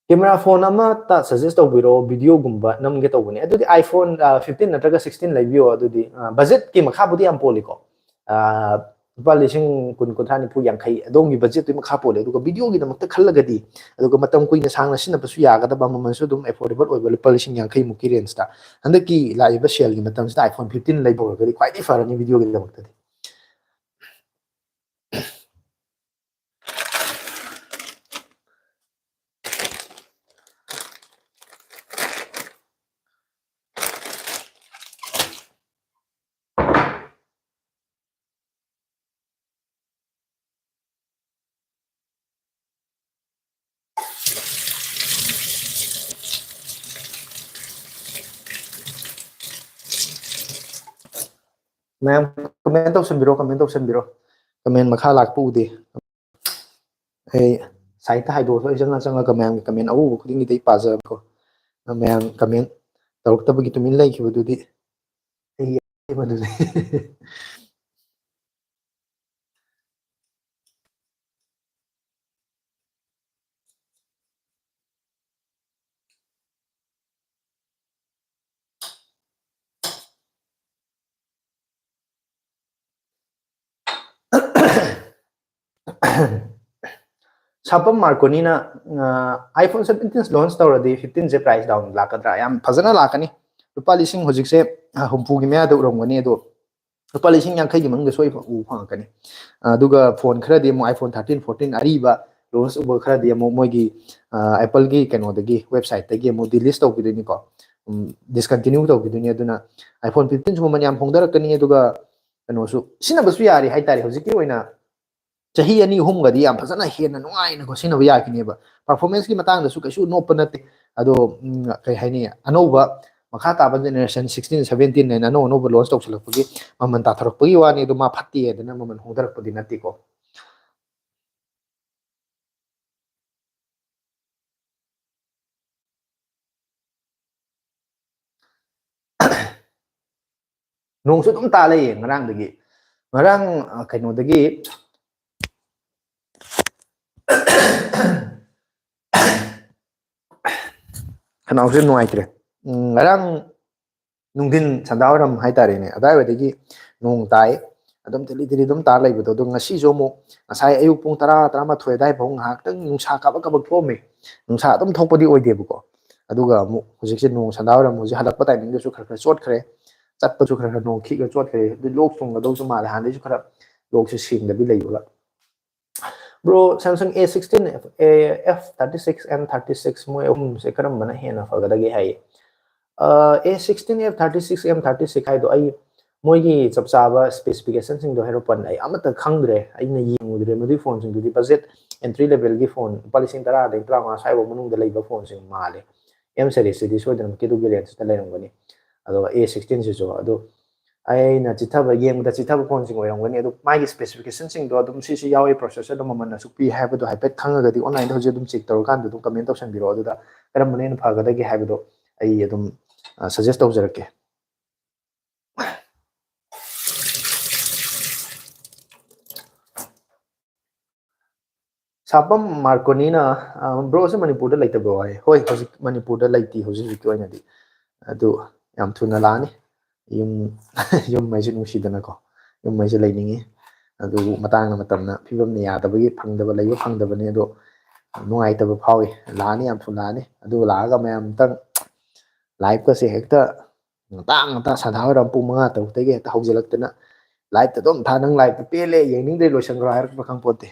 Camera phone ꯑꯃꯇ suggest ꯇꯧꯕꯤꯔꯛꯑꯣ, video ꯒꯨꯝꯕ ꯅꯝꯒꯦ ꯇꯧꯕꯅꯦ꯫ ꯑꯗꯨꯗꯤ iPhone, ꯑ, fifteen ꯅꯠꯇ꯭ꯔꯒ sixteen ꯂꯩꯕꯤꯌꯣ꯫ ꯑꯗꯨꯗꯤ, ꯑ, budget ꯀꯤ ꯃꯈꯥꯕꯨꯗꯤ ꯌꯥꯝ ꯄꯣꯜꯂꯤꯀꯣ꯫ ꯑ, ꯂꯨꯄꯥ ꯂꯤꯁꯤꯡ ꯀꯨꯟ, ꯀꯨꯟꯊ꯭ꯔꯥ, ꯅꯤꯐꯨ, ꯌꯥꯡꯈꯩ, ꯑꯗꯣꯝꯒꯤ budget ꯇꯨꯒꯤ ꯃꯈꯥ ꯄꯣꯜꯂꯦ꯫ ꯑꯗꯨꯒ video ꯒꯤꯗꯃꯛꯇ ꯈꯜꯂꯒꯗꯤ, ꯑꯗꯨꯒ ꯃꯇꯝ ꯀꯨꯏꯅ ꯁꯥꯡꯅ ꯁꯤꯖꯤꯟꯅꯕꯁꯨ ꯌꯥꯒꯗꯕ, ꯃꯃꯜꯁꯨ ꯑꯗꯨꯝ affordable ꯑꯣꯏꯕ, ꯂꯨꯄꯥ ꯂꯤꯁꯤꯡ ꯌꯥꯡꯈꯩ ꯃꯨꯛꯀꯤ range ꯇ꯫ ꯍꯟꯗꯛꯀꯤ ꯂꯥꯛꯏꯕ sale ꯒꯤ ꯃꯇꯝꯁꯤꯗ iPhone fifteen ꯂꯩꯕ ꯑꯣꯏꯔꯒꯗꯤ ꯈ꯭ꯋꯥꯏꯗꯒꯤ ꯐꯔꯅꯤ video ꯒꯤꯗꯃꯛꯇꯗꯤ꯫ ꯃꯌꯥꯝ comment ꯇꯧꯁꯟꯕꯤꯔꯣ, comment ꯇꯧꯁꯟꯕꯤꯔꯣ꯫ Comment ꯃꯈꯥ ꯂꯥꯛꯄ ꯎꯗꯦ꯫ ꯑꯩ side ꯇ ꯍꯥꯏꯗꯣꯛꯑꯁꯨ ꯑꯩ ꯆꯪꯉ ꯆꯪꯉꯒ ꯃꯌꯥꯝꯒꯤ comment ꯑꯎꯕ ꯈꯨꯗꯤꯡꯒꯤꯗꯤ ꯑꯩ ꯄꯥꯖꯕꯀꯣ꯫ ꯃꯌꯥꯝ comment ꯇꯧꯔꯛꯇꯕꯒꯤ ꯇꯨꯃꯤꯟ ꯂꯩꯈꯤꯕꯗꯨꯗꯤ ꯑꯩ ꯃꯗꯨꯗꯤ꯫ ꯁꯥꯄꯝ ꯃꯥꯔꯀꯣꯅꯤꯅ, ꯑ, iPhone seventeen launch ꯇꯧꯔꯗꯤ fifteen ꯁꯦ price down ꯂꯥꯛꯀꯗ꯭ꯔꯥ? ꯌꯥꯝ ꯐꯖꯅ ꯂꯥꯛꯀꯅꯤ꯫ ꯂꯨꯄꯥ ꯂꯤꯁꯤꯡ ꯍꯧꯖꯤꯛꯁꯦ, ꯑ, ꯍꯨꯝꯐꯨꯒꯤ ꯃꯌꯥꯗ ꯎꯔꯝꯒꯅꯤ, ꯑꯗꯣ ꯂꯨꯄꯥ ꯂꯤꯁꯤꯡ ꯌꯥꯡꯈꯩꯒꯤ ꯃꯅꯨꯡꯗ ꯁꯣꯏ ꯎꯕ ꯐꯪꯉꯛꯀꯅꯤ꯫ ꯑꯗꯨꯒ phone ꯈꯔꯗꯤ ꯑꯃꯨꯛ iPhone thirteen, fourteen ꯑꯔꯤꯕ launch ꯎꯕ ꯈꯔꯗꯤ ꯑꯃꯨꯛ ꯃꯣꯏꯒꯤ, ꯑ, Apple ꯒꯤ ꯀꯩꯅꯣꯗꯒꯤ, website ꯇꯒꯤ ꯑꯃꯨꯛ delist ꯇꯧꯈꯤꯗꯣꯏꯅꯤꯀꯣ꯫ ꯗꯤꯁꯀꯟꯇꯤꯅ꯭ꯌꯨ ꯇꯧꯈꯤꯗꯣꯏꯅꯤ꯫ ꯑꯗꯨꯅ iPhone fifteen ꯁꯨ ꯃꯃꯜ ꯌꯥꯝ ꯍꯣꯡꯊꯔꯛꯀꯅꯤ, ꯑꯗꯨꯒ ꯀꯩꯅꯣꯁꯨ ꯁꯤꯖꯤꯟꯅꯕꯁꯨ ꯌꯥꯔꯤ ꯍꯥꯏꯇꯥꯔꯦ꯫ ꯍꯧꯖꯤꯛꯀꯤ ꯑꯣꯏꯅ ꯆꯍꯤ ꯑꯅꯤ ꯑꯍꯨꯝꯒꯗꯤ ꯌꯥꯝ ꯐꯖꯅ ꯍꯦꯟꯅ ꯅꯨꯡꯉꯥꯏꯅꯀꯣ ꯁꯤꯖꯤꯟꯅꯕ ꯌꯥꯈꯤꯅꯦꯕ꯫ ꯄꯔꯐꯣꯔꯃꯦꯟꯁꯀꯤ ꯃꯇꯥꯡꯗꯁꯨ ꯀꯩꯁꯨ ꯅꯣꯞꯄ ꯅꯠꯇꯦ꯫ ꯑꯗꯣ ꯎꯝ, ꯀꯩ ꯍꯥꯏꯅꯤ, ꯑꯅꯧꯕ ꯃꯈꯥ ꯇꯥꯕ ꯖꯦꯅꯦꯔꯦꯁꯟ sixteen seventeen ꯍꯥꯏꯅ ꯑꯅꯧ ꯑꯅꯧꯕ ꯂꯣꯟꯁ ꯇꯧꯁꯜꯂꯛꯄꯒꯤ ꯃꯃꯜ ꯇꯥꯊꯔꯛꯄꯒꯤ ꯋꯥꯅꯤ꯫ ꯑꯗꯣ ꯃꯥ ꯐꯠꯇꯦ ꯍꯥꯏꯗꯅ ꯃꯃꯜ ꯍꯣꯡꯊꯔꯛꯄꯗꯤ ꯅꯠꯇꯦꯀꯣ꯫ ꯅꯣꯡꯁꯨ ꯑꯗꯨꯝ ꯇꯥ ꯂꯩꯌꯦ ꯉꯔꯥꯡꯗꯒꯤ꯫ ꯉꯔꯥꯡ ꯑ, ꯀꯩꯅꯣꯗꯒꯤ ꯈꯅꯥꯎꯁꯦ ꯅꯨꯡꯉꯥꯏꯇ꯭ꯔꯦ꯫ ꯎꯝ, ꯉꯔꯥꯡ ꯅꯨꯡꯊꯤꯟ ꯁꯟꯗꯥꯋꯥꯏꯔꯝ ꯍꯥꯏꯇꯥꯔꯦꯅꯦ, ꯑꯗꯥꯏꯋꯥꯏꯗꯒꯤ ꯅꯣꯡ ꯇꯥꯏ꯫ ꯑꯗꯨꯝ ꯊꯤꯂꯤ ꯊꯤꯂꯤ ꯑꯗꯨꯝ ꯇꯥ ꯂꯩꯕꯗꯣ꯫ ꯑꯗꯣ ꯉꯁꯤꯁꯨ ꯑꯃꯨꯛ ꯉꯁꯥꯏ ꯑꯌꯨꯛ ꯄꯨꯡ ꯇꯔꯥ, ꯇꯔꯥꯃꯥꯊꯣꯏ ꯑꯗꯥꯏ ꯐꯥꯎ ꯉꯥꯏꯍꯥꯛꯇꯪ ꯅꯨꯡꯁꯥ ꯀꯥꯕꯛ ꯀꯥꯕꯛ ꯊꯣꯛꯑꯝꯃꯦ꯫ ꯅꯨꯡꯁꯥ ꯑꯗꯨꯝ ꯊꯣꯛꯄꯗꯤ ꯑꯣꯏꯗꯦꯕꯀꯣ꯫ ꯑꯗꯨꯒ ꯑꯃꯨꯛ ꯍꯧꯖꯤꯛꯁꯦ ꯅꯣꯡ ꯁꯟꯗꯥꯋꯥꯏꯔꯝ ꯍꯧꯖꯤꯛ ꯍꯜꯂꯛꯄ ꯇꯥꯏꯃꯤꯡꯗꯁꯨ ꯈꯔ ꯈꯔ ꯆꯣꯠꯈ꯭ꯔꯦ꯫ ꯆꯠꯄꯁꯨ ꯈꯔ ꯈꯔ ꯅꯣꯡ ꯈꯤꯛꯑ ꯆꯣꯠꯈ꯭ꯔꯦ꯫ ꯑꯗꯨ ꯂꯣꯛ ꯊꯨꯡꯒꯗꯧꯁꯨ ꯃꯥꯜꯂꯦ, ꯍꯥꯟꯅꯗꯩꯁꯨ ꯈꯔ ꯂꯣꯛꯁꯦ ꯁꯦꯡꯗꯕꯤ ꯂꯩꯕꯒ꯫ Bro, Samsung A sixteen, A F thirty six, M thirty six, ꯃꯣꯏ ꯑꯍꯨꯝꯁꯦ ꯀꯔꯝꯕꯅ ꯍꯦꯟꯅ ꯐꯒꯗꯒꯦ ꯍꯥꯏꯌꯦ꯫ ꯑ, A sixteen, F thirty six, M thirty six ꯍꯥꯏꯗꯣ ꯑꯩ ꯃꯣꯏꯒꯤ ꯆꯞ ꯆꯥꯕ ꯁ꯭ꯄꯦꯁꯤꯐꯤꯀꯦꯁꯟꯁꯤꯡꯗꯣ ꯍꯥꯏꯔꯛꯄ ꯑꯩ ꯑꯃꯠꯇ ꯈꯪꯗ꯭ꯔꯦ, ꯑꯩꯅ ꯌꯦꯡꯉꯨꯗ꯭ꯔꯦ꯫ ꯃꯗꯨꯒꯤ ꯐꯣꯟꯁꯤꯡꯗꯨꯗꯤ ꯕꯖꯦꯠ ꯑꯦꯟꯇ꯭ꯔꯤ ꯂꯦꯚꯦꯜꯒꯤ ꯐꯣꯟ ꯂꯨꯄꯥ ꯂꯤꯁꯤꯡ ꯇꯔꯥꯗꯒꯤ ꯇꯔꯥꯃꯉꯥ ꯁ꯭ꯋꯥꯏꯐꯥꯎ ꯃꯅꯨꯡꯗ ꯂꯩꯕ ꯐꯣꯟꯁꯤꯡ ꯃꯥꯜꯂꯦ꯫ M series ꯁꯤꯗꯤ ꯁꯣꯏꯗꯅꯃꯛꯀꯤ ꯑꯗꯨꯒꯤ ꯔꯦꯟꯖꯇ ꯂꯩꯔꯝꯒꯅꯤ꯫ ꯑꯗꯨꯒ A sixteen ꯁꯤꯁꯨ ꯑꯗꯨ ꯑꯩꯅ ꯆꯤꯊꯕ, ꯌꯦꯡꯕꯗ ꯆꯤꯊꯕ ꯐꯣꯟꯁꯤꯡ ꯑꯣꯏꯔꯝꯒꯅꯤ꯫ ꯑꯗꯨ ꯃꯥꯒꯤ ꯁ꯭ꯄꯦꯁꯤꯐꯤꯀꯦꯁꯟꯁꯤꯡꯗꯣ ꯑꯗꯨꯝ ꯁꯤꯁꯤ ꯌꯥꯎꯏ, ꯄ꯭ꯔꯣꯁꯦꯁꯔꯗꯣ ꯃꯃꯜ ꯑꯁꯨꯛ ꯄꯤ ꯍꯥꯏꯕꯗꯣ ꯍꯥꯏꯐꯦꯠ ꯈꯪꯉꯒꯗꯤ ꯑꯣꯟꯂꯥꯏꯟꯗ ꯍꯧꯖꯤꯛ ꯑꯗꯨꯝ ꯆꯦꯛ ꯇꯧꯔꯀꯥꯟꯗ ꯑꯗꯨꯝ ꯀꯃꯦꯟ ꯇꯧꯁꯟꯕꯤꯔꯛꯑꯣ꯫ ꯑꯗꯨꯗ ꯀꯔꯝꯕꯅ ꯍꯦꯟꯅ ꯐꯒꯗꯒꯦ ꯍꯥꯏꯕꯗꯣ ꯑꯩ ꯑꯗꯨꯝ, ꯑ, ꯁꯖꯦꯁ ꯇꯧꯖꯔꯛꯀꯦ꯫ ꯁꯥꯄꯝ ꯃꯥꯔꯀꯣꯅꯤꯅ, ꯑ, "ꯕ꯭ꯔꯣꯁꯦ ꯃꯅꯤꯄꯨꯔꯗ ꯂꯩꯇꯕ꯭ꯔꯣ?" ꯍꯥꯏ꯫ ꯍꯣꯏ, ꯍꯧꯖꯤꯛ ꯃꯅꯤꯄꯨꯔꯗ ꯂꯩꯇꯦ ꯍꯧꯖꯤꯛ ꯍꯧꯖꯤꯛꯀꯤ ꯑꯣꯏꯅꯗꯤ꯫ ꯑꯗꯨ ꯌꯥꯝ ꯊꯨꯅ ꯂꯥꯛꯑꯅꯤ꯫ ꯌꯨꯝ, ꯌꯨꯝ ꯍꯥꯏꯁꯦ ꯅꯨꯡꯁꯤꯗꯅꯀꯣ꯫ ꯌꯨꯝ ꯍꯥꯏꯁꯦ ꯂꯩꯅꯤꯡꯉꯤ꯫ ꯑꯗꯨꯕꯨ ꯃꯇꯥꯡꯅ ꯃꯇꯝꯅ ꯐꯤꯕꯝꯅ ꯌꯥꯗꯕꯒꯤ ꯐꯪꯗꯕ, ꯂꯩꯕ ꯐꯪꯗꯕꯅꯤ꯫ ꯑꯗꯣ ꯅꯨꯡꯉꯥꯏꯇꯕ ꯐꯥꯎꯏ꯫ ꯂꯥꯛꯑꯅꯤ, ꯌꯥꯝ ꯊꯨꯅ ꯂꯥꯛꯑꯅꯤ꯫ ꯑꯗꯨ ꯂꯥꯛꯑꯒ ꯃꯌꯥꯝ ꯑꯝꯇꯪ ꯂꯥꯏꯐꯀꯁꯦ ꯍꯦꯛꯇ ꯉꯟꯇꯥ ꯉꯟꯇꯥ ꯁꯟꯗꯥ ꯋꯥꯏꯔꯝ ꯄꯨꯡ ꯃꯉꯥ ꯇꯔꯨꯛꯇꯒꯤ ꯍꯦꯛꯇ ꯍꯧꯖꯤꯜꯂꯛꯇꯅ ꯂꯥꯏꯐꯇ ꯑꯗꯨꯝ ꯊꯥ, "ꯅꯪ ꯂꯥꯏꯐꯇ ꯄꯦꯜꯂꯦ, ꯌꯦꯡꯅꯤꯡꯗ꯭ꯔꯦ, ꯂꯣꯏꯁꯟꯈ꯭ꯔꯣ" ꯍꯥꯏꯔꯛꯄ ꯈꯪꯄꯣꯠꯇꯦ꯫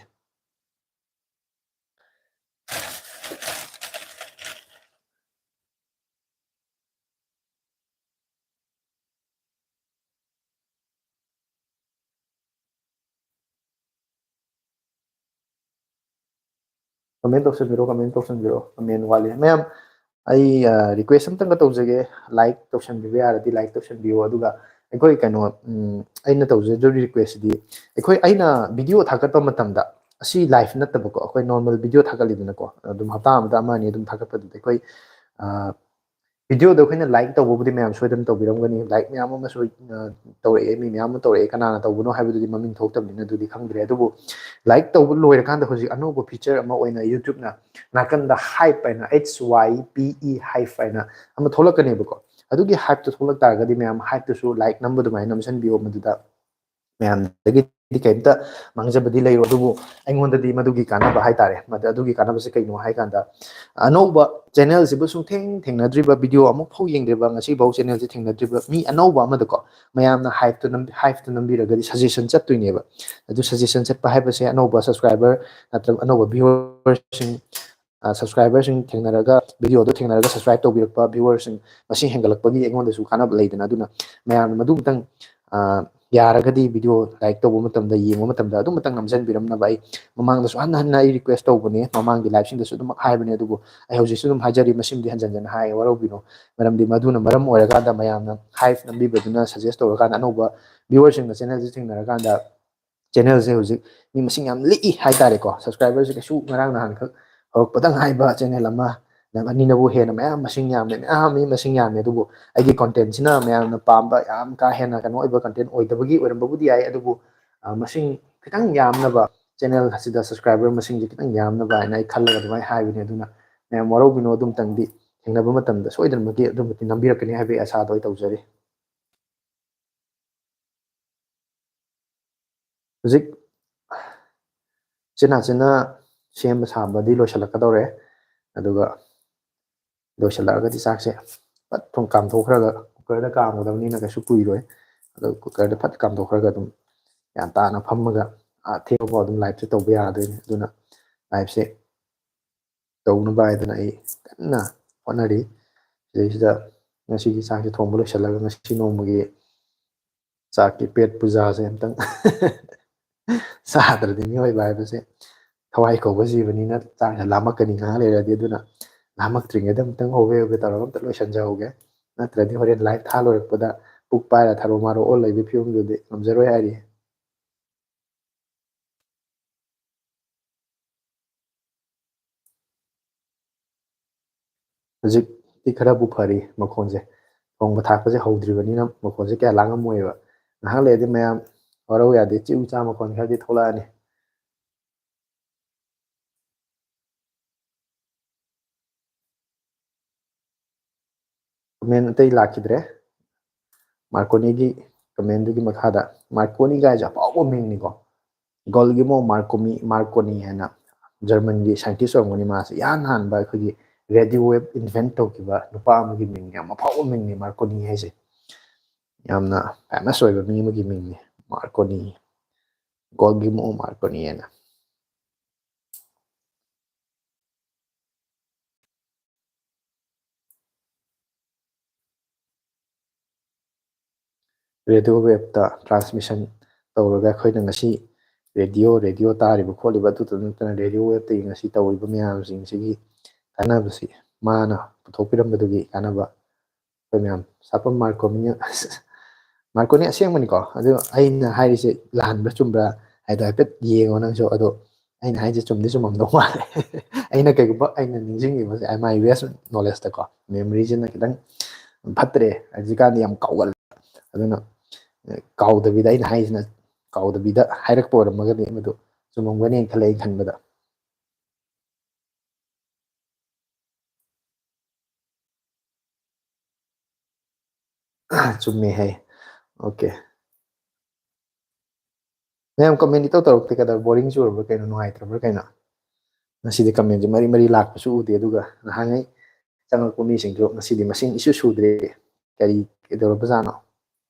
ꯀꯃꯦꯟ ꯇꯧꯁꯟꯕꯤꯔꯣ, ꯀꯃꯦꯟ ꯇꯧꯁꯟꯕꯤꯔꯣ, ꯀꯃꯦꯟ ꯋꯥꯠꯂꯤ꯫ ꯃꯌꯥꯝ, ꯑꯩ ꯔꯤꯀ꯭ꯋꯦꯁ ꯑꯝꯇꯪꯒ ꯇꯧꯖꯒꯦ, ꯂꯥꯏꯛ ꯇꯧꯁꯟꯕꯤꯕ ꯌꯥꯔꯗꯤ ꯂꯥꯏꯛ ꯇꯧꯁꯟꯕꯤꯌꯣ꯫ ꯑꯗꯨꯒ ꯑꯩꯈꯣꯏ ꯀꯩꯅꯣ, ꯎꯝ, ꯑꯩꯅ ꯇꯧꯖꯗꯣꯔꯤ ꯔꯤꯀ꯭ꯋꯦꯁꯁꯤꯗꯤ, ꯑꯩꯈꯣꯏ, ꯑꯩꯅ ꯚꯤꯗꯤꯑꯣ ꯊꯥꯒꯠꯄ ꯃꯇꯝꯗ, ꯑꯁꯤ ꯂꯥꯏꯐ ꯅꯠꯇꯕꯀꯣ, ꯑꯩꯈꯣꯏ ꯅꯣꯔꯃꯦꯜ ꯚꯤꯗꯤꯑꯣ ꯊꯥꯒꯠꯂꯤꯗꯅꯀꯣ, ꯑꯗꯨꯝ ꯍꯞꯇꯥ ꯑꯃꯗ ꯑꯃ ꯑꯅꯤ ꯑꯗꯨꯝ ꯊꯥꯒꯠꯄꯗꯨꯗ ꯑꯩꯈꯣꯏ, ꯑ, ꯚꯤꯗꯤꯑꯣꯗ ꯑꯩꯈꯣꯏꯅ ꯂꯥꯏꯛ ꯇꯧꯕꯕꯨꯗꯤ ꯃꯌꯥꯝ ꯁꯣꯏꯗꯅ ꯇꯧꯕꯤꯔꯝꯒꯅꯤ꯫ ꯂꯥꯏꯛ ꯃꯌꯥꯝ ꯑꯃꯁꯨ, ꯑ, ꯇꯧꯔꯛꯑꯦ, ꯃꯤ ꯃꯌꯥꯝ ꯑꯃ ꯇꯧꯔꯛꯑꯦ, ꯀꯅꯥꯅ ꯇꯧꯕꯅꯣ ꯍꯥꯏꯕꯗꯨꯗꯤ ꯃꯃꯤꯡ ꯊꯣꯛꯇꯕꯅꯤꯅ ꯑꯗꯨꯗꯤ ꯈꯪꯗ꯭ꯔꯦ꯫ ꯑꯗꯨꯕꯨ ꯂꯥꯏꯛ ꯇꯧꯕ ꯂꯣꯏꯔꯀꯥꯟꯗ ꯍꯧꯖꯤꯛ ꯑꯅꯧꯕ ꯐꯤꯆꯔ ꯑꯃ ꯑꯣꯏꯅ YouTubeꯅ ꯅꯥꯀꯟꯗ ꯍꯥꯏꯞ ꯍꯥꯏꯅ, H Y P E ꯍꯥꯏꯞ ꯍꯥꯏꯅ ꯑꯃ ꯊꯣꯛꯂꯛꯀꯅꯦꯕꯀꯣ꯫ ꯑꯗꯨꯒꯤ ꯍꯥꯏꯞꯇꯨ ꯊꯣꯛꯂꯛ ꯇꯥꯔꯒꯗꯤ ꯃꯌꯥꯝ ꯍꯥꯏꯞꯇꯨꯁꯨ ꯂꯥꯏꯛ ꯅꯝꯕ ꯑꯗꯨꯃꯥꯏꯅ ꯅꯝꯁꯤꯟꯕꯤꯌꯣ, ꯃꯗꯨꯗ ꯃꯌꯥꯝꯗꯒꯤꯗꯤ ꯀꯩꯝꯇ ꯃꯥꯡꯖꯕꯗꯤ ꯂꯩꯔꯣꯏ꯫ ꯑꯗꯨꯕꯨ ꯑꯩꯉꯣꯟꯗꯗꯤ ꯃꯗꯨꯒꯤ ꯀꯥꯟꯅꯕ ꯍꯥꯏꯇꯥꯔꯦ, ꯃꯗꯨ, ꯑꯗꯨꯒꯤ ꯀꯥꯟꯅꯕꯁꯦ ꯀꯩꯅꯣ ꯍꯥꯏ ꯀꯥꯟꯗ, ꯑꯅꯧꯕ ꯆꯦꯅꯦꯜꯁꯤꯕꯨ ꯁꯨꯡꯊꯦꯡ ꯊꯦꯡꯅꯗ꯭ꯔꯤꯕ, ꯚꯤꯗꯤꯑꯣ ꯑꯃꯨꯛꯐꯥꯎ ꯌꯦꯡꯗ꯭ꯔꯤꯕ, ꯉꯁꯤꯐꯥꯎ ꯆꯦꯅꯦꯜꯁꯦ ꯊꯦꯡꯅꯗ꯭ꯔꯤꯕ ꯃꯤ ꯑꯅꯧꯕ ꯑꯃꯗꯀꯣ, ꯃꯌꯥꯝꯅ ꯍꯥꯏꯞꯇꯨ ꯅꯝ-, ꯍꯥꯏꯞꯇꯨ ꯅꯝꯕꯤꯔꯒꯗꯤ ꯁꯖꯦꯁꯟ ꯆꯠꯇꯣꯏꯅꯦꯕ꯫ ꯑꯗꯨ ꯁꯖꯦꯁꯟ ꯆꯠꯄ ꯍꯥꯏꯕꯁꯦ ꯑꯅꯧꯕ ꯁꯕꯁꯀ꯭ꯔꯥꯏꯕꯔ ꯅꯠꯇ꯭ꯔꯒ ꯑꯅꯧꯕ ꯚ꯭ꯌꯨꯋꯔꯁꯤꯡ, ꯑ, ꯁꯕꯁꯀ꯭ꯔꯥꯏꯕꯔꯁꯤꯡ ꯊꯦꯡꯅꯔꯒ, ꯚꯤꯗꯤꯑꯣꯗꯣ ꯊꯦꯡꯅꯔꯒ ꯁꯕꯁꯀ꯭ꯔꯥꯏꯕ ꯇꯧꯕꯤꯔꯛꯄ ꯚ꯭ꯌꯨꯋꯔꯁꯤꯡ ꯃꯁꯤꯡ ꯍꯦꯟꯒꯠꯂꯛꯄꯒꯤ ꯑꯩꯉꯣꯟꯗꯁꯨ ꯀꯥꯟꯅꯕ ꯂꯩꯗꯅ꯫ ꯑꯗꯨꯅ ꯃꯌꯥꯝꯅ ꯃꯗꯨ ꯑꯃꯨꯛꯇꯪ, ꯑ, ꯌꯥꯔꯒꯗꯤ ꯚꯤꯗꯤꯑꯣ ꯂꯥꯏꯛ ꯇꯧꯕ ꯃꯇꯝꯗ, ꯌꯦꯡꯕ ꯃꯇꯝꯗ ꯑꯗꯨꯃꯇꯪ ꯅꯝꯁꯤꯟꯕꯤꯔꯝꯅꯕ ꯑꯩ ꯃꯃꯥꯡꯗꯁꯨ ꯍꯟꯅ ꯍꯟꯅ ꯑꯩ ꯔꯤꯀ꯭ꯋꯦꯁ ꯇꯧꯕꯅꯦ, ꯃꯃꯥꯡꯒꯤ ꯂꯥꯏꯐꯁꯤꯡꯗꯁꯨ ꯑꯗꯨꯃꯛ ꯍꯥꯏꯕꯅꯦ꯫ ꯑꯗꯨꯕꯨ ꯑꯩ ꯍꯧꯖꯤꯛꯁꯨ ꯑꯗꯨꯝ ꯍꯥꯏꯖꯔꯤ, ꯃꯁꯤꯃꯗꯤ ꯍꯟꯖꯟ ꯍꯟꯖꯟ ꯍꯥꯏ, ꯋꯥꯔꯧꯕꯤꯅꯣ꯫ ꯃꯔꯝꯗꯤ ꯃꯗꯨꯅ ꯃꯔꯝ ꯑꯣꯏꯔꯀꯥꯟꯗ ꯃꯌꯥꯝꯅ ꯍꯥꯏꯞ ꯅꯝꯕꯤꯕꯗꯨꯅ ꯁꯖꯦꯁ ꯇꯧꯔꯀꯥꯟꯗ ꯑꯅꯧꯕ ꯚ꯭ꯌꯨꯋꯔꯁꯤꯡꯅ ꯆꯦꯅꯦꯜꯁꯦ ꯊꯦꯡꯅꯔꯀꯥꯟꯗ, ꯆꯦꯅꯦꯜꯁꯦ ꯍꯧꯖꯤꯛ ꯃꯤ ꯃꯁꯤꯡ ꯌꯥꯝ ꯂꯤꯛꯏ ꯍꯥꯏꯇꯥꯔꯦꯀꯣ꯫ ꯁꯕꯁꯀ꯭ꯔꯥꯏꯕꯔꯁꯦ ꯀꯩꯁꯨ ꯉꯔꯥꯡ ꯅꯍꯥꯟꯈꯛ ꯍꯧꯔꯛꯄꯗ ꯉꯥꯏꯕ ꯆꯦꯅꯦꯜ ꯑꯃ, ꯅꯪ ꯑꯅꯤꯅꯕꯨ ꯍꯦꯟꯅ ꯃꯌꯥꯝ ꯃꯁꯤꯡ ꯌꯥꯝꯃꯦ, ꯃꯌꯥꯝ ꯃꯤ ꯃꯁꯤꯡ ꯌꯥꯝꯃꯦ꯫ ꯑꯗꯨꯕꯨ ꯑꯩꯒꯤ ꯀꯣꯟꯇꯦꯟꯁꯤꯅ ꯃꯌꯥꯝꯅ ꯄꯥꯝꯕ ꯌꯥꯝ ꯀꯥ ꯍꯦꯟꯅ ꯀꯩꯅꯣ ꯑꯣꯏꯕ ꯀꯣꯟꯇꯦꯟ ꯑꯣꯏꯗꯕꯒꯤ ꯑꯣꯏꯔꯝꯕꯕꯨꯗꯤ ꯌꯥꯏ, ꯑꯗꯨꯕꯨ, ꯑ, ꯃꯁꯤꯡ ꯈꯤꯇꯪ ꯌꯥꯝꯅꯕ, ꯆꯦꯅꯦꯜ ꯑꯁꯤꯗ ꯁꯕꯁꯀ꯭ꯔꯥꯏꯕꯔ ꯃꯁꯤꯡꯁꯦ ꯈꯤꯇꯪ ꯌꯥꯝꯅꯕ ꯍꯥꯏꯅ ꯑꯩ ꯈꯜꯂꯒ ꯑꯗꯨꯃꯥꯏꯅ ꯍꯥꯏꯕꯅꯦ꯫ ꯑꯗꯨꯅ ꯃꯌꯥꯝ ꯋꯥꯔꯧꯕꯤꯅꯣ, ꯑꯗꯨꯝꯇꯪꯗꯤ ꯊꯦꯡꯅꯕ ꯃꯇꯝꯗ ꯁꯣꯏꯗꯅꯃꯛꯀꯤ ꯑꯗꯨꯃꯛꯇꯤ ꯅꯝꯕꯤꯔꯛꯀꯅꯤ ꯍꯥꯏꯕꯒꯤ ꯑꯁꯥꯗꯣ ꯑꯩ ꯇꯧꯖꯔꯤ꯫ ꯍꯧꯖꯤꯛ ꯆꯤꯟ ꯅꯥꯆꯤꯟꯅ ꯁꯦꯝꯕ ꯁꯥꯕꯗꯤ ꯂꯣꯏꯁꯤꯜꯂꯛꯀꯗꯧꯔꯦ꯫ ꯑꯗꯨꯒ ꯂꯣꯏꯁꯤꯜꯂꯛꯑꯒꯗꯤ ꯆꯥꯛꯁꯦ ꯐꯠ ꯊꯣꯡ ꯀꯥꯝꯊꯣꯛꯈ꯭ꯔꯒ, ꯀꯨꯀꯔꯗ ꯀꯥꯝꯒꯗꯕꯅꯤꯅ ꯀꯩꯁꯨ ꯀꯨꯏꯔꯣꯏ꯫ ꯑꯗꯣ ꯀꯨꯀꯔꯗ ꯐꯠ ꯀꯥꯝꯊꯣꯛꯈ꯭ꯔꯒ ꯑꯗꯨꯝ ꯒ꯭ꯌꯥꯟ ꯇꯥꯅ ꯐꯝꯃꯒ ꯑꯥ ꯊꯦꯡꯕꯐꯥꯎ ꯑꯗꯨꯝ ꯂꯥꯏꯞꯁꯦ ꯇꯧꯕ ꯌꯥꯗꯣꯏꯅꯤ꯫ ꯑꯗꯨꯅ ꯂꯥꯏꯞꯁꯦ ꯇꯧꯅꯕ ꯍꯥꯏꯗꯅ ꯑꯩ ꯀꯟꯅ ꯍꯣꯠꯅꯔꯤ꯫ ꯁꯤꯗꯩꯁꯤꯗ ꯉꯁꯤꯒꯤ ꯆꯥꯛꯁꯦ ꯊꯣꯡꯕ ꯂꯣꯏꯁꯤꯜꯂꯒ ꯉꯁꯤ ꯅꯣꯡꯃꯒꯤ ꯆꯥꯛꯀꯤ ꯄꯦꯠ ꯄꯨꯖꯥꯁꯦ ꯑꯝꯇꯪ ꯆꯥꯗ꯭ꯔꯗꯤ ꯃꯤꯑꯣꯏꯕ ꯍꯥꯏꯕꯁꯦ ꯊꯋꯥꯏ ꯀꯧꯕ ꯖꯤꯕꯅꯤꯅ ꯆꯥꯛꯁꯦ ꯂꯥꯝꯃꯛꯀꯅꯤ ꯉꯥꯏꯍꯥꯛ ꯂꯩꯔꯗꯤ꯫ ꯑꯗꯨꯅ ꯂꯥꯝꯃꯛꯇ꯭ꯔꯤꯉꯩꯗ ꯑꯃꯨꯛꯇꯪ ꯍꯣꯕꯦ ꯍꯣꯕꯦ ꯇꯧꯔꯒ ꯑꯝꯇ ꯂꯣꯏꯁꯤꯟꯖꯍꯧꯒꯦ꯫ ꯅꯠꯇ꯭ꯔꯗꯤ ꯍꯣꯔꯦꯟ live ꯊꯥ ꯂꯣꯏꯔꯛꯄꯗ ꯄꯨꯛ ꯄꯥꯏꯔ ꯊꯔꯣ ꯃꯥꯔꯣ ꯑꯣꯜ ꯂꯩꯕꯒꯤ ꯐꯤꯕꯝꯗꯨꯗꯤ ꯉꯝꯖꯔꯣꯏ ꯍꯥꯏꯔꯤ꯫ ꯍꯧꯖꯤꯛꯇꯤ ꯈꯔꯕꯨ ꯐꯔꯤ ꯃꯈꯣꯟꯁꯦ꯫ ꯊꯣꯡꯕ ꯊꯥꯛꯄꯁꯦ ꯍꯧꯗ꯭ꯔꯤꯕꯅꯤꯅ ꯃꯈꯣꯟꯁꯦ ꯀꯌꯥ ꯂꯥꯡꯉꯝꯃꯣꯏꯕ꯫ ꯉꯥꯏꯍꯥꯛ ꯂꯩꯔꯗꯤ ꯃꯌꯥꯝ ꯋꯥꯔꯧ ꯌꯥꯗꯦ, ꯆꯤꯎ ꯆꯥ ꯃꯈꯣꯟ ꯈꯔꯗꯤ ꯊꯣꯛꯂꯛꯑꯅꯤ꯫ Comment ꯑꯇꯩ ꯂꯥꯛꯈꯤꯗ꯭ꯔꯦ꯫ Marconiꯒꯤ commentꯗꯨꯒꯤ ꯃꯈꯥꯗ, Marconi ꯒꯥꯏꯁꯦ ꯑꯐꯥꯎꯕ ꯃꯤꯡꯅꯤꯀꯣ꯫ Guglielmo Marconi, Marconi ꯍꯥꯏꯅ Germanꯒꯤ scientist ꯑꯣꯏꯔꯝꯒꯅꯤ꯫ ꯃꯥꯁꯦ ꯏꯍꯥꯟ ꯍꯥꯟꯕ ꯑꯩꯈꯣꯏꯒꯤ radio wave invent ꯇꯧꯈꯤꯕ ꯅꯨꯄꯥ ꯑꯃꯒꯤ ꯃꯤꯡ, ꯌꯥꯝ ꯑꯐꯥꯎꯕ ꯃꯤꯡꯅꯤ Marconi ꯍꯥꯏꯁꯦ꯫ ꯌꯥꯝꯅ famous ꯑꯣꯏꯕ ꯃꯤ ꯑꯃꯒꯤ ꯃꯤꯡꯅꯤ Marconi, Guglielmo Marconi ꯍꯥꯏꯅ꯫ Radio waveꯇ transmission ꯇꯧꯔꯒ ꯑꯩꯈꯣꯏꯅ ꯉꯁꯤ radio, radio ꯇꯥꯔꯤꯕ ꯈꯣꯠꯂꯤꯕ ꯑꯗꯨꯇ ꯅꯠꯇꯅ radio waveꯇꯒꯤ ꯉꯁꯤ ꯇꯧꯔꯤꯕ ꯃꯌꯥꯝꯁꯤꯡꯁꯤꯒꯤ ꯀꯥꯟꯅꯕꯁꯤ, ꯃꯥꯅ ꯄꯨꯊꯣꯛꯄꯤꯔꯝꯕꯗꯨꯒꯤ ꯀꯥꯟꯅꯕ ꯑꯩꯈꯣꯏ ꯃꯌꯥꯝ ꯁꯥꯐꯝ Marconi, Marconi ꯑꯁꯦꯡꯕꯅꯤꯀꯣ꯫ ꯑꯗꯨ ꯑꯩꯅ ꯍꯥꯏꯔꯤꯁꯦ ꯂꯥꯟꯕ꯭ꯔꯥ ꯆꯨꯝꯕ꯭ꯔꯥ ꯍꯥꯏꯗꯣ ꯍꯥꯏꯐꯦꯠ ꯌꯦꯡꯉꯣ ꯅꯪꯁꯨ꯫ ꯑꯗꯣ ꯑꯩꯅ ꯍꯥꯏꯁꯦ ꯆꯨꯝꯗꯤ ꯆꯨꯝꯃꯝꯗꯧ ꯃꯥꯜꯂꯦ꯫ ꯑꯩꯅ ꯀꯩꯒꯨꯝꯕ ꯑꯩꯅ ꯅꯤꯡꯁꯤꯡꯉꯤꯕꯁꯦ, my best knowledgeꯇꯀꯣ, memoryꯁꯤꯅ ꯈꯤꯇꯪ ꯐꯠꯇ꯭ꯔꯦ ꯍꯧꯖꯤꯛꯀꯥꯟꯗꯤ, ꯌꯥꯝ ꯀꯥꯎꯒꯜꯂꯦ꯫ ꯑꯗꯨꯅ ꯀꯥꯎꯗꯕꯤꯗ, ꯑꯩꯅ ꯍꯥꯏꯁꯤꯅ ꯀꯥꯎꯗꯕꯤꯗ ꯍꯥꯏꯔꯛꯄ ꯑꯣꯏꯔꯝꯃꯒꯗꯤ ꯃꯗꯨ ꯆꯨꯝꯃꯝꯒꯅꯤ ꯈꯜꯂꯦ ꯑꯩꯅ ꯈꯟꯕꯗ꯫ ꯆꯨꯝꯃꯦ ꯍꯥꯏ꯫ Okay꯫ ꯃꯌꯥꯝ comment ꯏꯇꯧ ꯇꯧꯔꯛꯇꯦ, ꯀꯩꯗꯧꯔꯦ? Boring ꯆꯨꯔꯕ꯭ꯔꯥ ꯀꯩꯅꯣ? ꯅꯨꯡꯉꯥꯏꯇ꯭ꯔꯕ꯭ꯔꯥ ꯀꯩꯅꯣ? ꯉꯁꯤꯗꯤ commentꯁꯦ ꯃꯔꯤ ꯃꯔꯤ ꯂꯥꯛꯄꯁꯨ ꯎꯗꯦ, ꯑꯗꯨꯒ ꯅꯍꯥꯟꯉꯩ ꯆꯪꯉꯛꯄ ꯃꯤꯁꯤꯡꯁꯨ ꯉꯁꯤꯗꯤ ꯃꯁꯤꯡ ꯏꯁꯨ ꯁꯨꯗ꯭ꯔꯦ꯫ ꯀꯔꯤ ꯀꯩꯗꯧꯔꯕꯖꯥꯠꯅꯣ?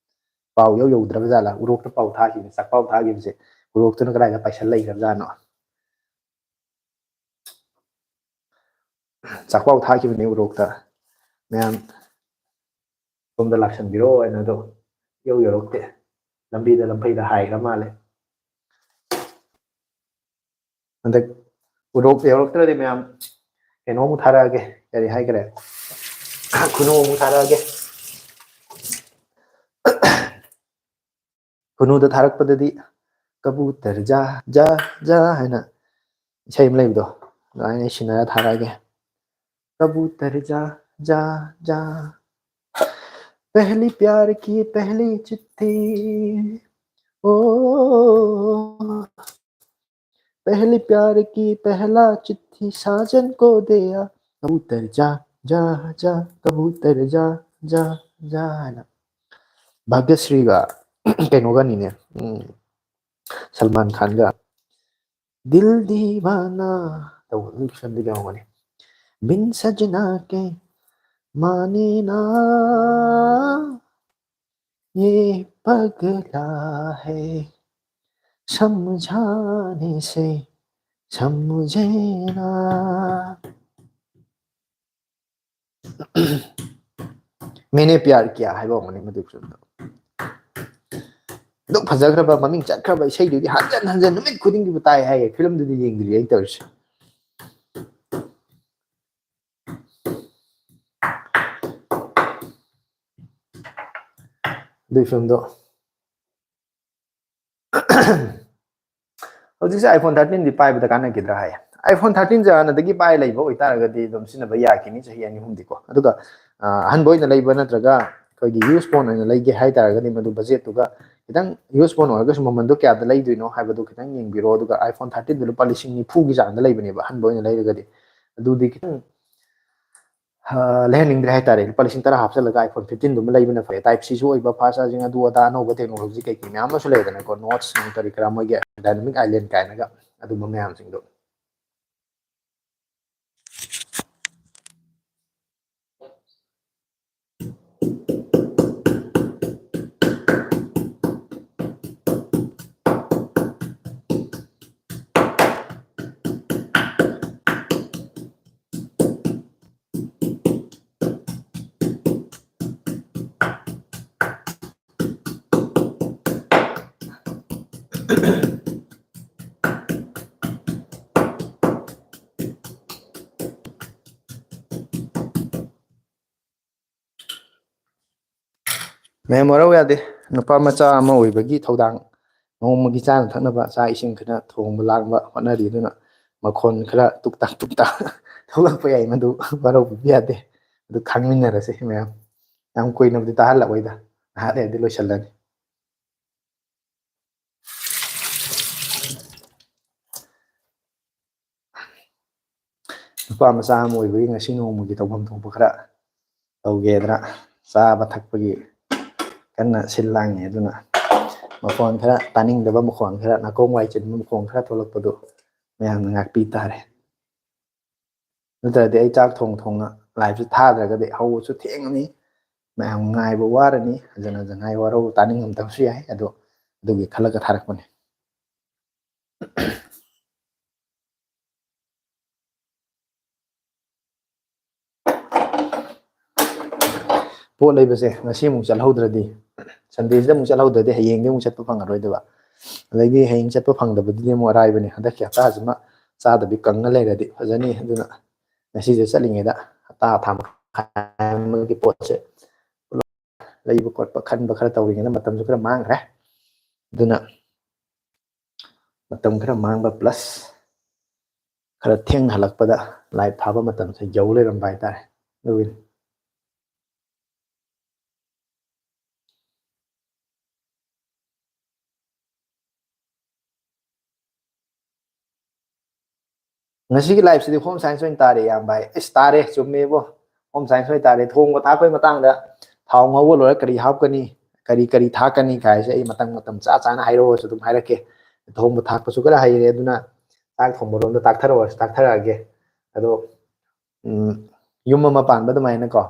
ꯄꯥꯎ ꯏꯌꯧ ꯌꯧꯗ꯭ꯔꯕ ꯖꯥꯠꯂꯥ? ꯎꯔꯣꯛꯇ ꯄꯥꯎ ꯊꯥꯈꯤꯕꯅꯤ, ꯆꯥꯛꯄꯥꯎ ꯊꯥꯈꯤꯕꯁꯦ ꯎꯔꯣꯛꯇꯨꯅ ꯀꯗꯥꯏꯗ ꯄꯥꯏꯁꯜ ꯂꯩꯈ꯭ꯔꯕꯖꯥꯠꯅꯣ? ꯆꯥꯛꯄꯥꯎ ꯊꯥꯈꯤꯕꯅꯤ ꯎꯔꯣꯛꯇ, ꯃꯌꯥꯝ ꯁꯣꯝꯗ ꯂꯥꯛꯁꯟꯕꯤꯔꯣ ꯍꯥꯏꯅ, ꯑꯗꯣ ꯏꯌꯧ ꯌꯧꯔꯛꯇꯦ꯫ ꯂꯝꯕꯤꯗ ꯂꯝꯐꯩꯗ ꯍꯥꯏꯈ꯭ꯔ ꯃꯥꯜꯂꯦ꯫ ꯍꯟꯗꯛ ꯎꯔꯣꯛ ꯌꯧꯔꯛꯇ꯭ꯔꯗꯤ ꯃꯌꯥꯝ ꯀꯩꯅꯣ ꯑꯃꯨꯛ ꯊꯥꯔꯛꯑꯒꯦ꯫ ꯀꯔꯤ ꯍꯥꯏꯈ꯭ꯔꯦ? ꯈꯨꯅꯨ ꯑꯃꯨꯛ ꯊꯥꯔꯛꯑꯒꯦ꯫ ꯈꯨꯅꯨꯗ ꯊꯥꯔꯛꯄꯗꯗꯤ "ꯀꯕꯨꯇꯔ ꯖꯥ ꯖꯥ ꯖꯥ" ꯍꯥꯏꯅ ꯏꯁꯩ ꯑꯃ ꯂꯩꯕꯗꯣ, ꯑꯗꯨꯃꯥꯏꯅ ꯑꯩ ꯁꯤꯟꯅꯔ ꯊꯥꯔꯛꯑꯒꯦ꯫ "ꯀꯕꯨꯇꯔ ꯖꯥ ꯖꯥ ꯖꯥ, ꯄꯍꯂꯤ ꯄ꯭ꯌꯥꯔ ꯀꯤ ꯄꯍꯂꯤ ꯆꯤꯠꯊꯤ, ꯑꯣ, ꯄꯍꯂꯤ ꯄ꯭ꯌꯥꯔ ꯀꯤ ꯄꯍꯂꯥ ꯆꯤꯠꯊꯤ ꯁꯥꯖꯟ ꯀꯣ ꯗꯦꯌꯥ, ꯀꯕꯨꯇꯔ ꯖꯥ ꯖꯥ ꯖꯥ, ꯀꯕꯨꯇꯔ ꯖꯥ ꯖꯥ ꯖꯥ" ꯍꯥꯏꯅ꯫ ꯚꯥꯒ꯭ꯌꯁ꯭ꯔꯤꯒ ꯀꯩꯅꯣꯒꯅꯤꯅꯦ, ꯎꯝ, ꯁꯜꯃꯥꯟ ꯈꯥꯟꯒ "ꯗꯤꯜ ꯗꯤꯋꯥꯅꯥ" ꯇꯧꯕ ꯑꯗꯨꯒꯤ ꯐꯤꯂꯝꯗꯨꯗ ꯌꯥꯎꯕꯅꯦ꯫ "ꯕꯤꯟ ꯁꯖꯅꯥ ꯀꯦ ꯃꯥꯅꯦ ꯅꯥ, ꯌꯦ ꯄꯒꯂꯥ ꯍꯦ, ꯁꯝꯖꯥꯅꯦ ꯁꯦ ꯁꯝꯖꯦꯅꯥ꯫ "ꯃꯦꯅꯦ ꯄ꯭ꯌꯥꯔ ꯀꯤꯌꯥ" ꯍꯥꯏꯕ ꯑꯃꯅꯤ ꯃꯗꯨꯒꯤ ꯐꯤꯂꯝꯗꯣ꯫ ꯑꯗꯨꯛ ꯐꯖꯈ꯭ꯔꯕ, ꯃꯃꯤꯡ ꯆꯠꯈ꯭ꯔꯕ ꯏꯁꯩꯗꯨꯗꯤ ꯍꯟꯖꯟ ꯍꯟꯖꯟ ꯅꯨꯃꯤꯠ ꯈꯨꯗꯤꯡꯒꯤꯕꯨ ꯇꯥꯏ ꯍꯥꯏꯌꯦ꯫ ꯐꯤꯂꯝꯗꯨꯗꯤ ꯌꯦꯡꯗ꯭ꯔꯤ ꯑꯩ ꯇꯧꯔꯤꯁꯦ꯫ ꯑꯗꯨꯏ ꯐꯤꯂꯝꯗꯣ꯫ ꯍꯧꯖꯤꯛꯁꯦ iPhone thirteen ꯗꯤ ꯄꯥꯏꯕꯗ ꯀꯥꯟꯅꯈꯤꯗ꯭ꯔꯥ ꯍꯥꯏ꯫ iPhone thirteen ꯁꯦ ꯍꯥꯟꯅꯗꯒꯤ ꯄꯥꯏ ꯂꯩꯕ ꯑꯣꯏꯇꯥꯔꯒꯗꯤ ꯑꯗꯨꯝ ꯁꯤꯖꯤꯟꯅꯕ ꯌꯥꯈꯤꯅꯤ ꯆꯍꯤ ꯑꯅꯤ ꯑꯍꯨꯝꯗꯤꯀꯣ꯫ ꯑꯗꯨꯒ, ꯑ, ꯑꯍꯟꯕ ꯑꯣꯏꯅ ꯂꯩꯕ ꯅꯠꯇ꯭ꯔꯒ ꯑꯩꯈꯣꯏꯒꯤ use phone ꯑꯣꯏꯅ ꯂꯩꯒꯦ ꯍꯥꯏ ꯇꯥꯔꯒꯗꯤ ꯃꯗꯨ budget ꯇꯨꯒ ꯈꯤꯇꯪ, use phone ꯑꯣꯏꯔꯒꯁꯨ ꯃꯃꯟꯗꯣ ꯀꯌꯥꯗ ꯂꯩꯗꯣꯏꯅꯣ ꯍꯥꯏꯕꯗꯨ ꯈꯤꯇꯪ ꯌꯦꯡꯕꯤꯔꯣ꯫ ꯑꯗꯨꯒ iPhone thirteen ꯗꯨ ꯂꯨꯄꯥ ꯂꯤꯁꯤꯡ ꯅꯤꯐꯨꯒꯤ ꯆꯥꯡꯗ ꯂꯩꯕꯅꯦꯕ ꯑꯍꯟꯕ ꯑꯣꯏꯅ ꯂꯩꯔꯒꯗꯤ꯫ ꯑꯗꯨꯗꯤ ꯈꯤꯇꯪ ꯑ, ꯂꯩꯍꯟꯅꯤꯡꯗ꯭ꯔꯦ ꯍꯥꯏꯇꯥꯔꯦ꯫ ꯂꯨꯄꯥ ꯂꯤꯁꯤꯡ ꯇꯔꯥ ꯍꯥꯞꯆꯤꯜꯂꯒ iPhone fifteen ꯗꯨꯃ ꯂꯩꯕꯅ ꯐꯩ꯫ Type C ꯁꯨ ꯑꯣꯏꯕ, fast charging, ꯑꯗꯨ ꯑꯗꯥ ꯑꯅꯧꯕ technology ꯀꯩꯀꯩ ꯃꯌꯥꯝ ꯑꯃꯁꯨ ꯂꯩꯗꯅꯀꯣ, notes ꯅꯨꯡ ꯀꯔꯤ ꯀꯔꯥ, ꯃꯣꯏꯒꯤ dynamic island ꯀꯥꯏꯅꯒ, ꯑꯗꯨꯝꯕ ꯃꯌꯥꯝꯁꯤꯡꯗꯣ꯫ ꯃꯌꯥꯝ ꯋꯥꯔꯧ ꯌꯥꯗꯦ꯫ ꯅꯨꯄꯥ ꯃꯆꯥ ꯑꯃ ꯑꯣꯏꯕꯒꯤ ꯊꯧꯗꯥꯡ, ꯅꯣꯡꯃꯒꯤ ꯆꯥꯅ ꯊꯛꯅꯕ ꯆꯥꯛ ꯏꯁꯤꯡ ꯈꯔ ꯊꯣꯡꯕ ꯂꯥꯡꯕ ꯍꯣꯠꯅꯔꯤ꯫ ꯑꯗꯨꯅ ꯃꯈꯣꯟ ꯈꯔ ꯇꯨꯛ ꯇꯥꯛ ꯇꯨꯛ ꯇꯥꯛ ꯊꯣꯛꯂꯛꯄ ꯌꯥꯏ, ꯃꯗꯨ ꯋꯥꯔꯧꯕꯤꯕ ꯌꯥꯗꯦ꯫ ꯑꯗꯨ ꯈꯪꯃꯤꯟꯅꯔꯁꯦ ꯃꯌꯥꯝ꯫ ꯌꯥꯝ ꯀꯨꯏꯅꯕꯨꯗꯤ ꯇꯥꯍꯜꯂꯛꯑꯣꯏꯗ, ꯉꯥꯏꯍꯥꯛ ꯂꯩꯔꯗꯤ ꯂꯣꯏꯁꯤꯜꯂꯅꯤ꯫ ꯅꯨꯄꯥ ꯃꯆꯥ ꯑꯃ ꯑꯣꯏꯕꯒꯤ ꯉꯁꯤ ꯅꯣꯡꯃꯒꯤ ꯇꯧꯐꯝ ꯊꯣꯛꯄ ꯈꯔ ꯇꯧꯒꯦꯗꯅ ꯆꯥꯕ ꯊꯛꯄꯒꯤ ꯀꯟꯅ ꯁꯤꯜ ꯂꯥꯡꯉꯤ꯫ ꯑꯗꯨꯅ ꯃꯈꯣꯟ ꯈꯔ ꯇꯥꯅꯤꯡꯗꯕ ꯃꯈꯣꯟ ꯈꯔ, ꯅꯥꯀꯣꯡ ꯋꯥꯏ ꯆꯤꯟꯕ ꯃꯈꯣꯟ ꯈꯔ ꯊꯣꯛꯂꯛꯄꯗꯨ ꯃꯌꯥꯝꯅ ꯉꯥꯛꯄꯤ ꯇꯥꯔꯦ꯫ ꯅꯠꯇ꯭ꯔꯗꯤ ꯑꯩ ꯆꯥꯛ ꯊꯣꯡ ꯊꯣꯡꯅ live ꯁꯦ ꯊꯥꯗ꯭ꯔꯒꯗꯤ ꯍꯧꯕꯁꯨ ꯊꯦꯡꯉꯅꯤ, ꯃꯌꯥꯝ ꯉꯥꯏꯕ ꯋꯥꯔꯅꯤ, ꯍꯟꯖꯟ ꯍꯟꯖꯟ ꯉꯥꯏ ꯋꯥꯔꯧ ꯇꯥꯅꯤꯡꯉꯝꯗꯕꯁꯨ ꯌꯥꯏ꯫ ꯑꯗꯣ ꯑꯗꯨꯒꯤ ꯈꯜꯂꯒ ꯊꯥꯔꯛꯄꯅꯦ꯫ ꯄꯣꯠ ꯂꯩꯕꯁꯦ ꯉꯁꯤ ꯑꯃꯨꯛ ꯆꯠꯍꯧꯗ꯭ꯔꯗꯤ, Sunday ꯁꯤꯗ ꯑꯃꯨꯛ ꯆꯠꯍꯧꯗ꯭ꯔꯗꯤ ꯍꯌꯦꯡꯗꯤ ꯑꯃꯨꯛ ꯆꯠꯄ ꯐꯪꯉꯔꯣꯏꯗꯕ꯫ ꯑꯗꯒꯤ ꯍꯌꯦꯡ ꯆꯠꯄ ꯐꯪꯗꯕꯗꯨꯗꯤ ꯑꯃꯨꯛ ꯑꯔꯥꯏꯕꯅꯤ, ꯍꯟꯗꯛꯀꯤ ꯍꯞꯇꯥꯁꯤꯃ ꯆꯥꯗꯕꯤ ꯀꯪꯉ ꯂꯩꯔꯗꯤ ꯐꯖꯅꯤ꯫ ꯑꯗꯨꯅ ꯉꯁꯤꯁꯦ ꯆꯠꯂꯤꯉꯩꯗ ꯍꯞꯇꯥ ꯊꯥ ꯃꯈꯥꯏ ꯑꯃꯒꯤ ꯄꯣꯠꯁꯦ ꯂꯩꯕ ꯈꯣꯠꯄ ꯈꯟꯕ ꯈꯔ ꯇꯧꯔꯤꯉꯩꯗ ꯃꯇꯝꯁꯨ ꯈꯔ ꯃꯥꯡꯈ꯭ꯔꯦ꯫ ꯑꯗꯨꯅ ꯃꯇꯝ ꯈꯔ ꯃꯥꯡꯕ plus ꯈꯔ ꯊꯦꯡꯅ ꯍꯜꯂꯛꯄꯗ live ꯊꯥꯕ ꯃꯇꯝꯁꯦ ꯌꯧ ꯂꯩꯔꯝꯕ ꯍꯥꯏꯇꯥꯔꯦ꯫ ꯑꯗꯨꯒꯤꯅꯤ꯫ ꯉꯁꯤꯒꯤ live ꯁꯤꯗꯤ home science ꯑꯣꯏꯅ ꯇꯥꯔꯦ, ꯏꯌꯥꯝꯕ꯫ ꯑꯩ ꯑꯁ, ꯇꯥꯔꯦ, ꯆꯨꯝꯃꯦꯕꯣ, home science ꯑꯣꯏꯅ ꯇꯥꯔꯦ꯫ ꯊꯣꯡꯕ ꯊꯥꯛꯄꯒꯤ ꯃꯇꯥꯡꯗ, ꯊꯥꯎ ꯉꯧꯕ ꯂꯣꯏꯔ ꯀꯔꯤ ꯍꯥꯞꯀꯅꯤ, ꯀꯔꯤ ꯀꯔꯤ ꯊꯥꯛꯀꯅꯤ ꯀꯥꯏꯁꯦ ꯑꯩ ꯃꯇꯝ ꯃꯇꯝ ꯆꯥ ꯆꯥꯅ ꯍꯥꯏꯔꯛꯑꯣꯁꯨ ꯑꯗꯨꯝ ꯍꯥꯏꯔꯛꯀꯦ꯫ ꯊꯣꯡꯕ ꯊꯥꯛꯄꯁꯨ ꯈꯔ ꯍꯩꯔꯦ, ꯑꯗꯨꯅ ꯆꯥꯛ ꯊꯣꯡꯕꯔꯣꯝꯗ ꯇꯥꯛꯊꯔꯛꯑꯣꯁꯨ ꯇꯥꯛꯊꯔꯛꯑꯒꯦ꯫ ꯑꯗꯣ, ꯎꯝ, ꯌꯨꯝ ꯑꯃ ꯄꯥꯟꯕ ꯑꯗꯨꯃꯥꯏꯅꯀꯣ,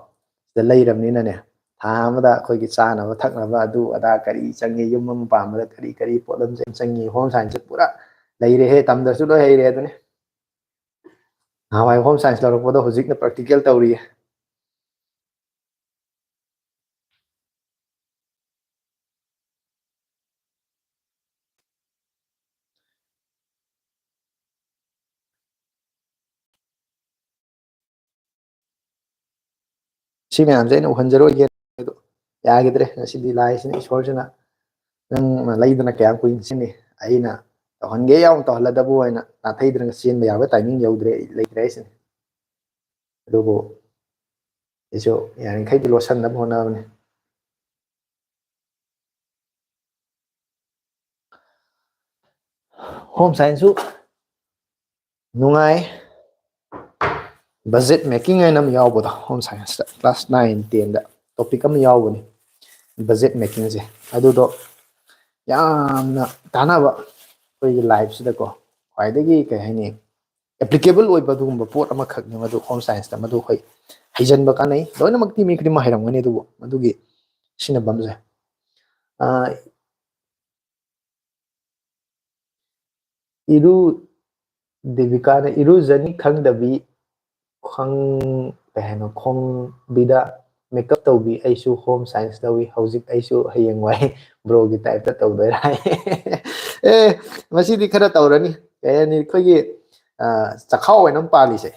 ꯁꯤꯗ ꯂꯩꯔꯕꯅꯤꯅꯅꯦ, ꯊꯥ ꯑꯃꯗ ꯑꯩꯈꯣꯏꯒꯤ ꯆꯥꯅꯕ ꯊꯛꯅꯕ ꯑꯗꯨ ꯑꯗꯥ ꯀꯔꯤ ꯆꯪꯉꯤ, ꯌꯨꯝ ꯑꯃ ꯄꯥꯟꯕꯗ ꯀꯔꯤ ꯀꯔꯤ ꯄꯣꯠꯂꯝꯁꯦ ꯆꯪꯉꯤ, home science ꯁꯦ ꯄꯨꯔꯥ ꯂꯩꯔꯦꯍꯦ, ꯇꯝꯗ꯭ꯔꯁꯨ ꯂꯣꯏ ꯍꯩꯔꯦ ꯑꯗꯨꯅꯤ꯫ ꯅꯍꯥꯟꯋꯥꯏ home science ꯂꯧꯔꯛꯄꯗꯣ ꯍꯧꯖꯤꯛꯅ practical ꯇꯧꯔꯤꯌꯦ꯫ ꯁꯤ ꯃꯌꯥꯝꯁꯦ ꯑꯩꯅ ꯎꯍꯟꯖꯔꯣꯏꯒꯦ꯫ ꯑꯗꯣ ꯌꯥꯈꯤꯗ꯭ꯔꯦ꯫ ꯉꯁꯤꯗꯤ ꯂꯥꯏꯁꯤꯅ, ꯏꯁꯣꯔꯁꯤꯅ ꯅꯪꯅ ꯂꯩꯗꯅ ꯀꯌꯥꯝ ꯀꯨꯏꯅ ꯆꯦꯟꯅꯤ? ꯑꯩꯅ ꯇꯧꯍꯟꯒꯦ ꯌꯥꯎꯅ ꯇꯧꯍꯜꯂꯗꯕꯨ ꯍꯥꯏꯅ ꯅꯥꯊꯩꯗꯅ ꯆꯦꯟꯕ ꯌꯥꯕ ꯇꯥꯏꯃꯤꯡ ꯌꯧꯗ꯭ꯔꯦ, ꯂꯩꯇ꯭ꯔꯦ ꯍꯥꯏꯁꯤꯅꯤ꯫ ꯑꯗꯨꯕꯨ ꯑꯩꯁꯨ ꯌꯥꯔꯤꯈꯩꯗꯤ ꯂꯣꯠꯁꯟꯅꯕ ꯍꯣꯠꯅꯕꯅꯤ꯫ ꯍꯣꯝ ꯁꯥꯏꯟꯁꯁꯨ ꯅꯨꯡꯉꯥꯏ꯫ ꯕꯖꯦꯠ ꯃꯦꯀꯤꯡ ꯍꯥꯏꯅ ꯑꯃ ꯌꯥꯎꯕꯗꯣ, ꯍꯣꯝ ꯁꯥꯏꯟꯁꯇ ꯀ꯭ꯂꯥꯁ ꯅꯥꯏꯟ ꯇꯦꯟꯗ ꯇꯣꯄꯤꯛ ꯑꯃ ꯌꯥꯎꯕꯅꯤ, ꯕꯖꯦꯠ ꯃꯦꯀꯤꯡꯁꯦ꯫ ꯑꯗꯨꯗꯣ ꯌꯥꯝꯅ ꯀꯥꯟꯅꯕ, ꯑꯩꯈꯣꯏꯒꯤ ꯂꯥꯏꯐꯁꯤꯗꯀꯣ ꯈ꯭ꯋꯥꯏꯗꯒꯤ, ꯀꯩ ꯍꯥꯏꯅꯤ, ꯑꯦꯄ꯭ꯂꯤꯀꯦꯕꯜ ꯑꯣꯏꯕ ꯑꯗꯨꯒꯨꯝꯕ ꯄꯣꯠ ꯑꯃꯈꯛꯅꯤ ꯃꯗꯨ꯫ ꯍꯣꯝ ꯁꯥꯏꯟꯁꯇ ꯃꯗꯨ ꯑꯩꯈꯣꯏ ꯍꯩꯖꯟꯕ ꯀꯥꯟꯅꯩ꯫ ꯂꯣꯏꯅꯃꯛꯇꯤ ꯃꯤ ꯈꯨꯗꯤꯡꯃꯛ ꯍꯩꯔꯝꯒꯅꯤ, ꯑꯗꯨꯕꯨ ꯃꯗꯨꯒꯤ ꯁꯤꯖꯤꯟꯅꯐꯝꯁꯦ, ꯑ, ꯏꯔꯨ, ꯗꯦꯕꯤꯀꯥꯅ ꯏꯔꯨꯖꯅꯤ ꯈꯪꯗꯕꯤ, ꯈꯪ-, ꯀꯩ ꯍꯥꯏꯅꯣ, ꯈꯣꯡꯕꯤꯗ ꯃꯦꯀꯞ ꯇꯧꯕꯤ꯫ ꯑꯩꯁꯨ ꯍꯣꯝ ꯁꯥꯏꯟꯁ ꯂꯧꯏ, ꯍꯧꯖꯤꯛ ꯑꯩꯁꯨ ꯍꯌꯦꯡꯋꯥꯏ ꯕ꯭ꯔꯣꯒꯤ ꯇꯥꯏꯞꯇ ꯇꯧꯗꯣꯏꯔꯥ ꯍꯥꯏ꯫ ꯑꯦ, ꯃꯁꯤꯗꯤ ꯈꯔ ꯇꯧꯔꯅꯤ꯫ ꯀꯩ ꯍꯥꯏꯅꯤ, ꯑꯩꯈꯣꯏꯒꯤ, ꯑ, ꯆꯈꯥꯎ ꯑꯣꯏꯅ ꯑꯃ ꯄꯥꯜꯂꯤꯁꯦ,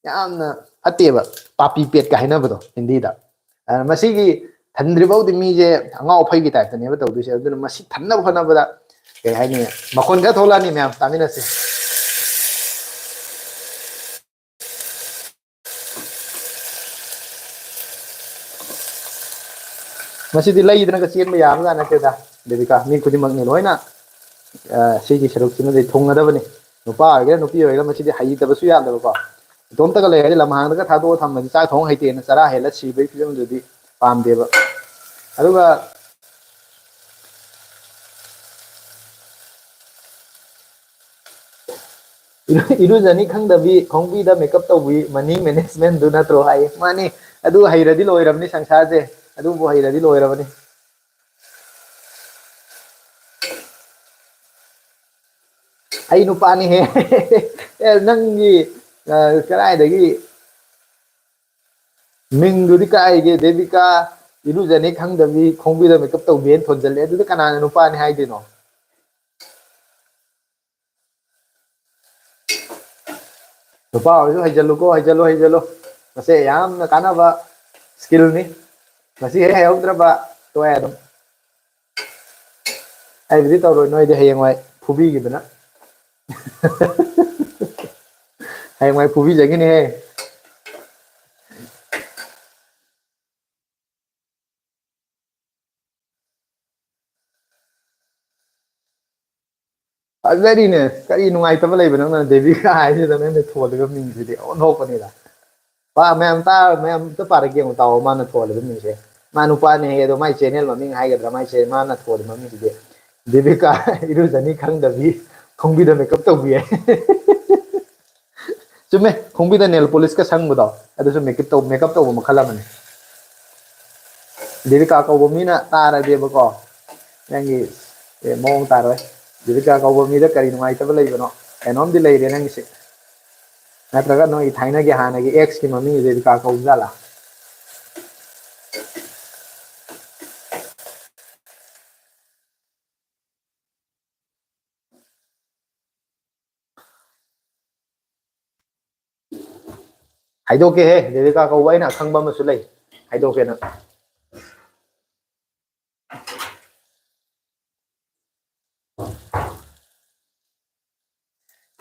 ꯌꯥꯝꯅ ꯐꯠꯇꯦꯕ, ꯄꯥꯄꯤ ꯄꯦꯠꯀ ꯍꯥꯏꯅꯕꯗꯣ ꯍꯤꯟꯗꯤꯗ꯫ ꯑꯗꯨꯅ ꯃꯁꯤꯒꯤ ꯊꯟꯗ꯭ꯔꯤꯐꯥꯎꯗꯤ ꯃꯤꯁꯦ ꯑꯉꯥꯎ ꯑꯐꯩꯒꯤ ꯇꯥꯏꯞꯇꯅꯦꯕ ꯇꯧꯗꯣꯏꯁꯦ꯫ ꯑꯗꯨꯅ ꯃꯁꯤ ꯊꯟꯅꯕ ꯍꯣꯠꯅꯕꯗ, ꯀꯩ ꯍꯥꯏꯅꯤ, ꯃꯈꯣꯟ ꯈꯔ ꯊꯣꯛꯂꯛꯑꯅꯤ, ꯃꯌꯥꯝ ꯇꯥꯃꯤꯟꯅꯁꯤ꯫ ꯃꯁꯤꯗꯤ ꯂꯩꯗꯅꯒ ꯆꯦꯟꯕ ꯌꯥꯕꯖꯥꯠ ꯅꯠꯇꯦꯗ, ꯗꯦꯕꯤꯀꯥ꯫ ꯃꯤ ꯈꯨꯗꯤꯡꯃꯛꯅꯤ ꯂꯣꯏꯅ, ꯑ, ꯁꯤꯒꯤ ꯁꯔꯨꯛꯁꯤꯃꯗꯤ ꯊꯨꯡꯒꯗꯕꯅꯤ꯫ ꯅꯨꯄꯥ ꯑꯣꯏꯒꯦꯔꯥ ꯅꯨꯄꯤ ꯑꯣꯏꯒꯦꯔꯥ, ꯃꯁꯤꯗꯤ ꯍꯩꯇꯕꯁꯨ ꯌꯥꯗꯕꯀꯣ꯫ ꯏꯇꯣꯝꯇꯒ ꯂꯩꯔꯗꯤ ꯂꯝꯍꯥꯡꯗꯒ ꯊꯥꯗꯣꯛꯑ ꯊꯝꯃꯗꯤ ꯆꯥꯛ ꯊꯣꯡ ꯍꯩꯇꯦꯅ ꯆꯔꯥ ꯍꯦꯜꯂ ꯁꯤꯕꯒꯤ ꯐꯤꯕꯝꯗꯨꯗꯤ ꯄꯥꯝꯗꯦꯕ꯫ ꯑꯗꯨꯒ ꯏꯔꯨ-, ꯏꯔꯨꯖꯅꯤ ꯈꯪꯗꯕꯤ, ꯈꯣꯡꯕꯤꯗ ꯃꯦꯀꯞ ꯇꯧꯕꯤ, ꯃꯅꯤ ꯃꯦꯅꯦꯖꯃꯦꯟꯗꯨ ꯅꯠꯇ꯭ꯔꯣ ꯍꯥꯏꯌꯦ꯫ ꯃꯥꯅꯤ, ꯑꯗꯨ ꯍꯩꯔꯗꯤ ꯂꯣꯏꯔꯕꯅꯤ ꯁꯪꯁꯥꯔꯁꯦ, ꯑꯗꯨꯕꯨ ꯍꯩꯔꯗꯤ ꯂꯣꯏꯔꯕꯅꯤ꯫ ꯑꯩ ꯅꯨꯄꯥꯅꯤꯍꯦ꯫ ꯑꯦ, ꯅꯪꯒꯤ, ꯑ, ꯀꯗꯥꯏꯗꯒꯤ ꯃꯤꯡꯗꯨꯗꯤ ꯀꯥꯏꯒꯦ? ꯗꯦꯕꯤꯀꯥ ꯏꯔꯨꯖꯅꯤ ꯈꯪꯗꯕꯤ, ꯈꯣꯡꯕꯤꯗ ꯃꯦꯀꯞ ꯇꯧꯕꯤꯅ ꯊꯣꯟꯖꯜꯂꯦ꯫ ꯑꯗꯨꯗ ꯀꯅꯥꯅ ꯅꯨꯄꯥꯅꯤ ꯍꯥꯏꯗꯣꯏꯅꯣ? ꯅꯨꯄꯥ ꯑꯣꯏꯔꯁꯨ ꯍꯩꯖꯜꯂꯨꯀꯣ, ꯍꯩꯖꯜꯂꯨ, ꯍꯩꯖꯜꯂꯨ꯫ ꯃꯁꯦ ꯌꯥꯝꯅ ꯀꯥꯟꯅꯕ ꯁ꯭ꯀꯤꯜꯅꯤ꯫ ꯉꯁꯤ ꯍꯦꯛ ꯍꯩꯍꯧꯗ꯭ꯔꯕ ꯇꯣꯛꯑꯦ ꯑꯗꯨꯝ꯫ ꯑꯩꯕꯨꯗꯤ ꯇꯧꯔꯣꯏ, ꯅꯣꯏꯗꯤ ꯍꯌꯦꯡꯋꯥꯏ ꯐꯨꯕꯤꯈꯤꯗꯅ꯫ ꯍꯌꯦꯡꯋꯥꯏ ꯐꯨꯕꯤꯖꯈꯤꯅꯤꯍꯦ꯫ ꯐꯖꯔꯤꯅꯦ꯫ ꯀꯔꯤ ꯅꯨꯡꯉꯥꯏꯇꯕ ꯂꯩꯕ ꯅꯪꯅ ꯗꯦꯕꯤꯀꯥ ꯍꯥꯏꯁꯤꯗ ꯅꯪꯅ ꯊꯣꯜꯂꯤꯕ ꯃꯤꯡꯁꯤꯗꯤ ꯑꯣꯟꯊꯣꯛꯄꯅꯤꯗ꯫ ꯄꯥ ꯃꯌꯥꯝ ꯇꯥ ꯃꯌꯥꯝ ꯑꯝꯇ ꯄꯥꯔꯛꯀꯦ ꯌꯦꯡꯉꯨ ꯇꯥꯎꯑꯣ ꯃꯥꯅ ꯊꯣꯜꯂꯤꯕ ꯃꯤꯡꯁꯦ꯫ ꯃꯥ ꯅꯨꯄꯥꯅꯦ ꯍꯦ ꯑꯗꯣ ꯃꯥꯏ ꯆꯦꯅꯦꯜ ꯃꯃꯤꯡ ꯍꯥꯏꯒꯗ꯭ꯔꯥ ꯃꯥꯏ ꯆꯦ ꯃꯥꯅ ꯊꯣꯜꯂꯤꯕ ꯃꯃꯤꯡꯁꯤꯗꯤ ꯗꯦꯕꯤꯀꯥ ꯏꯔꯨꯖꯅꯤ ꯈꯪꯗꯕꯤ ꯈꯣꯡꯕꯤꯗ ꯃꯦꯀꯞ ꯇꯧꯕꯤ ꯍꯥꯏ꯫ ꯆꯨꯝꯃꯦ, ꯈꯣꯡꯕꯤꯗ ꯅꯦꯜ ꯄꯣꯂꯤꯁꯀ ꯁꯪꯕꯗꯣ ꯑꯗꯨꯁꯨ ꯃꯦꯀꯞ ꯇꯧ ꯃꯦꯀꯞ ꯇꯧꯕ ꯃꯈꯜ ꯑꯃꯅꯤ꯫ ꯗꯦꯕꯤꯀꯥ ꯀꯧꯕ ꯃꯤꯅ ꯇꯥꯔꯗꯤꯕꯀꯣ ꯅꯪꯒꯤ ꯑꯦ, ꯃꯑꯣꯡ ꯇꯥꯔꯣꯏ꯫ ꯗꯦꯕꯤꯀꯥ ꯀꯧꯕ ꯃꯤꯗ ꯀꯔꯤ ꯅꯨꯡꯉꯥꯏꯇꯕ ꯂꯩꯕꯅꯣ? ꯀꯩꯅꯣꯝꯗꯤ ꯂꯩꯔꯦ ꯅꯪꯒꯤꯁꯦ꯫ ꯅꯠꯇ꯭ꯔꯒ ꯅꯣꯏꯒꯤ ꯊꯥꯏꯅꯒꯤ ꯍꯥꯟꯅꯒꯤ ꯑꯦꯛꯁꯀꯤ ꯃꯃꯤꯡꯁꯦ ꯗꯦꯕꯤꯀꯥ ꯀꯧꯕ ꯖꯥꯠꯂꯥ? ꯍꯥꯏꯗꯣꯛꯀꯦꯍꯦ, ꯗꯦꯕꯤꯀꯥ ꯀꯧꯕ ꯑꯩꯅ ꯑꯈꯪꯕ ꯑꯃꯁꯨ ꯂꯩ, ꯍꯥꯏꯗꯣꯛꯀꯦ ꯅꯪ꯫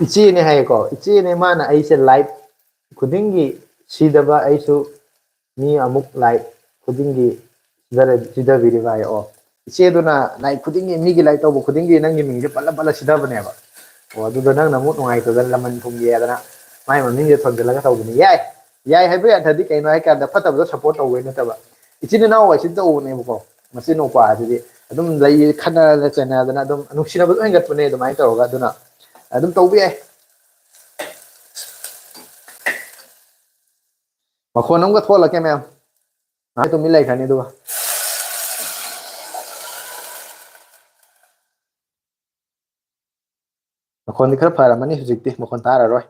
ꯏꯆꯦꯅꯦ ꯍꯥꯏꯌꯦꯀꯣ, ꯏꯆꯦꯅꯦ ꯃꯥꯅ ꯑꯩꯁꯦ ꯂꯥꯏꯐ ꯈꯨꯗꯤꯡꯒꯤ ꯁꯤꯗꯕ ꯑꯩꯁꯨ ꯃꯤ ꯑꯃꯨꯛ ꯂꯥꯏꯐ ꯈꯨꯗꯤꯡꯒꯤ ꯁꯤꯗꯔ- ꯁꯤꯗꯕꯤꯔꯤꯕ ꯍꯥꯏꯌꯦ꯫ ꯑꯣ, ꯏꯆꯦꯗꯨꯅ ꯂꯥꯏꯐ ꯈꯨꯗꯤꯡꯒꯤ ꯃꯤꯒꯤ ꯂꯥꯏꯐ ꯇꯧꯕ ꯈꯨꯗꯤꯡꯒꯤ ꯅꯪꯒꯤ ꯃꯤꯡꯁꯦ ꯄꯜꯂ ꯄꯜꯂ ꯁꯤꯗꯕꯅꯦꯕ꯫ ꯑꯣ, ꯑꯗꯨꯗ ꯅꯪꯅ ꯑꯃꯨꯛ ꯅꯨꯡꯉꯥꯏꯇꯗꯅ ꯂꯃꯟ ꯊꯨꯝꯒꯤ ꯍꯥꯏꯗꯅ ꯃꯥꯏ ꯃꯃꯤꯡꯁꯦ ꯊꯣꯟꯖꯤꯜꯂꯒ ꯇꯧꯕꯅꯤ꯫ ꯌꯥꯏ, ꯌꯥꯏ ꯍꯥꯏꯕ ꯌꯥꯗ꯭ꯔꯗꯤ ꯀꯩꯅꯣ ꯍꯥꯏꯀꯥꯟꯗ ꯐꯠꯇꯕꯗꯣ ꯁꯞꯄꯣꯔꯠ ꯇꯧꯕꯩ ꯅꯠꯇꯕ꯫ ꯏꯆꯤꯟ ꯏꯅꯥꯎ ꯍꯥꯏꯁꯤ ꯇꯧꯕꯅꯦꯕꯀꯣ꯫ ꯃꯆꯤꯟ ꯃꯧꯄꯥ ꯑꯗꯨꯗꯤ ꯑꯗꯨꯝ ꯂꯩ ꯈꯠꯅꯔꯒ ꯆꯩꯅꯗꯅ ꯑꯗꯨꯝ ꯅꯨꯡꯁꯤꯅꯕꯁꯨ ꯍꯦꯟꯒꯠꯄꯅꯦ ꯑꯗꯨꯃꯥꯏꯅ ꯇꯧꯔꯒ꯫ ꯑꯗꯨꯅ ꯑꯗꯨꯝ ꯇꯧꯕ ꯌꯥꯏ꯫ ꯃꯈꯣꯟ ꯑꯃꯒ ꯊꯣꯛꯍꯜꯂꯛꯀꯦ ꯃꯌꯥꯝ, ꯉꯥꯏꯍꯥꯛ ꯇꯨꯃꯤꯟ ꯂꯩꯈ꯭ꯔꯅꯤ ꯑꯗꯨꯒ꯫ ꯃꯈꯣꯟꯗꯤ ꯈꯔ ꯐꯔꯝꯃꯅꯤ ꯍꯧꯖꯤꯛꯇꯤ, ꯃꯈꯣꯟ ꯇꯥꯔꯔꯣꯏ꯫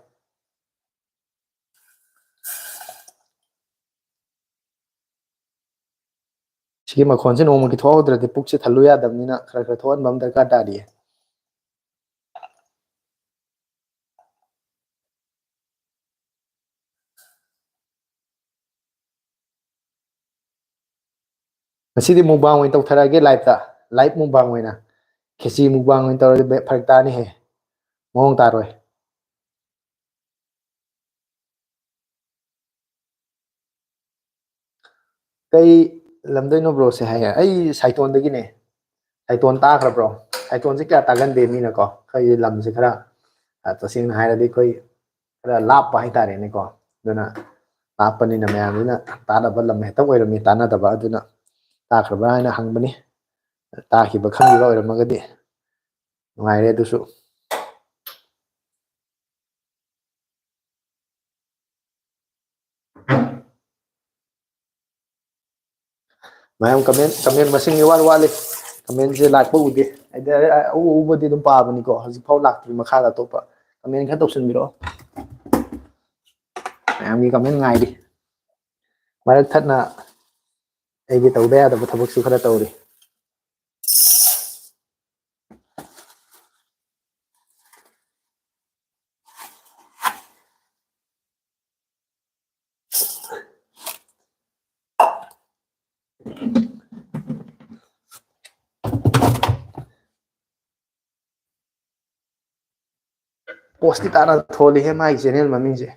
ꯁꯤꯒꯤ ꯃꯈꯣꯟꯁꯦ ꯅꯣꯡꯃꯒꯤ ꯊꯣꯛꯍꯧꯗ꯭ꯔꯗꯤ ꯄꯨꯛꯁꯦ ꯊꯜꯂꯨ ꯌꯥꯗꯕꯅꯤꯅ ꯈꯔ ꯈꯔ ꯊꯣꯛꯍꯟꯕ ꯑꯃ ꯗꯔꯀꯥꯔ ꯇꯥꯔꯤꯌꯦ꯫ ꯉꯁꯤꯗꯤ mukbang ꯑꯣꯏꯅ ꯇꯧꯊꯔꯛꯑꯒꯦ, live ꯇ꯫ Live mukbang ꯑꯣꯏꯅ꯫ ꯈꯦꯆꯤ mukbang ꯑꯣꯏꯅ ꯇꯧꯔꯗꯤ ꯕꯦ-, ꯐꯔꯛ ꯇꯥꯅꯤꯍꯦ꯫ ꯃꯑꯣꯡ ꯇꯥꯔꯣꯏ꯫ ꯀꯩ ꯂꯝꯗꯩꯅꯣ bro ꯁꯦ ꯍꯥꯏꯌꯦ? ꯑꯩ ꯁꯥꯏꯇꯣꯟꯗꯒꯤꯅꯦ꯫ ꯁꯥꯏꯇꯣꯟ ꯇꯥꯈ꯭ꯔꯕ꯭ꯔꯣ? ꯁꯥꯏꯇꯣꯟꯁꯦ ꯀꯌꯥ ꯇꯥꯒꯟꯗꯦ ꯃꯤꯅꯀꯣ꯫ ꯑꯩꯈꯣꯏꯒꯤ ꯂꯝꯁꯦ ꯈꯔ, ꯑ, ꯇꯁꯦꯡꯅ ꯍꯥꯏꯔꯗꯤ ꯑꯩꯈꯣꯏ ꯈꯔ ꯂꯥꯞꯄ ꯍꯥꯏꯇꯥꯔꯦꯅꯦꯀꯣ꯫ ꯑꯗꯨꯅ ꯂꯥꯞꯄꯅꯤꯅ ꯃꯌꯥꯝꯁꯤꯅ ꯇꯥꯗꯕ ꯂꯝ ꯍꯦꯛꯇ ꯑꯣꯏꯔꯝꯃꯤ, ꯇꯥꯅꯗꯕ꯫ ꯑꯗꯨꯅ ꯇꯥꯈ꯭ꯔꯕ꯭ꯔꯥ ꯍꯥꯏꯅ ꯍꯪꯕꯅꯤ꯫ ꯇꯥꯈꯤꯕ ꯈꯪꯈꯤꯕ ꯑꯣꯏꯔꯝꯃꯒꯗꯤ ꯅꯨꯡꯉꯥꯏꯔꯦ ꯑꯗꯨꯁꯨ꯫ ꯃꯌꯥꯝ comment, comment ꯃꯁꯤꯡ ꯏꯋꯥꯠ ꯋꯥꯠꯂꯤ꯫ Comment ꯁꯦ ꯂꯥꯛꯄ ꯎꯗꯦ꯫ ꯍꯥꯏꯗꯤ, ꯑ, ꯑ, ꯑꯎ ꯑꯎꯕꯗꯤ ꯑꯗꯨꯝ ꯄꯥꯕꯅꯤꯀꯣ꯫ ꯍꯧꯖꯤꯛꯐꯥꯎ ꯂꯥꯛꯇ꯭ꯔꯤ꯫ ꯃꯈꯥꯗ ꯑꯇꯣꯞꯄ comment ꯈꯔ ꯇꯧꯁꯤꯟꯕꯤꯔꯛꯑꯣ꯫ ꯃꯌꯥꯝꯒꯤ comment ꯉꯥꯏꯔꯤ꯫ ꯃꯔꯛ ꯊꯠꯅ ꯑꯩꯒꯤ ꯇꯧꯗ ꯌꯥꯗꯕ ꯊꯕꯛꯁꯨ ꯈꯔ ꯇꯧꯔꯤ꯫ Post ꯇꯤ ꯇꯥꯅ ꯊꯣꯜꯂꯤꯍꯦ ꯃꯥꯒꯤ channel ꯃꯃꯤꯡꯁꯦ꯫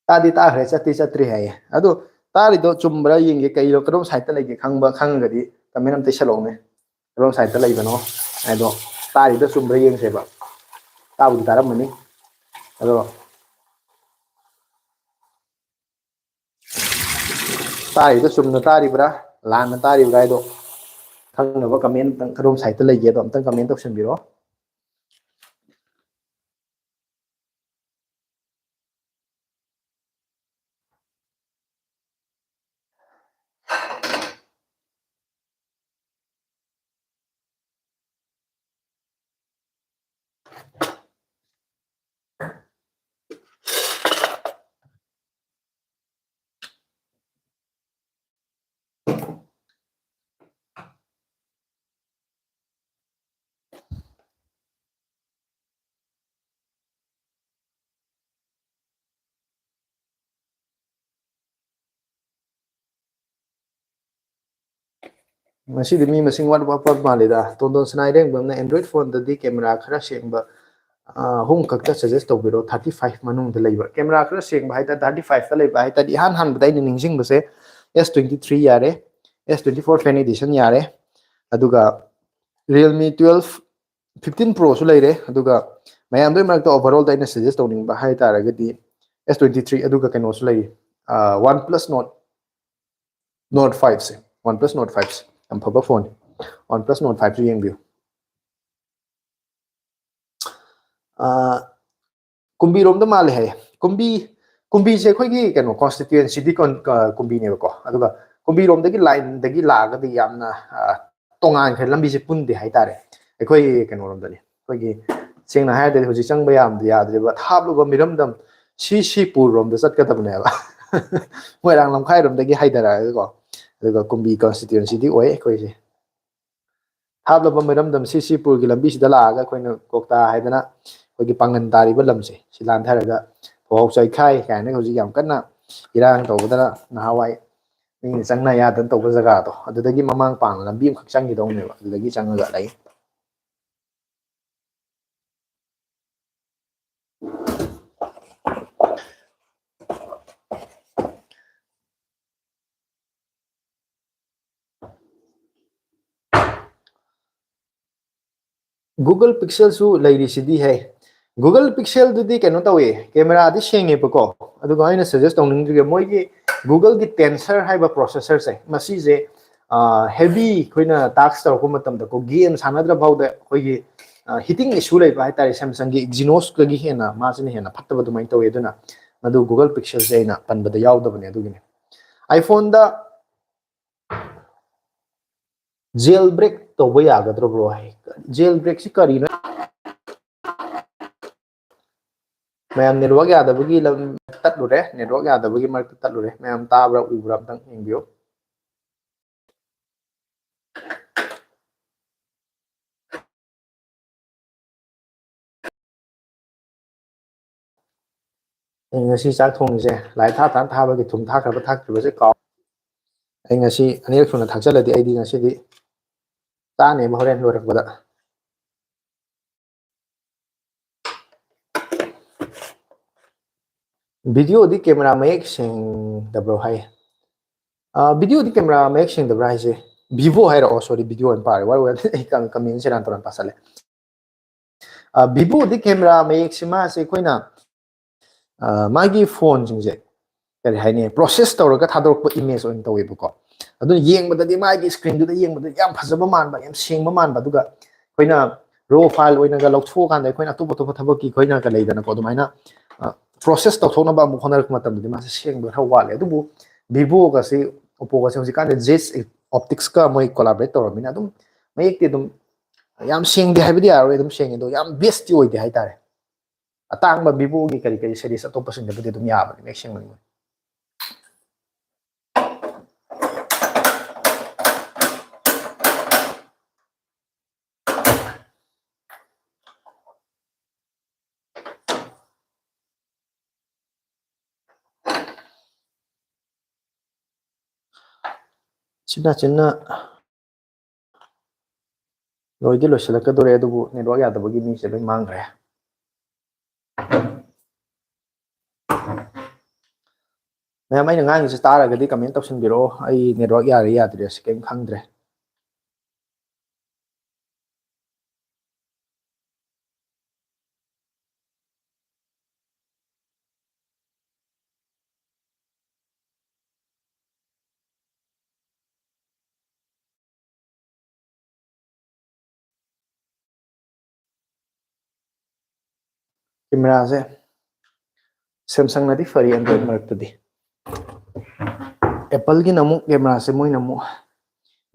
ꯇꯥꯗꯤ ꯇꯥꯈ꯭ꯔꯦ, ꯆꯠꯇꯤ ꯆꯠꯇ꯭ꯔꯤ ꯍꯥꯏꯌꯦ꯫ ꯑꯗꯣ ꯇꯥꯔꯤꯗꯣ ꯆꯨꯝꯕ꯭ꯔꯥ ꯌꯦꯡꯒꯦ, ꯀꯩꯅꯣ, ꯀꯔꯣꯝ side ꯇ ꯂꯩꯒꯦ ꯈꯪꯕ, ꯈꯪꯉꯒꯗꯤ comment ꯑꯝꯇ ꯏꯁꯜꯂꯛꯎꯅꯦ꯫ ꯀꯔꯣꯝ side ꯇ ꯂꯩꯕꯅꯣ ꯍꯥꯏꯗꯣ꯫ ꯇꯥꯔꯤꯗꯣ ꯆꯨꯝꯕ꯭ꯔꯥ ꯌꯦꯡꯁꯦꯕ꯫ ꯇꯥꯕꯨꯗꯤ ꯇꯥꯔꯝꯃꯅꯤ꯫ ꯑꯗꯣ ꯇꯥꯔꯤꯗꯣ ꯆꯨꯝꯅ ꯇꯥꯔꯤꯕ꯭ꯔꯥ, ꯂꯥꯟꯅ ꯇꯥꯔꯤꯕ꯭ꯔꯥ ꯍꯥꯏꯗꯣ ꯈꯪꯅꯕ comment ꯑꯝꯇꯪ, ꯀꯔꯣꯝ side ꯇ ꯂꯩꯒꯦꯗꯣ ꯑꯝꯇꯪ comment ꯇꯧꯁꯟꯕꯤꯔꯣ꯫ ꯉꯁꯤꯗꯤ ꯃꯤ ꯃꯁꯤꯡ ꯋꯥꯠ ꯋꯥꯠꯄ ꯃꯥꯜꯂꯤꯗ꯫ ꯇꯣꯟꯗꯣꯟ ꯁꯅꯥꯏꯔꯦꯡꯕꯝꯅ Android phoneꯗꯗꯤ camera ꯈꯔ ꯁꯦꯡꯕ ꯑꯍꯨꯝ ꯈꯛꯇ suggest ꯇꯧꯕꯤꯔꯣ, thirty five ꯃꯅꯨꯡꯗ ꯂꯩꯕ꯫ Camera ꯈꯔ ꯁꯦꯡꯕ ꯍꯥꯏ ꯇꯥꯔꯗꯤ thirty fiveꯇ ꯂꯩꯕ ꯍꯥꯏ ꯇꯥꯔꯗꯤ, ꯏꯍꯥꯟ ꯍꯥꯟꯕꯗ ꯑꯩꯅ ꯅꯤꯡꯁꯤꯡꯕꯁꯦ S twenty three ꯌꯥꯔꯦ, S twenty four Fan Edition ꯌꯥꯔꯦ, ꯑꯗꯨꯒ Realme twelve fifteen Proꯁꯨ ꯂꯩꯔꯦ, ꯑꯗꯨꯒ ꯃꯌꯥꯝꯗꯨꯒꯤ ꯃꯔꯛꯇ overallꯗ ꯑꯩꯅ suggest ꯇꯧꯅꯤꯡꯕ ꯍꯥꯏ ꯇꯥꯔꯒꯗꯤ S twenty three, ꯑꯗꯨꯒ ꯀꯩꯅꯣꯁꯨ ꯂꯩꯔꯤ, OnePlus Nord Nord fiveꯁꯦ, OnePlus Nord fiveꯁꯦ ꯌꯥꯝ ꯐꯕ phoneꯅꯤ꯫ OnePlus Nord fiveꯁꯨ ꯌꯦꯡꯕꯤꯌꯨ꯫ ꯀꯨꯝꯕꯤꯔꯣꯝꯗ ꯃꯥꯜꯂꯦ ꯍꯥꯏꯌꯦ꯫ ꯀꯨꯝꯕꯤ ꯀꯨꯝꯕꯤꯁꯦ ꯑꯩꯈꯣꯏꯒꯤ ꯀꯩꯅꯣ constituencyꯗꯤ ꯀꯨꯝꯕꯤꯅꯦꯕꯀꯣ꯫ ꯑꯗꯨꯒ ꯀꯨꯝꯕꯤꯔꯣꯝꯗꯒꯤ lineꯗꯒꯤ ꯂꯥꯛꯑꯒꯗꯤ ꯌꯥꯝꯅ ꯇꯣꯉꯥꯟꯈ꯭ꯔꯦ, ꯂꯝꯕꯤꯁꯦ ꯄꯨꯟꯗꯦ ꯍꯥꯏꯇꯥꯔꯦ꯫ ꯑꯩꯈꯣꯏ ꯀꯩꯅꯣꯔꯣꯝꯗꯅꯤ, ꯑꯩꯈꯣꯏꯒꯤ ꯁꯦꯡꯅ ꯍꯥꯏꯔꯒꯗꯤ ꯍꯧꯖꯤꯛ ꯆꯪꯕ ꯌꯥꯝꯗꯤ ꯌꯥꯗ꯭ꯔꯤꯕ ꯊꯥꯞꯂꯨꯕ ꯃꯤꯔꯝꯗꯝ ꯁꯤ ꯁꯤꯄꯨꯔꯔꯣꯝꯗ ꯆꯠꯀꯗꯕꯅꯦꯕ꯫ ꯃꯣꯏꯔꯥꯡ ꯂꯝꯈꯥꯏꯔꯣꯝꯗꯒꯤ ꯍꯥꯏꯊꯔꯛꯑꯒꯀꯣ꯫ ꯑꯗꯨꯒ ꯀꯨꯝꯕꯤ constituencyꯗꯤ ꯑꯣꯏ ꯑꯩꯈꯣꯏꯁꯦ꯫ ꯊꯥꯞꯂꯕ ꯃꯤꯔꯝꯗꯝ ꯁꯤ ꯁꯤꯄꯨꯔꯒꯤ ꯂꯝꯕꯤꯁꯤꯗ ꯂꯥꯛꯑꯒ ꯑꯩꯈꯣꯏꯅ ꯀꯣꯛꯇꯥ ꯍꯥꯏꯗꯅ ꯑꯩꯈꯣꯏꯒꯤ ꯄꯥꯡꯒꯟ ꯇꯥꯔꯤꯕ ꯂꯝꯁꯦ ꯁꯤ ꯂꯥꯟꯊꯔꯒ ꯐꯧꯍꯥꯎ ꯆꯥꯏꯈꯥꯏ ꯀꯥꯏꯅ ꯍꯧꯖꯤꯛ ꯌꯥꯝ ꯀꯟꯅ ꯏꯔꯥꯡ ꯇꯧꯕꯗꯅ ꯅꯍꯥꯟꯋꯥꯏ ꯃꯤꯅ ꯆꯪꯅ ꯌꯥꯗꯅ ꯇꯧꯕ ꯖꯒꯥꯗꯣ, ꯑꯗꯨꯗꯒꯤ ꯃꯃꯥꯡ ꯄꯥꯡꯅ ꯂꯝꯕꯤ ꯑꯃꯈꯛ ꯆꯪꯈꯤꯗꯧꯅꯦꯕ, ꯑꯗꯨꯗꯒꯤ ꯆꯪꯉꯒ ꯂꯩ꯫ Google Pixelꯁꯨ ꯂꯩꯔꯤꯁꯤꯗꯤ ꯍꯦ꯫ Google Pixelꯗꯨꯗꯤ ꯀꯩꯅꯣ ꯇꯧꯋꯦ, cameraꯗꯤ ꯁꯦꯡꯉꯦꯕꯀꯣ꯫ ꯑꯗꯨꯒ ꯑꯩꯅ suggest ꯇꯧꯅꯤꯡꯗ꯭ꯔꯤꯒ ꯃꯣꯏꯒꯤ Googleꯒꯤ Tensor ꯍꯥꯏꯕ processorꯁꯦ, ꯃꯁꯤꯁꯦ heavy ꯑꯩꯈꯣꯏꯅ task ꯇꯧꯔꯛꯄ ꯃꯇꯝꯗꯀꯣ, game ꯁꯥꯟꯅꯗ꯭ꯔ ꯐꯥꯎꯗ ꯑꯩꯈꯣꯏꯒꯤ heating issue ꯂꯩꯕ ꯍꯥꯏꯇꯥꯔꯦ꯫ Samsungꯒꯤ Exynosꯀꯒꯤ ꯍꯦꯟꯅ ꯃꯥꯁꯤꯅ ꯍꯦꯟꯅ ꯐꯠꯇꯕ ꯑꯗꯨꯃꯥꯏꯅ ꯇꯧꯋꯦ꯫ ꯑꯗꯨꯅ ꯃꯗꯨ Google Pixelꯁꯦ ꯑꯩꯅ ꯄꯟꯕꯗ ꯌꯥꯎꯗꯕꯅꯦ꯫ ꯑꯗꯨꯒꯤꯅꯦ iPhoneꯗ jailbreak ꯇꯧꯕ ꯌꯥꯒꯗ꯭ꯔꯣ bro? ꯍꯥꯏ, jailbreakꯁꯤ ꯀꯔꯤꯅꯣ? ꯃꯌꯥꯝ network ꯌꯥꯗꯕꯒꯤ ꯂꯝ ꯇꯠꯂꯨꯔꯦ, network ꯌꯥꯗꯕꯒꯤ ꯃꯔꯛꯇ ꯇꯠꯂꯨꯔꯦ꯫ ꯃꯌꯥꯝ ꯇꯥꯕ꯭ꯔꯥ ꯎꯕ꯭ꯔꯥ ꯑꯝꯇꯪ ꯌꯦꯡꯕꯤꯌꯨ꯫ ꯑꯩ ꯉꯁꯤ ꯆꯥꯛ ꯊꯣꯡꯉꯤꯁꯦ light ꯊꯥ ꯊꯥ ꯊꯥꯕꯒꯤ ꯊꯨꯝ ꯊꯥꯈ꯭ꯔꯕ ꯊꯥꯛꯇ꯭ꯔꯤꯕꯁꯦ ꯀꯥꯎ ꯑꯩ ꯉꯁꯤ ꯑꯅꯤꯔꯛ ꯁꯨꯅ ꯊꯥꯛꯆꯜꯂꯗꯤ ꯑꯩꯗꯤ ꯉꯁꯤꯗꯤ ꯆꯥꯅꯦꯕ ꯍꯣꯔꯦꯟ ꯂꯣꯏꯔꯛꯄꯗ꯫ ꯚꯤꯗꯤꯑꯣꯗꯤ ꯀꯦꯃꯦꯔꯥ ꯃꯌꯦꯛ ꯁꯦꯡꯗꯕ꯭ꯔꯣ ꯍꯥꯏ꯫ ꯚꯤꯗꯤꯑꯣꯗꯤ ꯀꯦꯃꯦꯔꯥ ꯃꯌꯦꯛ ꯁꯦꯡꯗꯕ꯭ꯔꯥ ꯍꯥꯏꯁꯦ? ꯚꯤꯚꯣ ꯍꯥꯏꯔꯛꯑꯣ꯫ ꯁꯣꯔꯤ, ꯚꯤꯗꯤꯑꯣ ꯑꯣꯏꯅ ꯄꯥꯔꯦ, ꯋꯥꯔꯤ ꯑꯩ ꯀꯃꯦꯟ ꯁꯦꯔꯥꯟ ꯇꯨꯔꯥꯟ ꯄꯥꯁꯜꯂꯦ꯫ ꯚꯤꯚꯣꯗꯤ ꯀꯦꯃꯦꯔꯥ ꯃꯌꯦꯛꯁꯤ ꯃꯥꯁꯦ ꯑꯩꯈꯣꯏꯅ ꯃꯥꯒꯤ ꯐꯣꯟꯁꯤꯡꯁꯦ ꯀꯔꯤ ꯍꯥꯏꯅꯤ, ꯄ꯭ꯔꯣꯁꯦꯁ ꯇꯧꯔꯒ ꯊꯥꯗꯣꯔꯛꯄ ꯏꯃꯦꯖ ꯑꯣꯏꯅ ꯇꯧꯋꯦꯕꯀꯣ꯫ ꯑꯗꯨꯅ ꯌꯦꯡꯕꯗꯗꯤ ꯃꯥꯒꯤ ꯁ꯭ꯀ꯭ꯔꯤꯟꯗꯨꯗ ꯌꯦꯡꯕꯗ ꯌꯥꯝ ꯐꯖꯕ ꯃꯥꯟꯕ, ꯌꯥꯝ ꯁꯦꯡꯕ ꯃꯥꯟꯕ, ꯑꯗꯨꯒ ꯑꯩꯈꯣꯏꯅ ꯔꯣ ꯐꯥꯏꯜ ꯑꯣꯏꯅꯒ ꯂꯧꯊꯣꯛꯑꯀꯥꯟꯗ ꯑꯩꯈꯣꯏꯅ ꯑꯇꯣꯞ ꯑꯇꯣꯞꯄ ꯊꯕꯛꯀꯤ ꯑꯩꯈꯣꯏꯅ ꯀ ꯂꯩꯗꯅꯀꯣ, ꯑꯗꯨꯃꯥꯏꯅ ꯄ꯭ꯔꯣꯁꯦꯁ ꯇꯧꯊꯣꯛꯅꯕ ꯑꯃꯨꯛ ꯍꯣꯠꯅꯔꯛꯄ ꯃꯇꯝꯗꯗꯤ ꯃꯥꯁꯦ ꯁꯦꯡꯕ ꯈꯔ ꯋꯥꯠꯂꯦ꯫ ꯑꯗꯨꯕꯨ ꯚꯤꯚꯣꯒꯁꯤ, ꯑꯣꯞꯄꯣꯒꯁꯤ ꯍꯧꯖꯤꯛꯀꯥꯟꯗꯤ ꯖꯦꯁ ꯑꯣꯞꯇꯤꯛꯁꯀ ꯃꯣꯏ ꯀꯣꯂꯥꯕꯔꯦꯠ ꯇꯧꯔꯕꯅꯤꯅ ꯑꯗꯨꯝ ꯃꯌꯦꯛꯇꯤ ꯑꯗꯨꯝ ꯌꯥꯝ ꯁꯦꯡꯗꯦ ꯍꯥꯏꯕꯗꯤ ꯌꯥꯔꯣꯏ, ꯑꯗꯨꯝ ꯁꯦꯡꯉꯦ, ꯑꯗꯣ ꯌꯥꯝ ꯕꯦꯁꯇꯤ ꯑꯣꯏꯗꯦ ꯍꯥꯏꯇꯥꯔꯦ꯫ ꯑꯇꯥꯡꯕ ꯚꯤꯚꯣꯒꯤ ꯀꯔꯤ ꯀꯔꯤ ꯁꯦꯔꯤꯁ ꯑꯇꯣꯞꯄꯁꯤꯡꯗꯕꯨꯗꯤ ꯑꯗꯨꯝ ꯌꯥꯕꯅꯤ, ꯃꯌꯦꯛ ꯁꯦꯡꯕꯅꯤ ꯃꯣꯏ꯫ ꯁꯤꯅ ꯆꯤꯟꯅ ꯂꯣꯏꯗꯤ ꯂꯣꯏꯁꯤꯜꯂꯛꯀꯗꯣꯔꯦ, ꯑꯗꯨꯕꯨ ꯅꯦꯠꯋꯥꯛ ꯌꯥꯗꯕꯒꯤ ꯃꯤꯁꯦ ꯂꯣꯏ ꯃꯥꯡꯈ꯭ꯔꯦ꯫ ꯃꯌꯥꯝ, ꯑꯩꯅ ꯉꯥꯡꯉꯤꯁꯦ ꯇꯥꯔꯒꯗꯤ ꯀꯃꯦꯟ ꯇꯧꯁꯤꯟꯕꯤꯔꯛꯑꯣ꯫ ꯑꯩ ꯅꯦꯠꯋꯥꯛ ꯌꯥꯔꯦ ꯌꯥꯗ꯭ꯔꯦꯁꯦ ꯀꯔꯤꯝ ꯈꯪꯗ꯭ꯔꯦ꯫ ꯀꯦꯃꯦꯔꯥꯁꯦ ꯁꯦꯝꯁꯪꯅꯗꯤ ꯐꯔꯤ ꯑꯦꯟꯗ꯭ꯔꯣꯏꯗ ꯃꯔꯛꯇꯗꯤ꯫ ꯑꯦꯄꯜꯒꯤꯅ ꯑꯃꯨꯛ, ꯀꯦꯃꯦꯔꯥꯁꯦ ꯃꯣꯏꯅ ꯑꯃꯨꯛ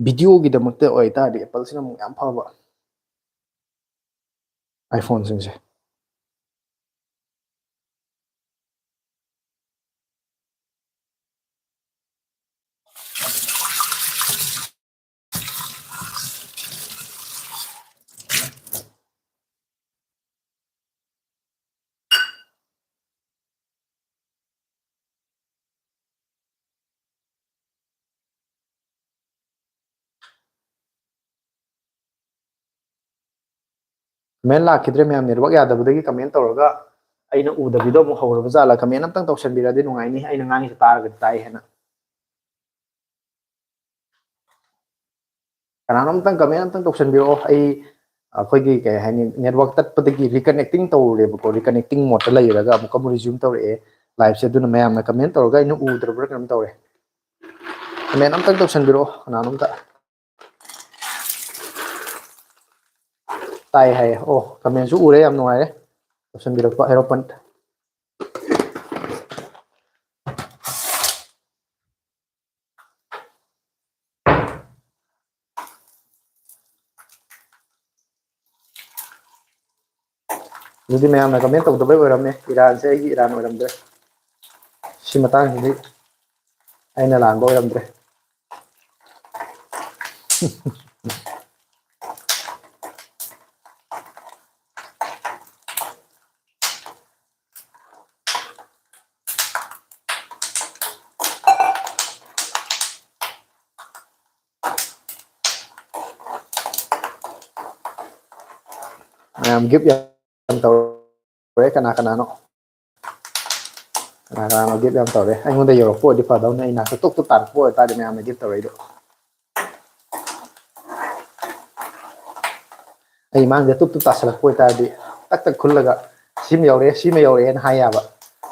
ꯚꯤꯗꯤꯑꯣꯒꯤꯗꯃꯛꯇ ꯑꯣꯏꯇꯥꯔꯗꯤ ꯑꯦꯄꯜꯁꯤꯅ ꯑꯃꯨꯛ ꯌꯥꯝ ꯐꯕ꯫ ꯑꯥꯏꯐꯣꯟꯁꯤꯡꯁꯦ꯫ ꯀꯃꯦꯟ ꯂꯥꯛꯈꯤꯗ꯭ꯔꯦ ꯃꯌꯥꯝ, ꯅꯦꯠꯋꯥꯛ ꯌꯥꯗꯕꯗꯒꯤ ꯀꯃꯦꯟ ꯇꯧꯔꯒ ꯑꯩꯅ ꯎꯗꯕꯤꯗꯣ ꯑꯃꯨꯛ ꯍꯧꯔꯕ ꯖꯥꯠꯂ? ꯀꯃꯦꯟ ꯑꯝꯇꯪ ꯇꯧꯁꯟꯕꯤꯔꯗꯤ ꯅꯨꯡꯉꯥꯏꯅꯤ, ꯑꯩꯅ ꯉꯥꯡꯉꯤꯁꯦ ꯇꯥꯔꯒꯗꯤ ꯇꯥꯏ ꯍꯥꯏꯅ꯫ ꯀꯅꯥꯅꯣꯝꯇꯪ ꯀꯃꯦꯟ ꯑꯝꯇꯪ ꯇꯧꯁꯟꯕꯤꯔꯛꯑꯣ꯫ ꯑꯩ, ꯑꯩꯈꯣꯏꯒꯤ ꯀꯩ ꯍꯥꯏꯅꯤ, ꯅꯦꯠꯋꯥꯛ ꯇꯠꯄꯗꯒꯤ ꯔꯤꯀꯅꯦꯛꯇꯤꯡ ꯇꯧꯔꯨꯔꯦꯕꯀꯣ, ꯔꯤꯀꯅꯦꯛꯇꯤꯡ ꯃꯣꯠꯇ ꯂꯩꯔꯒ ꯑꯃꯨꯛꯀ ꯑꯃꯨꯛ ꯔꯤꯖ꯭ꯌꯨꯝ ꯇꯧꯔꯛꯑꯦ꯫ ꯂꯥꯏꯞꯁꯦ꯫ ꯑꯗꯨꯅ ꯃꯌꯥꯝꯅ ꯀꯃꯦꯟ ꯇꯧꯔꯒ ꯑꯩꯅ ꯎꯗ꯭ꯔꯕ꯭ꯔꯥ ꯀꯩꯅꯣꯝ ꯇꯧꯔꯦ꯫ ꯀꯃꯦꯟ ꯑꯝꯇꯪ ꯇꯧꯁꯟꯕꯤꯔꯛꯑꯣ ꯀꯅꯥꯅꯣꯝꯇ꯫ ꯇꯥꯏ ꯍꯥꯏꯌꯦ꯫ ꯑꯣ, ꯀꯃꯦꯟꯁꯨ ꯎꯔꯦ, ꯌꯥꯝ ꯅꯨꯡꯉꯥꯏꯔꯦ ꯇꯧꯁꯟꯕꯤꯔꯛꯄ ꯍꯦꯔꯣꯄꯟ꯫ ꯑꯗꯨꯗꯤ ꯃꯌꯥꯝꯅ ꯀꯃꯦꯟ ꯇꯧꯗꯕꯩ ꯑꯣꯏꯔꯝꯃꯦ꯫ ꯏꯔꯥꯟꯁꯦ ꯑꯩꯒꯤ ꯏꯔꯥꯟ ꯑꯣꯏꯔꯝꯗ꯭ꯔꯦ꯫ ꯁꯤ ꯃꯇꯥꯡꯁꯤꯗꯤ ꯑꯩꯅ ꯂꯥꯟꯕ ꯑꯣꯏꯔꯝꯗ꯭ꯔꯦ꯫ ꯃꯌꯥꯝ ꯒꯤꯐ ꯌꯥꯝ ꯇꯧꯔꯦ꯫ ꯀꯅꯥ ꯀꯅꯥꯅꯣ? ꯀꯅꯥ ꯀꯅꯥꯅꯣ ꯒꯤꯐ ꯌꯥꯝ ꯇꯧꯔꯦ? ꯑꯩꯉꯣꯟꯗ ꯌꯧꯔꯛꯄ ꯑꯣꯏꯔꯗꯤ ꯐꯗꯧꯅꯤ, ꯑꯩ ꯅꯥꯛꯇ ꯇꯨꯞ ꯇꯨꯞ ꯇꯥꯔꯛꯄ ꯑꯣꯏꯇꯥꯔꯗꯤ ꯃꯌꯥꯝꯅ ꯒꯤꯐ ꯇꯧꯔꯛꯏꯗꯣ꯫ ꯑꯩ ꯃꯥꯡꯗ ꯇꯨꯞ ꯇꯨꯞ ꯇꯥꯁꯜꯂꯛꯄ ꯑꯣꯏꯇꯥꯔꯗꯤ ꯇꯛ ꯇꯛ ꯈꯨꯜꯂꯒ ꯁꯤꯃ ꯌꯧꯔꯛꯑꯦ, ꯁꯤꯃ ꯌꯧꯔꯛꯑꯦꯅ ꯍꯥꯏ ꯌꯥꯕ꯫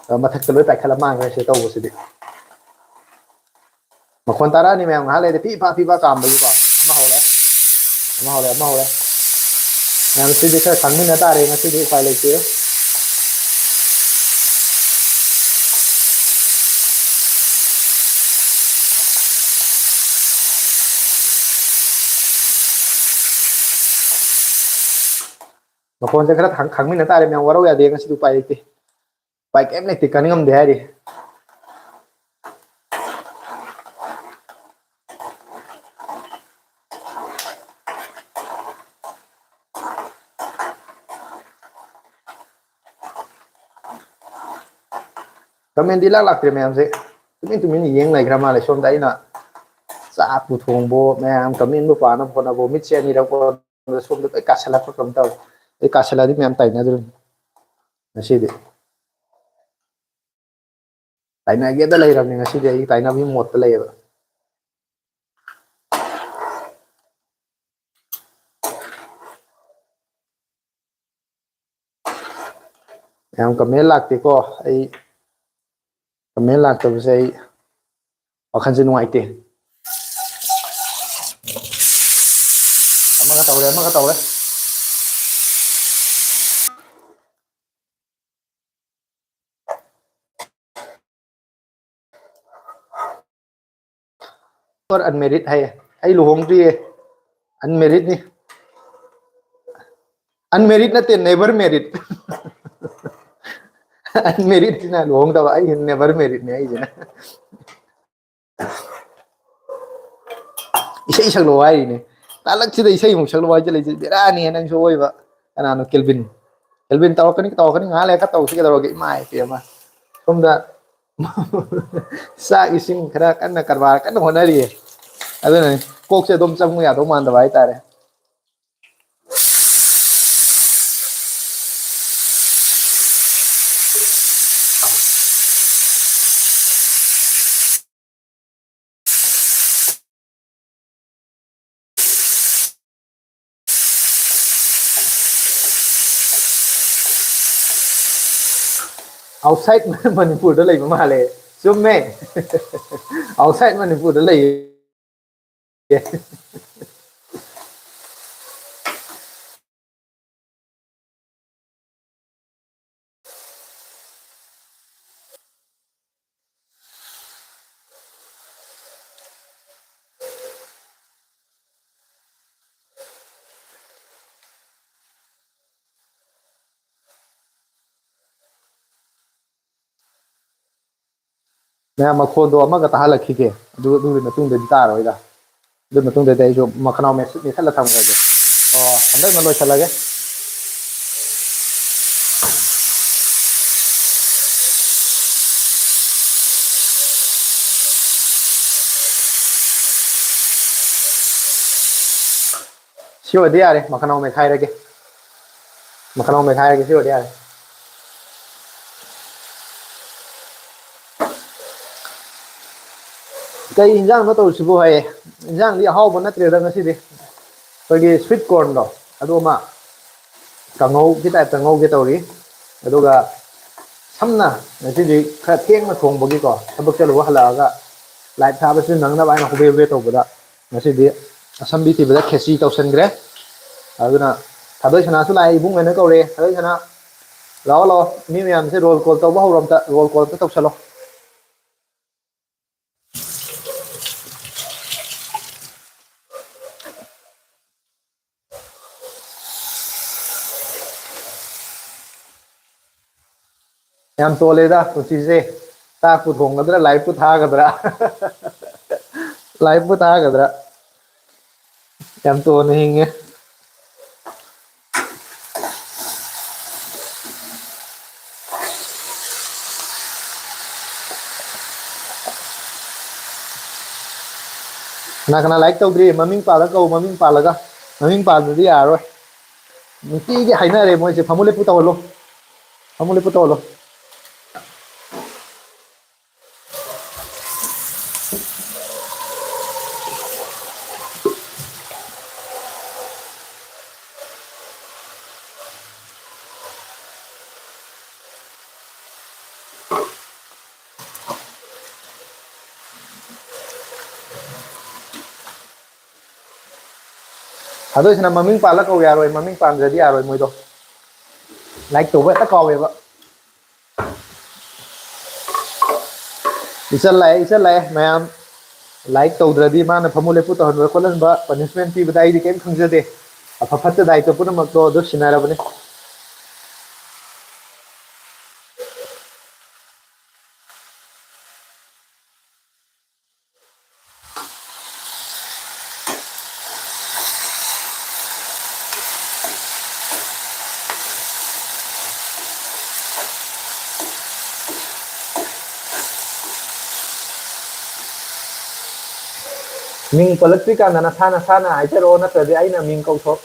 ꯑꯗꯣ ꯃꯊꯛꯇ ꯂꯣꯏ ꯄꯥꯏꯈꯠꯂ ꯃꯥꯡꯈ꯭ꯔꯦ ꯁꯤ ꯇꯧꯕꯁꯤꯗꯤ꯫ ꯃꯈꯣꯟ ꯇꯥꯔꯛꯑꯅꯤ ꯃꯌꯥꯝ, ꯉꯥꯏꯍꯥꯛ ꯂꯩꯔꯗꯤ ꯐꯤ ꯐꯥ ꯐꯤ ꯐꯥ ꯀꯥꯝꯕꯒꯤꯀꯣ꯫ ꯑꯃ ꯍꯧꯔꯦ, ꯑꯃ ꯍꯧꯔꯦ, ꯑꯃ ꯍꯧꯔꯦ꯫ ꯃꯌꯥꯝ ꯁꯤꯗꯤ ꯈꯔ ꯈꯪꯃꯤꯟꯅ ꯇꯥꯔꯦ ꯉꯁꯤꯗꯤ, ꯎꯄꯥꯏ ꯂꯩꯇꯦ꯫ ꯃꯈꯣꯟꯁꯦ ꯈꯔ ꯈꯪ-, ꯈꯪꯃꯤꯟꯅ ꯇꯥꯔꯦ ꯃꯌꯥꯝ, ꯋꯥꯔꯧ ꯌꯥꯗꯦ, ꯉꯁꯤꯗꯤ ꯎꯄꯥꯏ ꯂꯩꯇꯦ꯫ ꯎꯄꯥꯏ ꯀꯩꯝ ꯂꯩꯇꯦ, ꯀꯟ ꯉꯝꯗꯦ ꯍꯥꯏꯔꯤ꯫ ꯀꯃꯦꯟꯗꯤ ꯏꯂꯥꯛ ꯂꯥꯛꯇ꯭ꯔꯦ ꯃꯌꯥꯝꯁꯦ꯫ ꯇꯨꯃꯤꯟ ꯇꯨꯃꯤꯟ ꯌꯦꯡ ꯂꯩꯈ꯭ꯔ ꯃꯥꯜꯂꯦ꯫ ꯁꯣꯝꯗ ꯑꯩꯅ ꯆꯥꯛꯄꯨ ꯊꯣꯡꯕꯣ, ꯃꯌꯥꯝ ꯀꯃꯦꯟꯕꯨ ꯄꯥꯅꯕ ꯍꯣꯠꯅꯕꯣ, ꯃꯤꯠꯁꯦ ꯑꯅꯤꯔꯛ ꯑꯣꯟ-, ꯁꯣꯝꯗ ꯂꯣꯏ ꯀꯥꯁꯜꯂꯛꯄ ꯀꯩꯅꯣꯝ ꯇꯧꯔꯦ꯫ ꯑꯩ ꯀꯥꯁꯜꯂꯛꯑꯗꯤ ꯃꯌꯥꯝ ꯇꯥꯏꯅꯗꯣꯏꯅꯤ ꯉꯁꯤꯗꯤ꯫ ꯇꯥꯏꯅꯒꯦꯗ ꯂꯩꯔꯕꯅꯤ ꯉꯁꯤꯗꯤ, ꯑꯩ ꯇꯥꯏꯅꯕꯒꯤ ꯃꯣꯠꯇ ꯂꯩꯌꯦꯕ꯫ ꯌꯥꯝ ꯀꯃꯦꯟ ꯂꯥꯛꯇꯦꯀꯣ꯫ ꯑꯩ ꯀꯃꯦꯟ ꯂꯥꯛꯇꯕꯁꯦ ꯑꯩ ꯋꯥꯈꯜꯁꯦ ꯅꯨꯡꯉꯥꯏꯇꯦ꯫ ꯑꯃꯒ ꯇꯧꯔꯦ, ꯑꯃꯒ ꯇꯧꯔꯦ꯫ ꯑꯟꯃꯦꯔꯤꯠ ꯍꯥꯏꯌꯦ꯫ ꯑꯩ ꯂꯨꯍꯣꯡꯗ꯭ꯔꯤꯌꯦ꯫ ꯑꯟꯃꯦꯔꯤꯠꯅꯤ꯫ ꯑꯟꯃꯦꯔꯤꯠ ꯅꯠꯇꯦ, ꯅꯦꯕꯔ ꯃꯦꯔꯤꯠ꯫ ꯑꯟꯃꯦꯔꯤꯠꯁꯤꯅ ꯂꯨꯍꯣꯡꯗꯕ, ꯑꯩ ꯅꯦꯕꯔ ꯃꯦꯔꯤꯠꯅꯦ ꯑꯩꯁꯤꯅ꯫ ꯏꯁꯩ ꯁꯛꯂꯛꯑꯣ ꯍꯥꯏꯔꯤꯅꯦ꯫ ꯇꯥꯂꯛꯁꯤꯗ ꯏꯁꯩꯃꯨꯛ ꯁꯛꯂꯛꯑꯣ ꯍꯥꯏꯖꯤꯜꯂꯛꯏꯁꯦ ꯕꯦꯔꯥꯅꯤꯍꯦ ꯅꯪꯁꯨ ꯑꯣꯏꯕ꯫ ꯀꯅꯥꯅꯣ? ꯀꯦꯜꯕꯤꯟ꯫ ꯀꯦꯜꯕꯤꯟ, ꯇꯧꯔꯛꯀꯅꯤ, ꯇꯧꯔꯛꯀꯅꯤ, ꯉꯥꯏꯍꯥꯛ ꯂꯩꯔꯒ ꯇꯧꯁꯤ ꯀꯩꯗꯧꯔꯒꯦ? ꯏꯃꯥꯏ ꯄꯦꯝꯃ꯫ ꯁꯣꯝꯗ ꯆꯥꯛ ꯏꯁꯤꯡ ꯈꯔ ꯀꯟꯅ ꯀꯔꯕꯥꯔ ꯀꯟꯅ ꯍꯣꯠꯅꯔꯤꯌꯦ꯫ ꯑꯗꯨꯅꯅꯦ ꯀꯣꯛꯁꯦ ꯑꯗꯨꯝ ꯆꯪꯉꯨ ꯌꯥꯗꯧ ꯃꯥꯟꯗꯕ ꯍꯥꯏꯇꯥꯔꯦ꯫ ꯑꯥꯎꯠꯁꯥꯏꯠ ꯃꯅꯤꯄꯨꯔꯗ ꯂꯩꯕ ꯃꯥꯜꯂꯦ꯫ ꯆꯨꯝꯃꯦ꯫ ꯑꯥꯎꯠꯁꯥꯏꯠ ꯃꯅꯤꯄꯨꯔꯗ ꯂꯩꯌꯦ꯫ ꯃꯌꯥꯝ ꯃꯈꯣꯟꯗꯣ ꯑꯃꯒ ꯇꯥꯍꯜꯂꯛꯈꯤꯒꯦ꯫ ꯑꯗꯨ, ꯑꯗꯨꯒꯤ ꯃꯇꯨꯡꯗꯗꯤ ꯇꯥꯔꯣꯏꯗ꯫ ꯑꯗꯨ ꯃꯇꯨꯡꯗꯗꯤ ꯑꯩꯁꯨ ꯃꯈꯅꯥꯎ ꯃꯦꯠ-, ꯃꯦꯠꯁꯜꯂ ꯊꯝꯈ꯭ꯔꯒꯦ꯫ ꯑꯣ, ꯍꯟꯗꯛꯅ ꯂꯣꯏꯁꯤꯜꯂꯒꯦ꯫ ꯁꯤ ꯑꯣꯏꯔꯗꯤ ꯌꯥꯔꯦ, ꯃꯈꯅꯥꯎ ꯃꯦꯠꯈꯥꯏꯔꯒꯦ꯫ ꯃꯈꯜ ꯑꯃ ꯃꯦꯠꯈꯥꯏꯔꯒꯦ, ꯁꯤ ꯑꯣꯏꯔꯗꯤ ꯌꯥꯔꯦ꯫ ꯀꯩ ꯏꯟꯖꯥꯡꯅꯣ ꯇꯧꯔꯤꯁꯤꯕꯨ ꯍꯥꯏꯌꯦ꯫ ꯏꯟꯖꯥꯡꯗꯤ ꯑꯍꯥꯎꯕ ꯅꯠꯇ꯭ꯔꯦꯗ ꯉꯁꯤꯗꯤ꯫ ꯑꯩꯈꯣꯏꯒꯤ sweet cornꯗꯣ, ꯑꯗꯨ ꯑꯃ ꯀꯥꯡꯉꯧꯒꯤ typeꯇ ꯉꯧꯒꯦ ꯇꯧꯔꯤ꯫ ꯑꯗꯨꯒ ꯁꯝꯅ ꯉꯁꯤꯗꯤ ꯈꯔ ꯊꯦꯡꯅ ꯊꯣꯡꯕꯒꯤꯀꯣ, ꯊꯕꯛ ꯆꯠꯂꯨꯕ ꯍꯜꯂꯛꯑꯒ live ꯊꯥꯕꯁꯨ ꯅꯪꯅꯕ ꯍꯥꯏꯅ ꯍꯣꯕꯦ ꯍꯣꯕꯦ ꯇꯧꯕꯗ ꯉꯁꯤꯗꯤ ꯑꯁꯝꯕꯤ ꯊꯤꯕꯗ ꯈꯦꯆꯤ ꯇꯧꯁꯟꯈ꯭ꯔꯦ꯫ ꯑꯗꯨꯅ ꯊꯥꯗꯣꯏ ꯁꯅꯥꯁꯨ ꯂꯥꯛꯑꯦ, ꯏꯕꯨꯡ ꯍꯥꯏꯅ ꯀꯧꯔꯦ꯫ ꯊꯥꯗꯣꯏ ꯁꯅꯥ, ꯂꯥꯛꯑꯣ, ꯂꯥꯛꯑꯣ꯫ ꯃꯤ ꯃꯌꯥꯝꯁꯦ roll call ꯇꯧꯕ ꯍꯧꯔꯣ ꯑꯝꯇ, roll call ꯑꯝꯇ ꯇꯧꯁꯜꯂꯣ꯫ ꯌꯥꯝ ꯇꯣꯜꯂꯦꯗ ꯄꯨꯟꯁꯤꯁꯦ꯫ ꯆꯥꯛꯄꯨ ꯊꯣꯡꯒꯗ꯭ꯔꯥ, ꯂꯥꯏꯔꯤꯛꯄꯨ ꯊꯥꯒꯗ꯭ꯔꯥ? ꯂꯥꯏꯔꯤꯛꯄꯨ ꯊꯥꯒꯗ꯭ꯔꯥ? ꯌꯥꯝ ꯇꯣꯟꯅ ꯍꯤꯡꯉꯦ꯫ ꯀꯅꯥ ꯀꯅꯥ like ꯇꯧꯗ꯭ꯔꯤ? ꯃꯃꯤꯡ ꯄꯥꯜꯂꯒ ꯀꯧ, ꯃꯃꯤꯡ ꯄꯥꯜꯂꯒ꯫ ꯃꯃꯤꯡ ꯄꯥꯜꯗ꯭ꯔꯗꯤ ꯌꯥꯔꯔꯣꯏ꯫ ꯅꯨꯡꯇꯤꯒꯤ ꯍꯥꯏꯅꯔꯦ ꯃꯣꯏꯁꯦ, "ꯐꯃꯨ ꯂꯦꯞꯄꯨ ꯇꯧꯍꯜꯂꯣ, ꯐꯃꯨ ꯂꯦꯞꯄꯨ ꯇꯧꯍꯜꯂꯣ"꯫ ꯊꯥꯗꯣꯏꯁꯤꯅ ꯃꯃꯤꯡ ꯄꯥꯜꯂ ꯀꯧ ꯌꯥꯔꯣꯏ, ꯃꯃꯤꯡ ꯄꯥꯟꯗ꯭ꯔꯗꯤ ꯌꯥꯔꯣꯏ ꯃꯣꯏꯗꯣ꯫ Like ꯇꯧꯕ ꯍꯦꯛꯇ ꯀꯥꯎꯋꯦꯕ꯫ ꯏꯆꯜ ꯂꯥꯛꯑꯦ, ꯏꯆꯜ ꯂꯥꯛꯑꯦ꯫ ꯃꯌꯥꯝ like ꯇꯧꯗ꯭ꯔꯗꯤ ꯃꯥꯅ ꯐꯃꯨ ꯂꯦꯞꯄꯨ ꯇꯧꯍꯟꯕ ꯈꯣꯠꯍꯟꯕ, punishment ꯄꯤꯕꯗ ꯑꯩꯗꯤ ꯀꯔꯤꯝ ꯈꯪꯖꯗꯦ꯫ ꯑꯐ ꯐꯠꯇ ꯗꯥꯏꯇ ꯄꯨꯝꯅꯃꯛꯇꯣ ꯑꯗꯨ ꯁꯤꯟꯅꯔꯕꯅꯤ꯫ ꯃꯤꯡ ꯄꯜꯂꯛꯇ꯭ꯔꯤꯀꯥꯟꯗ ꯅꯁꯥ ꯅꯁꯥꯅ ꯍꯥꯏꯖꯔꯛꯑꯣ, ꯅꯠꯇ꯭ꯔꯗꯤ ꯑꯩꯅ ꯃꯤꯡ ꯀꯧꯊꯣꯛ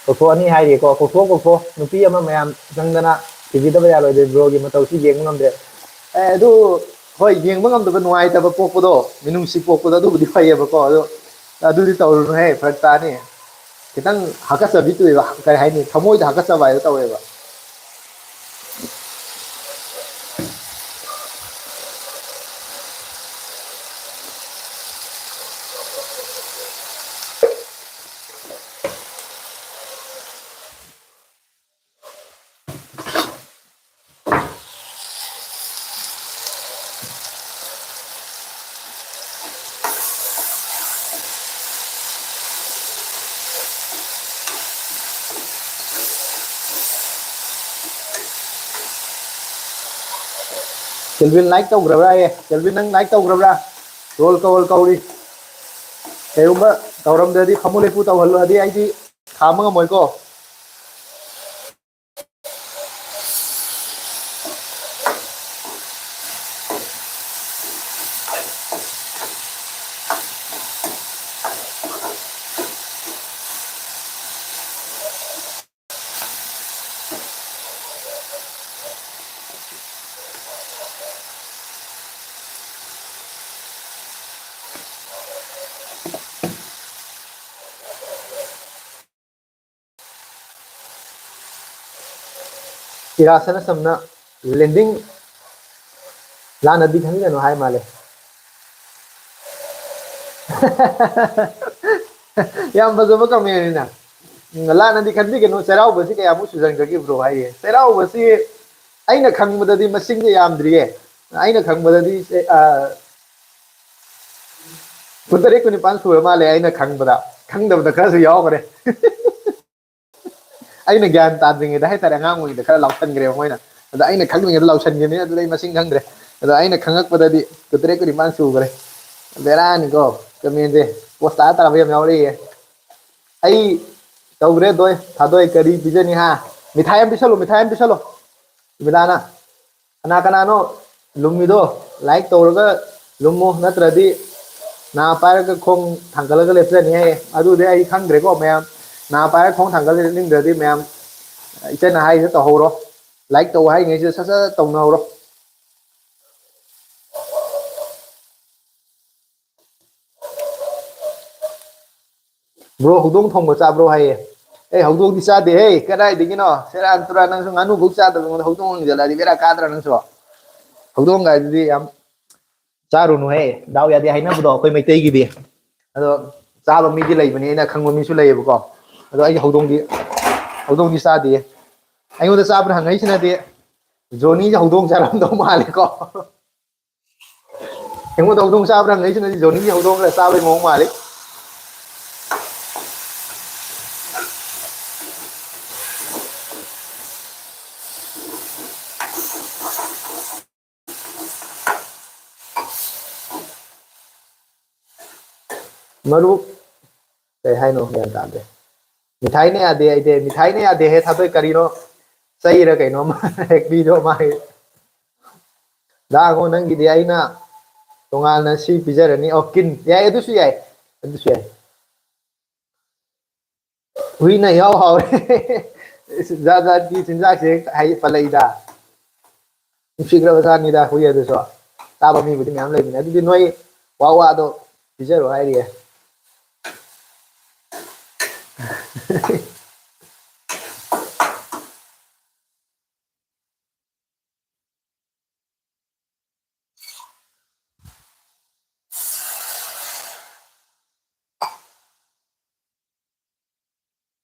ꯀꯧꯊꯣꯛꯑꯅꯤ ꯍꯥꯏꯔꯤꯀꯣ, ꯀꯧꯊꯣꯛ ꯀꯧꯊꯣꯛ, ꯅꯨꯄꯤ ꯑꯃ ꯃꯌꯥꯝ ꯆꯪꯗꯅ ꯊꯤꯕꯤꯗꯕ ꯌꯥꯔꯣꯏꯗꯣꯏ, ꯕ꯭ꯔꯣꯒꯤ ꯃꯇꯧꯁꯤ ꯌꯦꯡꯕ ꯉꯝꯗ꯭ꯔꯦ꯫ ꯑꯦ, ꯑꯗꯨ ꯍꯣꯏ, ꯌꯦꯡꯕ ꯉꯝꯗꯕ, ꯅꯨꯡꯉꯥꯏꯇꯕ ꯄꯣꯛꯄꯗꯣ, ꯃꯤꯅꯨꯡꯁꯤ ꯄꯣꯛꯄꯗꯣ, ꯑꯗꯨꯕꯨꯗꯤ ꯐꯩꯌꯦꯕꯀꯣ꯫ ꯑꯗꯣ ꯑꯗꯨꯗꯤ ꯇꯧꯔꯨꯅꯨꯍꯦ, ꯐꯔꯛ ꯇꯥꯅꯤ꯫ ꯈꯤꯇꯪ ꯍꯥꯀꯠꯆꯕꯤ ꯇꯣꯛꯑꯦꯕ, ꯀꯔꯤ ꯍꯥꯏꯅꯤ, ꯊꯃꯣꯏꯗ ꯍꯥꯀꯠꯆꯕ ꯍꯥꯏꯗꯣ ꯇꯧꯋꯦꯕ꯫ ꯀꯦꯜꯕꯤꯟ ꯂꯥꯏꯛ ꯇꯧꯈ꯭ꯔꯕ꯭ꯔꯥ? ꯑꯦ, ꯀꯦꯜꯕꯤꯟ, ꯅꯪ ꯂꯥꯏꯛ ꯇꯧꯈ꯭ꯔꯕ꯭ꯔꯥ? ꯔꯣꯜ ꯀꯧ, ꯔꯣꯜ ꯀꯧꯔꯤ꯫ ꯀꯩꯒꯨꯝꯕ ꯇꯧꯔꯝꯗ꯭ꯔꯗꯤ ꯐꯃꯨ ꯂꯦꯞꯄꯨ ꯇꯧꯍꯜꯂꯣ, ꯑꯗꯨꯗꯤ ꯑꯩꯗꯤ ꯈꯥꯝꯕ ꯉꯝꯃꯣꯏꯀꯣ꯫ ꯏꯔꯥꯁꯅ ꯁꯝꯅ ꯂꯦꯟꯗꯤꯡ ꯂꯥꯟꯅꯗꯤ ꯈꯟꯒꯅꯨ ꯍꯥꯏ ꯃꯥꯜꯂꯦ꯫ ꯌꯥꯝ ꯐꯖꯕ ꯀꯃꯦꯟꯅꯤꯅ꯫ ꯎꯝ, ꯂꯥꯟꯅꯗꯤ ꯈꯟꯕꯤꯒꯅꯨ, ꯆꯩꯔꯥꯎꯕꯁꯤ ꯀꯌꯥꯃꯨꯛ ꯁꯨꯖꯟꯈ꯭ꯔꯒꯦ ꯕ꯭ꯔꯣ ꯍꯥꯏꯌꯦ꯫ ꯆꯩꯔꯥꯎꯕꯁꯤ ꯑꯩꯅ ꯈꯪꯕꯗꯗꯤ ꯃꯁꯤꯡꯁꯦ ꯌꯥꯝꯗ꯭ꯔꯤꯌꯦ꯫ ꯑꯩꯅ ꯈꯪꯕꯗꯗꯤ, ꯑ, ꯀꯨꯟꯇꯔꯦꯠ, ꯀꯨꯟꯅꯤꯄꯥꯟ ꯁꯨꯔ ꯃꯥꯜꯂꯦ ꯑꯩꯅ ꯈꯪꯕꯗ꯫ ꯈꯪꯗꯕꯗ ꯈꯔꯁꯨ ꯌꯥꯎꯈ꯭ꯔꯦ꯫ ꯑꯩꯅ ꯒ꯭ꯌꯥꯟ ꯇꯥꯗ꯭ꯔꯤꯉꯩꯗ ꯍꯥꯏꯇꯥꯔꯦ, ꯑꯉꯥꯡ ꯑꯣꯏꯔꯤꯉꯩꯗ ꯈꯔ ꯂꯥꯎꯁꯟꯈ꯭ꯔꯦꯕ ꯃꯣꯏꯅ꯫ ꯑꯗ ꯑꯩꯅ ꯈꯪꯗ꯭ꯔꯤꯉꯩꯗ ꯂꯥꯎꯁꯟꯈꯤꯕꯅꯤ, ꯑꯗꯨꯗ ꯑꯩ ꯃꯁꯤꯡ ꯈꯪꯗ꯭ꯔꯦ꯫ ꯑꯗꯣ ꯑꯩꯅ ꯈꯪꯉꯛꯄꯗꯗꯤ ꯀꯨꯟꯇꯔꯦꯠ, ꯀꯨꯟꯅꯤꯄꯥꯟ ꯁꯨꯈ꯭ꯔꯦ꯫ ꯕꯦꯔꯥꯅꯤꯀꯣ, ꯀꯃꯦꯟꯁꯦ ꯄꯣꯁ ꯇꯥ ꯇꯥꯕ ꯌꯥꯝ ꯌꯥꯎꯔꯛꯏꯌꯦ꯫ ꯑꯩ ꯇꯧꯈ꯭ꯔꯦ, ꯗꯣꯏ ꯊꯥꯗꯣꯏ ꯀꯔꯤ ꯄꯤꯖꯅꯤ ꯍꯥ? ꯃꯤꯊꯥꯏ ꯑꯃ ꯄꯤꯁꯜꯂꯨ, ꯃꯤꯊꯥꯏ ꯑꯃ ꯄꯤꯁꯜꯂꯨ꯫ ꯏꯃꯤꯂꯥꯅ, ꯀꯅꯥ ꯀꯅꯥꯅꯣ ꯂꯨꯝꯃꯤꯗꯣ ꯂꯥꯏꯛ ꯇꯧꯔꯒ ꯂꯨꯝꯃꯣ, ꯅꯠꯇ꯭ꯔꯗꯤ ꯅꯥ ꯄꯥꯏꯔꯒ ꯈꯣꯡ ꯊꯥꯡꯒꯠꯂꯒ ꯂꯦꯞꯆꯅꯤ ꯍꯥꯏꯌꯦ꯫ ꯑꯗꯨꯗꯤ ꯑꯩ ꯈꯪꯗ꯭ꯔꯦꯀꯣ ꯃꯌꯥꯝ꯫ ꯅꯥ ꯄꯥꯏꯔ ꯈꯣꯡ ꯊꯥꯡꯒꯠꯂꯤꯅꯤꯡꯗ꯭ꯔꯗꯤ ꯃꯌꯥꯝ, ꯏꯆꯟꯅ ꯍꯥꯏꯔꯤꯁꯦ ꯇꯧꯍꯧꯔꯣ꯫ ꯂꯥꯏꯛ ꯇꯧ ꯍꯥꯏꯔꯤꯉꯩꯁꯤꯗ ꯁꯠ ꯁꯠ ꯇꯧꯅꯍꯧꯔꯣ꯫ ꯕ꯭ꯔꯣ, ꯍꯧꯗꯣꯡ ꯊꯣꯡꯕ ꯆꯥꯕ꯭ꯔꯣ ꯍꯥꯏꯌꯦ꯫ ꯑꯩ ꯍꯧꯗꯣꯡꯗꯤ ꯆꯥꯗꯦꯍꯦ, ꯀꯗꯥꯏꯗꯒꯤꯅꯣ? ꯁꯦꯔꯥꯟ ꯇꯨꯔꯥꯟ, ꯅꯪꯁꯨ ꯉꯥꯅꯨꯐꯧ ꯆꯥꯗꯕ ꯑꯩꯉꯣꯟꯗ ꯍꯧꯗꯣꯡ ꯍꯪꯖꯜꯂꯛꯑꯗꯤ ꯕꯦꯔꯥ ꯀꯥꯗ꯭ꯔꯥ ꯅꯪꯁꯨ? ꯍꯧꯗꯣꯡꯒꯥꯏꯗꯨꯗꯤ ꯌꯥꯝ ꯆꯥꯔꯨꯅꯨꯍꯦ, ꯗꯥꯎ ꯌꯥꯗꯦ ꯍꯥꯏꯅꯕꯗꯣ ꯑꯩꯈꯣꯏ ꯃꯩꯇꯩꯒꯤꯗꯤ꯫ ꯑꯗꯣ ꯆꯥꯕ ꯃꯤꯗꯤ ꯂꯩꯕꯅꯤ, ꯑꯩꯅ ꯈꯪꯕ ꯃꯤꯁꯨ ꯂꯩꯌꯦꯕꯀꯣ꯫ ꯑꯗꯣ ꯑꯩꯒꯤ ꯍꯧꯗꯣꯡꯗꯤ, ꯍꯧꯗꯣꯡꯗꯤ ꯆꯥꯗꯦ꯫ ꯑꯩꯉꯣꯟꯗ ꯆꯥꯕ꯭ꯔꯥ ꯍꯪꯉꯛꯏꯁꯤꯅꯗꯤ ꯖꯣꯅꯤꯁꯦ ꯍꯧꯗꯣꯡ ꯆꯥꯔꯝꯗꯧ ꯃꯥꯜꯂꯦꯀꯣ꯫ ꯑꯩꯉꯣꯟꯗ ꯍꯧꯗꯣꯡ ꯆꯥꯕ꯭ꯔꯥ ꯍꯪꯉꯛꯏꯁꯤꯅꯗꯤ ꯖꯣꯅꯤꯒꯤ ꯍꯧꯗꯣꯡ ꯈꯔ ꯆꯥꯕꯩ ꯃꯑꯣꯡ ꯃꯥꯜꯂꯤ꯫ ꯃꯔꯨꯞ, ꯀꯩ ꯍꯥꯏꯅꯣ ꯒ꯭ꯌꯥꯟ ꯇꯥꯗꯦ꯫ ꯃꯤꯊꯥꯏꯅ ꯌꯥꯗꯦ ꯑꯩꯗꯤ, ꯃꯤꯊꯥꯏꯅ ꯌꯥꯗꯦ ꯍꯦ ꯊꯥꯗꯣꯏ, ꯀꯔꯤꯅꯣ? ꯆꯩꯔ ꯀꯩꯅꯣꯝꯃ ꯍꯦꯛ ꯄꯤꯗꯣ ꯃꯥꯒꯤ꯫ ꯂꯥꯛꯑꯣ, ꯅꯪꯒꯤꯗꯤ ꯑꯩꯅ ꯇꯣꯉꯥꯟꯅ ꯁꯤ ꯄꯤꯖꯔꯅꯤ꯫ ꯑꯣ, ꯀꯤꯟ ꯌꯥꯏ, ꯑꯗꯨꯁꯨ ꯌꯥꯏ, ꯑꯗꯨꯁꯨ ꯌꯥꯏ꯫ ꯍꯨꯏꯅ ꯏꯍꯥꯎ ꯍꯥꯎꯔꯦ꯫ ꯖꯥꯠ ꯖꯥꯠꯀꯤ ꯆꯤꯟꯖꯥꯛꯁꯦ ꯍꯦꯛ ꯍꯥꯏ ꯄꯜꯂꯛꯏꯗ꯫ ꯅꯨꯡꯁꯤꯈ꯭ꯔꯕ ꯖꯥꯠꯅꯤꯗ ꯍꯨꯏ ꯑꯗꯨꯁꯨ꯫ ꯆꯥꯕ ꯃꯤꯕꯨꯗꯤ ꯃꯌꯥꯝ ꯂꯩꯕꯅꯦ꯫ ꯑꯗꯨꯗꯤ ꯅꯣꯏ ꯋꯥ ꯋꯥꯗꯣ ꯄꯤꯖꯔꯣ ꯍꯥꯏꯔꯤꯌꯦ꯫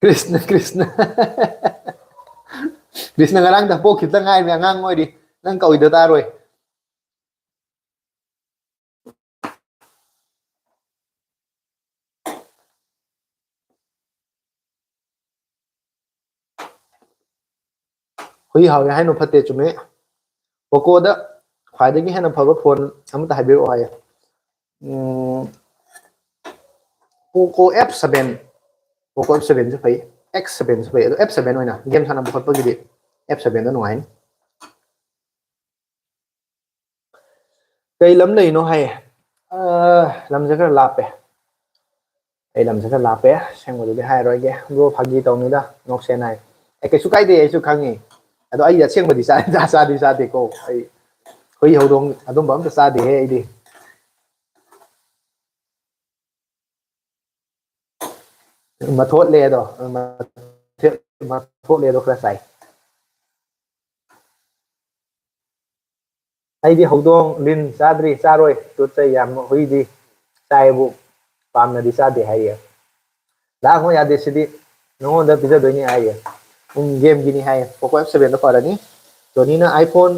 ꯀ꯭ꯔꯤꯁꯅ, ꯀ꯭ꯔꯤꯁꯅ꯫ ꯀ꯭ꯔꯤꯁꯅ ꯉꯔꯥꯡꯗ ꯄꯣꯛꯈꯤꯕꯇ ꯉꯥꯏꯔꯤꯕꯅꯦ, ꯑꯉꯥꯡ ꯑꯣꯏꯔꯤ꯫ ꯅꯪ ꯀꯧꯏꯗ ꯇꯥꯔꯣꯏ꯫ ꯍꯨꯏ ꯍꯥꯎꯋꯦ ꯍꯥꯏꯅꯣ ꯐꯠꯇꯦ, ꯆꯨꯝꯃꯦ꯫ ꯄꯣꯀꯣꯗ ꯈ꯭ꯋꯥꯏꯗꯒꯤ ꯍꯦꯟꯅ ꯐꯕ ꯐꯣꯟ ꯑꯃꯇ ꯍꯥꯏꯕꯤꯔꯛꯑꯣ ꯍꯥꯏꯌꯦ꯫ Um, Poco F seven, Poco F ꯁꯚꯦꯟꯁꯨ ꯐꯩ, ꯑꯦꯛꯁ ꯁꯚꯦꯟꯁꯨ ꯐꯩ, ꯑꯗꯣ ꯑꯦꯐ ꯁꯚꯦꯟ ꯑꯣꯏꯅ ꯒꯦꯝ ꯁꯥꯟꯅꯕ ꯈꯣꯠꯄꯒꯤꯗꯤ ꯑꯦꯐ ꯁꯚꯦꯟꯗꯣ ꯅꯨꯡꯉꯥꯏꯅꯤ꯫ ꯀꯩ ꯂꯝ ꯂꯩꯅꯣ ꯍꯥꯏꯌꯦ꯫ ꯑ, ꯂꯝꯁꯦ ꯈꯔ ꯂꯥꯞꯄꯦ꯫ ꯑꯩ ꯂꯝꯁꯦ ꯈꯔ ꯂꯥꯞꯄꯦ, ꯑꯁꯦꯡꯕꯗꯨꯗꯤ ꯍꯥꯏꯔꯣꯏꯒꯦ꯫ ꯕ꯭ꯔꯣ, ꯐꯥꯒꯤ ꯇꯧꯅꯤꯗ, ꯅꯣꯛꯁꯦꯅ ꯍꯥꯏ꯫ ꯑꯦ, ꯀꯩꯁꯨ ꯀꯥꯏꯗꯦ, ꯑꯩꯁꯨ ꯈꯪꯉꯤ꯫ ꯑꯗꯣ ꯑꯩ ꯑꯁꯦꯡꯕꯗꯤ ꯆꯥ-, ꯆꯥ-, ꯆꯥꯗꯤ ꯆꯥꯗꯦꯀꯣ꯫ ꯑꯩ ꯍꯨꯏ ꯍꯧꯗꯣꯡ ꯑꯗꯨꯝꯕ ꯑꯝꯇ ꯆꯥꯗꯦꯍꯦ ꯑꯩꯗꯤ꯫ ꯃꯊꯣꯠꯂꯦ ꯑꯗꯣ, ꯃꯊꯣꯠ-, ꯃꯊꯣꯠꯂꯦ ꯑꯗꯣ ꯈꯔ ꯆꯥꯏ꯫ ꯑꯩꯗꯤ ꯍꯧꯗꯣꯡ, ꯂꯤꯟ ꯆꯥꯗ꯭ꯔꯤ, ꯆꯥꯔꯣꯏ꯫ ꯇꯨꯠ ꯆꯩ ꯌꯥꯝ, ꯍꯨꯏꯗꯤ ꯆꯥꯏꯕꯨ, ꯄꯥꯝꯅꯗꯤ ꯆꯥꯗꯦ ꯍꯥꯏꯌꯦ꯫ ꯂꯥꯛ ꯑꯃ ꯌꯥꯗꯦ ꯁꯤꯗꯤ, ꯅꯉꯣꯟꯗ ꯄꯤꯖꯗꯣꯏꯅꯤ ꯍꯥꯏꯌꯦ꯫ ꯄꯨꯡ ꯒꯦꯝꯒꯤꯅꯤ ꯍꯥꯏꯌꯦ꯫ Poco F seven ꯗꯣ ꯐꯔꯅꯤ꯫ ꯖꯣꯅꯤꯅ iPhone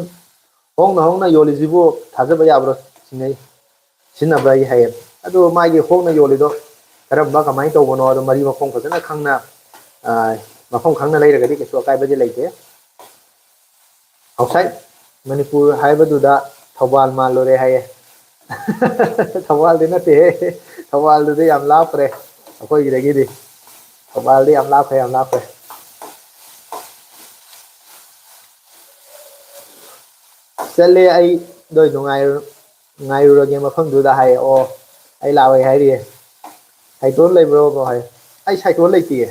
ꯍꯣꯡꯅ ꯍꯣꯡꯅ ꯌꯣꯜꯂꯤꯁꯤꯕꯨ ꯊꯥꯖꯕ ꯌꯥꯕ꯭ꯔꯣ? ꯁꯤꯟꯅꯩ-, ꯁꯤꯖꯤꯟꯅꯕ꯭ꯔꯥ ꯑꯩ ꯍꯥꯏꯌꯦ꯫ ꯑꯗꯨ ꯃꯥꯒꯤ ꯍꯣꯡꯅ ꯌꯣꯜꯂꯤꯗꯣ ꯀꯔꯝꯕ, ꯀꯃꯥꯏꯅ ꯇꯧꯕꯅꯣ, ꯑꯗꯣ ꯃꯔꯤ ꯃꯈꯣꯡ ꯐꯖꯅ ꯈꯪꯅ, ꯑ, ꯃꯐꯝ ꯈꯪꯅ ꯂꯩꯔꯒꯗꯤ ꯀꯩꯁꯨ ꯑꯀꯥꯏꯕꯗꯤ ꯂꯩꯇꯦ꯫ Outside ꯃꯅꯤꯄꯨꯔ ꯍꯥꯏꯕꯗꯨꯗ ꯊꯧꯕꯥꯜ ꯃꯥꯜꯂꯨꯔꯦ ꯍꯥꯏꯌꯦ꯫ ꯊꯧꯕꯥꯜꯗꯤ ꯅꯠꯇꯦꯍꯦ, ꯊꯧꯕꯥꯜꯗꯨꯗꯤ ꯌꯥꯝ ꯂꯥꯞꯈ꯭ꯔꯦ ꯑꯩꯈꯣꯏꯒꯤꯗꯒꯤꯗꯤ꯫ ꯊꯧꯕꯥꯜꯗꯤ ꯌꯥꯝ ꯂꯥꯞꯈ꯭ꯔꯦ, ꯌꯥꯝ ꯂꯥꯞꯈ꯭ꯔꯦ꯫ ꯆꯠꯂꯦ ꯑꯩ, ꯅꯣꯏꯗꯣ ꯉꯥꯏꯔꯨ-, ꯉꯥꯏꯔꯨꯔꯒꯦ ꯃꯐꯝꯗꯨꯗ ꯍꯥꯏꯌꯦ꯫ ꯑꯣ, ꯑꯩ ꯂꯥꯛꯑꯣꯏ ꯍꯥꯏꯔꯤꯌꯦ꯫ ꯁꯥꯏꯇꯣꯟ ꯂꯩꯕ꯭ꯔꯣ ꯕ꯭ꯔꯣ ꯍꯥꯏ꯫ ꯑꯩ ꯁꯥꯏꯇꯣꯟ ꯂꯩꯇꯤꯌꯦ꯫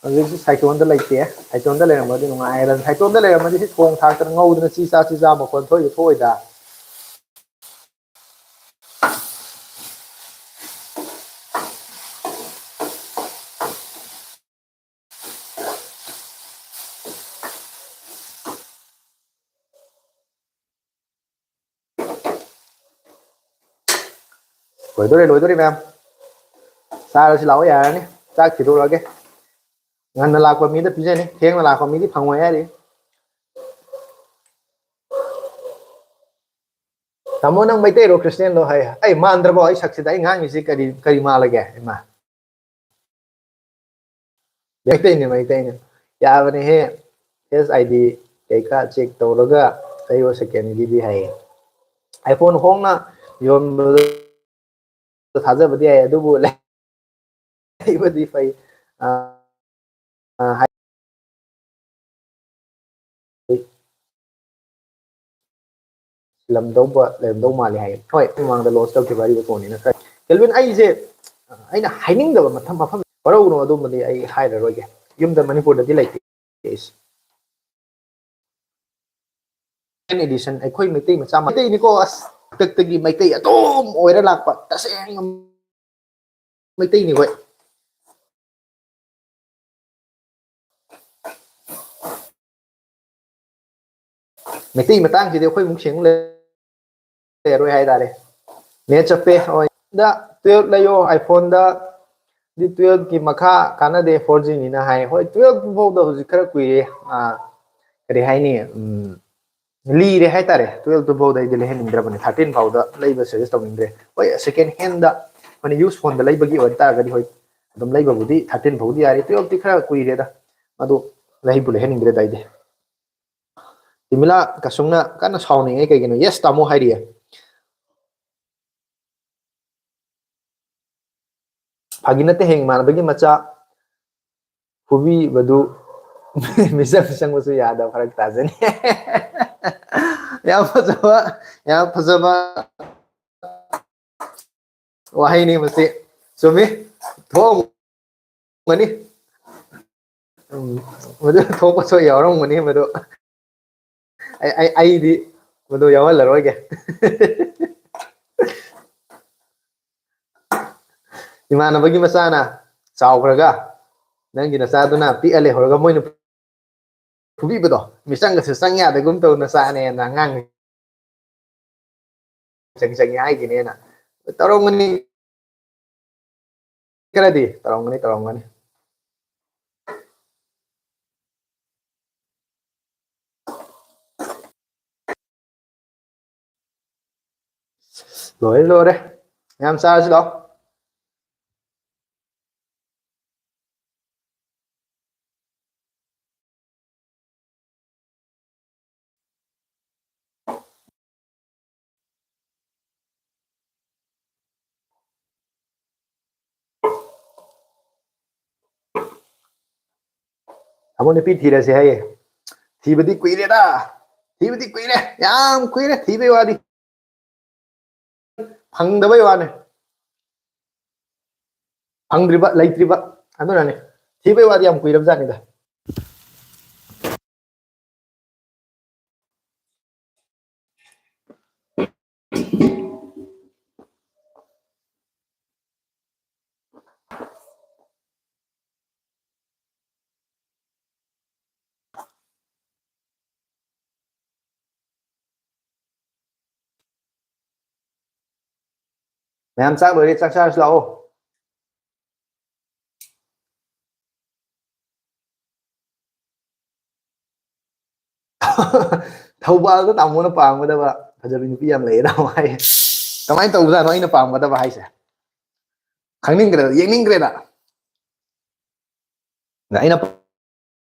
ꯍꯧꯖꯤꯛꯁꯨ ꯁꯥꯏꯇꯣꯟꯗ ꯂꯩꯇꯦ꯫ ꯁꯥꯏꯇꯣꯟꯗ ꯂꯩꯔꯝꯃꯗꯤ ꯅꯨꯡꯉꯥꯏꯒꯗꯕꯅꯤ꯫ ꯁꯥꯏꯇꯣꯟꯗ ꯂꯩꯔꯝꯃꯗꯤ ꯁꯤ ꯊꯣꯡ ꯊꯥꯛꯇꯅ ꯉꯧꯗꯅ ꯆꯤ ꯆꯥ ꯆꯤ ꯆꯥ ꯃꯈꯣꯟ ꯊꯣꯛꯏꯗꯣ ꯊꯣꯛꯑꯣꯏꯗ꯫ ꯂꯣꯏꯗꯣꯔꯦ, ꯂꯣꯏꯗꯣꯔꯦ ꯃꯌꯥꯝ꯫ ꯆꯥꯔꯁꯤ ꯂꯥꯛꯑꯣ, ꯌꯥꯔꯅꯤ꯫ ꯆꯥꯛ ꯊꯤꯗꯣꯔꯛꯑꯒꯦ꯫ ꯉꯟꯅ ꯂꯥꯛꯄ ꯃꯤꯗ ꯄꯤꯖꯅꯤ, ꯊꯦꯡꯅ ꯂꯥꯛꯄ ꯃꯤꯗꯤ ꯐꯪꯉꯣꯏ ꯍꯥꯏꯔꯤ꯫ ꯇꯥꯃꯣ, ꯅꯪ ꯃꯩꯇꯩꯔꯣ ꯈ꯭ꯔꯤꯁꯇꯦꯟꯂꯣ ꯍꯥꯏ꯫ ꯑꯩ ꯃꯥꯟꯗ꯭ꯔꯕꯣ? ꯑꯩ ꯁꯛꯁꯤꯗ ꯑꯩ ꯉꯥꯡꯉꯤꯁꯤ ꯀꯔꯤ, ꯀꯔꯤ ꯃꯥꯜꯂꯒꯦ? ꯏꯃꯥ꯫ ꯃꯩꯇꯩꯅꯦ, ꯃꯩꯇꯩꯅꯦ꯫ ꯌꯥꯕꯅꯦꯍꯦ꯫ Face I D ꯀꯩꯀꯥ check ꯇꯧꯔꯒ ꯂꯩꯌꯣ second ꯒꯤꯗꯤ ꯍꯥꯏꯌꯦ꯫ iPhone ꯍꯣꯡꯅ ꯌꯣꯟꯕꯗ ꯊꯥꯖꯕꯗꯤ ꯌꯥꯏ, ꯑꯗꯨꯕꯨ ꯂꯩꯕꯗꯤ ꯐꯩ꯫ ꯑ, ꯑ, ꯍꯥꯏ-, ꯁꯤꯜꯂꯝꯗꯧꯕ ꯂꯩꯔꯝꯗꯧ ꯃꯥꯜꯂꯦ ꯍꯥꯏꯌꯦ꯫ ꯍꯣꯏ, ꯃꯃꯥꯡꯗ launch ꯇꯧꯈꯤꯕ ꯑꯔꯤꯕ phone ꯅꯤꯅ ꯈꯔ꯫ ꯀꯦꯜꯚꯤꯟ, ꯑꯩꯁꯦ, ꯑꯩꯅ ꯍꯥꯏꯅꯤꯡꯗꯕ ꯃꯐꯝ ꯃꯐꯝ ꯋꯥꯔꯧꯅꯨ, ꯑꯗꯨꯝꯕꯗꯤ ꯑꯩ ꯍꯥꯏꯔꯔꯣꯏꯒꯦ꯫ ꯌꯨꯝꯗ ꯃꯅꯤꯄꯨꯔꯗꯗꯤ ꯂꯩꯇꯦ ꯑꯩꯁꯦ꯫ Edition, ꯑꯩꯈꯣꯏ ꯃꯩꯇꯩ ꯃꯆꯥ ꯃꯩꯇꯩꯅꯤꯀꯣ, ꯑꯁ, ꯍꯥꯛꯇꯛꯇꯒꯤ ꯃꯩꯇꯩ ꯑꯗꯨꯝ ꯑꯣꯏꯔ ꯂꯥꯛꯄ ꯇꯁꯦꯡꯅ ꯃꯩꯇꯩꯅꯤ ꯑꯩꯈꯣꯏ꯫ ꯃꯩꯇꯩ ꯃꯇꯥꯡꯁꯤꯗꯤ ꯑꯩꯈꯣꯏꯃꯨꯛ ꯁꯦꯡꯅ ꯂꯩꯔꯔꯣꯏ ꯍꯥꯏꯇꯥꯔꯦ꯫ ꯅꯦꯠ ꯆꯞꯄꯦ꯫ ꯍꯣꯏ꯫ ꯗ ꯇꯨꯌꯦꯜꯞ ꯂꯩꯌꯣ ꯑꯥꯏꯐꯣꯟꯗ꯫ ꯗꯤ ꯇꯨꯌꯦꯜꯞꯀꯤ ꯃꯈꯥ ꯀꯥꯟꯅꯗꯦ, ꯐꯣꯔ ꯖꯤꯅꯤꯅ ꯍꯥꯏ꯫ ꯍꯣꯏ, ꯇꯨꯌꯦꯜꯞ ꯐꯥꯎꯗ ꯍꯧꯖꯤꯛ ꯈꯔ ꯀꯨꯏꯔꯦ꯫ ꯑꯥ, ꯀꯔꯤ ꯍꯥꯏꯅꯤ? ꯎꯝ, ꯂꯤꯔꯦ ꯍꯥꯏꯇꯥꯔꯦ꯫ ꯇꯨꯌꯦꯜꯞꯇꯨ ꯐꯥꯎꯗ ꯑꯩꯗꯤ ꯂꯩꯍꯟꯅꯤꯡꯗ꯭ꯔꯕꯅꯤ, ꯊꯥꯔꯇꯤꯟ ꯐꯥꯎꯗ ꯂꯩꯕ ꯁꯖꯦꯁ ꯇꯧꯅꯤꯡꯗ꯭ꯔꯦ꯫ ꯍꯣꯏ, ꯁꯦꯀꯦꯟ ꯍꯦꯟꯗ ꯑꯩꯈꯣꯏꯅ ꯌꯨꯁ ꯐꯣꯟꯗ ꯂꯩꯕꯒꯤ ꯑꯣꯏꯕ ꯇꯥꯔꯒꯗꯤ, ꯍꯣꯏ, ꯑꯗꯨꯝ ꯂꯩꯕꯕꯨꯗꯤ ꯊꯥꯔꯇꯤꯟ ꯐꯥꯎꯗꯤ ꯌꯥꯔꯤ꯫ ꯇꯨꯌꯦꯜꯞꯇꯤ ꯈꯔ ꯀꯨꯏꯔꯦꯗ, ꯑꯗꯨ ꯂꯩꯕꯨ ꯂꯩꯍꯟꯅꯤꯡꯗ꯭ꯔꯦꯗ ꯑꯩꯗꯤ꯫ ꯇꯤꯃꯤꯂꯥ ꯀꯁꯨꯡꯅ ꯀꯟꯅ ꯁꯥꯎꯅꯤꯡꯉꯦ, ꯀꯩꯒꯤꯅꯣ? ꯌꯦꯁ ꯇꯥꯃꯣ ꯍꯥꯏꯔꯤꯌꯦ꯫ ꯐꯥꯒꯤ ꯅꯠꯇꯦ, ꯍꯌꯦꯡ ꯏꯃꯥꯟꯅꯕꯒꯤ ꯃꯆꯥ ꯐꯨꯕꯤꯕꯗꯨ ꯃꯤꯆꯪ ꯆꯪꯕꯁꯨ ꯌꯥꯗꯕ, ꯐꯔꯛ ꯇꯥꯖꯅꯤ꯫ ꯌꯥꯝ ꯐꯖꯕ, ꯌꯥꯝ ꯐꯖꯕ ꯋꯥꯍꯩꯅꯤ ꯃꯁꯤ꯫ ꯆꯨꯝꯃꯤ꯫ ꯊꯣꯛꯑꯝꯒꯅꯤ꯫ ꯎꯝ, ꯃꯗꯨ ꯊꯣꯛꯄꯁꯨ ꯌꯥꯎꯔꯝꯒꯅꯤ ꯃꯗꯨ꯫ ꯑꯩ, ꯑꯩ, ꯑꯩꯗꯤ ꯃꯗꯨ ꯌꯥꯎꯍꯜꯂꯔꯣꯏꯒꯦ꯫ ꯏꯃꯥꯟꯅꯕꯒꯤ ꯃꯆꯥꯅ ꯆꯥꯎꯈ꯭ꯔꯒ ꯅꯪꯒꯤ ꯅꯆꯥꯗꯨꯅ ꯄꯤꯛꯑ ꯂꯩꯍꯧꯔꯒ ꯃꯣꯏꯅ ꯐꯨꯕꯤꯕꯗꯣ, ꯃꯤꯆꯪꯒꯁꯨ ꯆꯪ ꯌꯥꯗꯒꯨꯝ ꯇꯧ ꯅꯆꯥꯅꯦꯅ ꯑꯉꯥꯡ ꯆꯪ ꯆꯪꯉꯦ ꯍꯥꯏꯈꯤꯅꯦꯅ ꯇꯧꯔꯝꯒꯅꯤ꯫ ꯈꯔꯗꯤ ꯇꯧꯔꯝꯒꯅꯤ, ꯇꯧꯔꯝꯒꯅꯤ꯫ ꯂꯣꯏꯔꯦ, ꯂꯣꯏꯔꯦ꯫ ꯌꯥꯝ ꯆꯥꯔꯁꯤ ꯂꯥꯛꯑꯣ꯫ ꯇꯥꯃꯣ ꯅꯨꯄꯤ ꯊꯤꯔꯁꯦ ꯍꯥꯏꯌꯦ꯫ ꯊꯤꯕꯗꯤ ꯀꯨꯏꯔꯦꯗ꯫ ꯊꯤꯕꯗꯤ ꯀꯨꯏꯔꯦ꯫ ꯌꯥꯝ ꯀꯨꯏꯔꯦ꯫ ꯊꯤꯕꯩ ꯋꯥꯗꯤ꯫ ꯐꯪꯗꯕꯩ ꯋꯥꯅꯦ꯫ ꯐꯪꯗ꯭ꯔꯤꯕ, ꯂꯩꯇ꯭ꯔꯤꯕ꯫ ꯑꯗꯨꯅꯅꯦ꯫ ꯊꯤꯕꯩ ꯋꯥꯗꯤ ꯌꯥꯝ ꯀꯨꯏꯔꯕꯖꯥꯠꯅꯤꯗ꯫ ꯃꯌꯥꯝ ꯆꯥꯛ ꯂꯣꯏꯔꯦ, ꯆꯥꯛ ꯆꯥꯔꯁꯤ ꯂꯥꯛꯑꯣ꯫ ꯊꯧꯕꯥꯜꯗ ꯇꯥꯃꯣꯅ ꯄꯥꯝꯒꯗꯕ ꯐꯖꯕꯤ ꯅꯨꯄꯤ ꯌꯥꯝ ꯂꯩꯌꯦ ꯇꯥꯃꯣ ꯍꯥꯏ꯫ ꯀꯃꯥꯏꯅ ꯇꯧꯕꯖꯥꯠꯅꯣ ꯑꯩꯅ ꯄꯥꯝꯒꯗꯕ ꯍꯥꯏꯁꯦ? ꯈꯪꯅꯤꯡꯈ꯭ꯔꯦꯗ, ꯌꯦꯡꯅꯤꯡꯈ꯭ꯔꯦꯗ꯫ ꯑꯩꯅ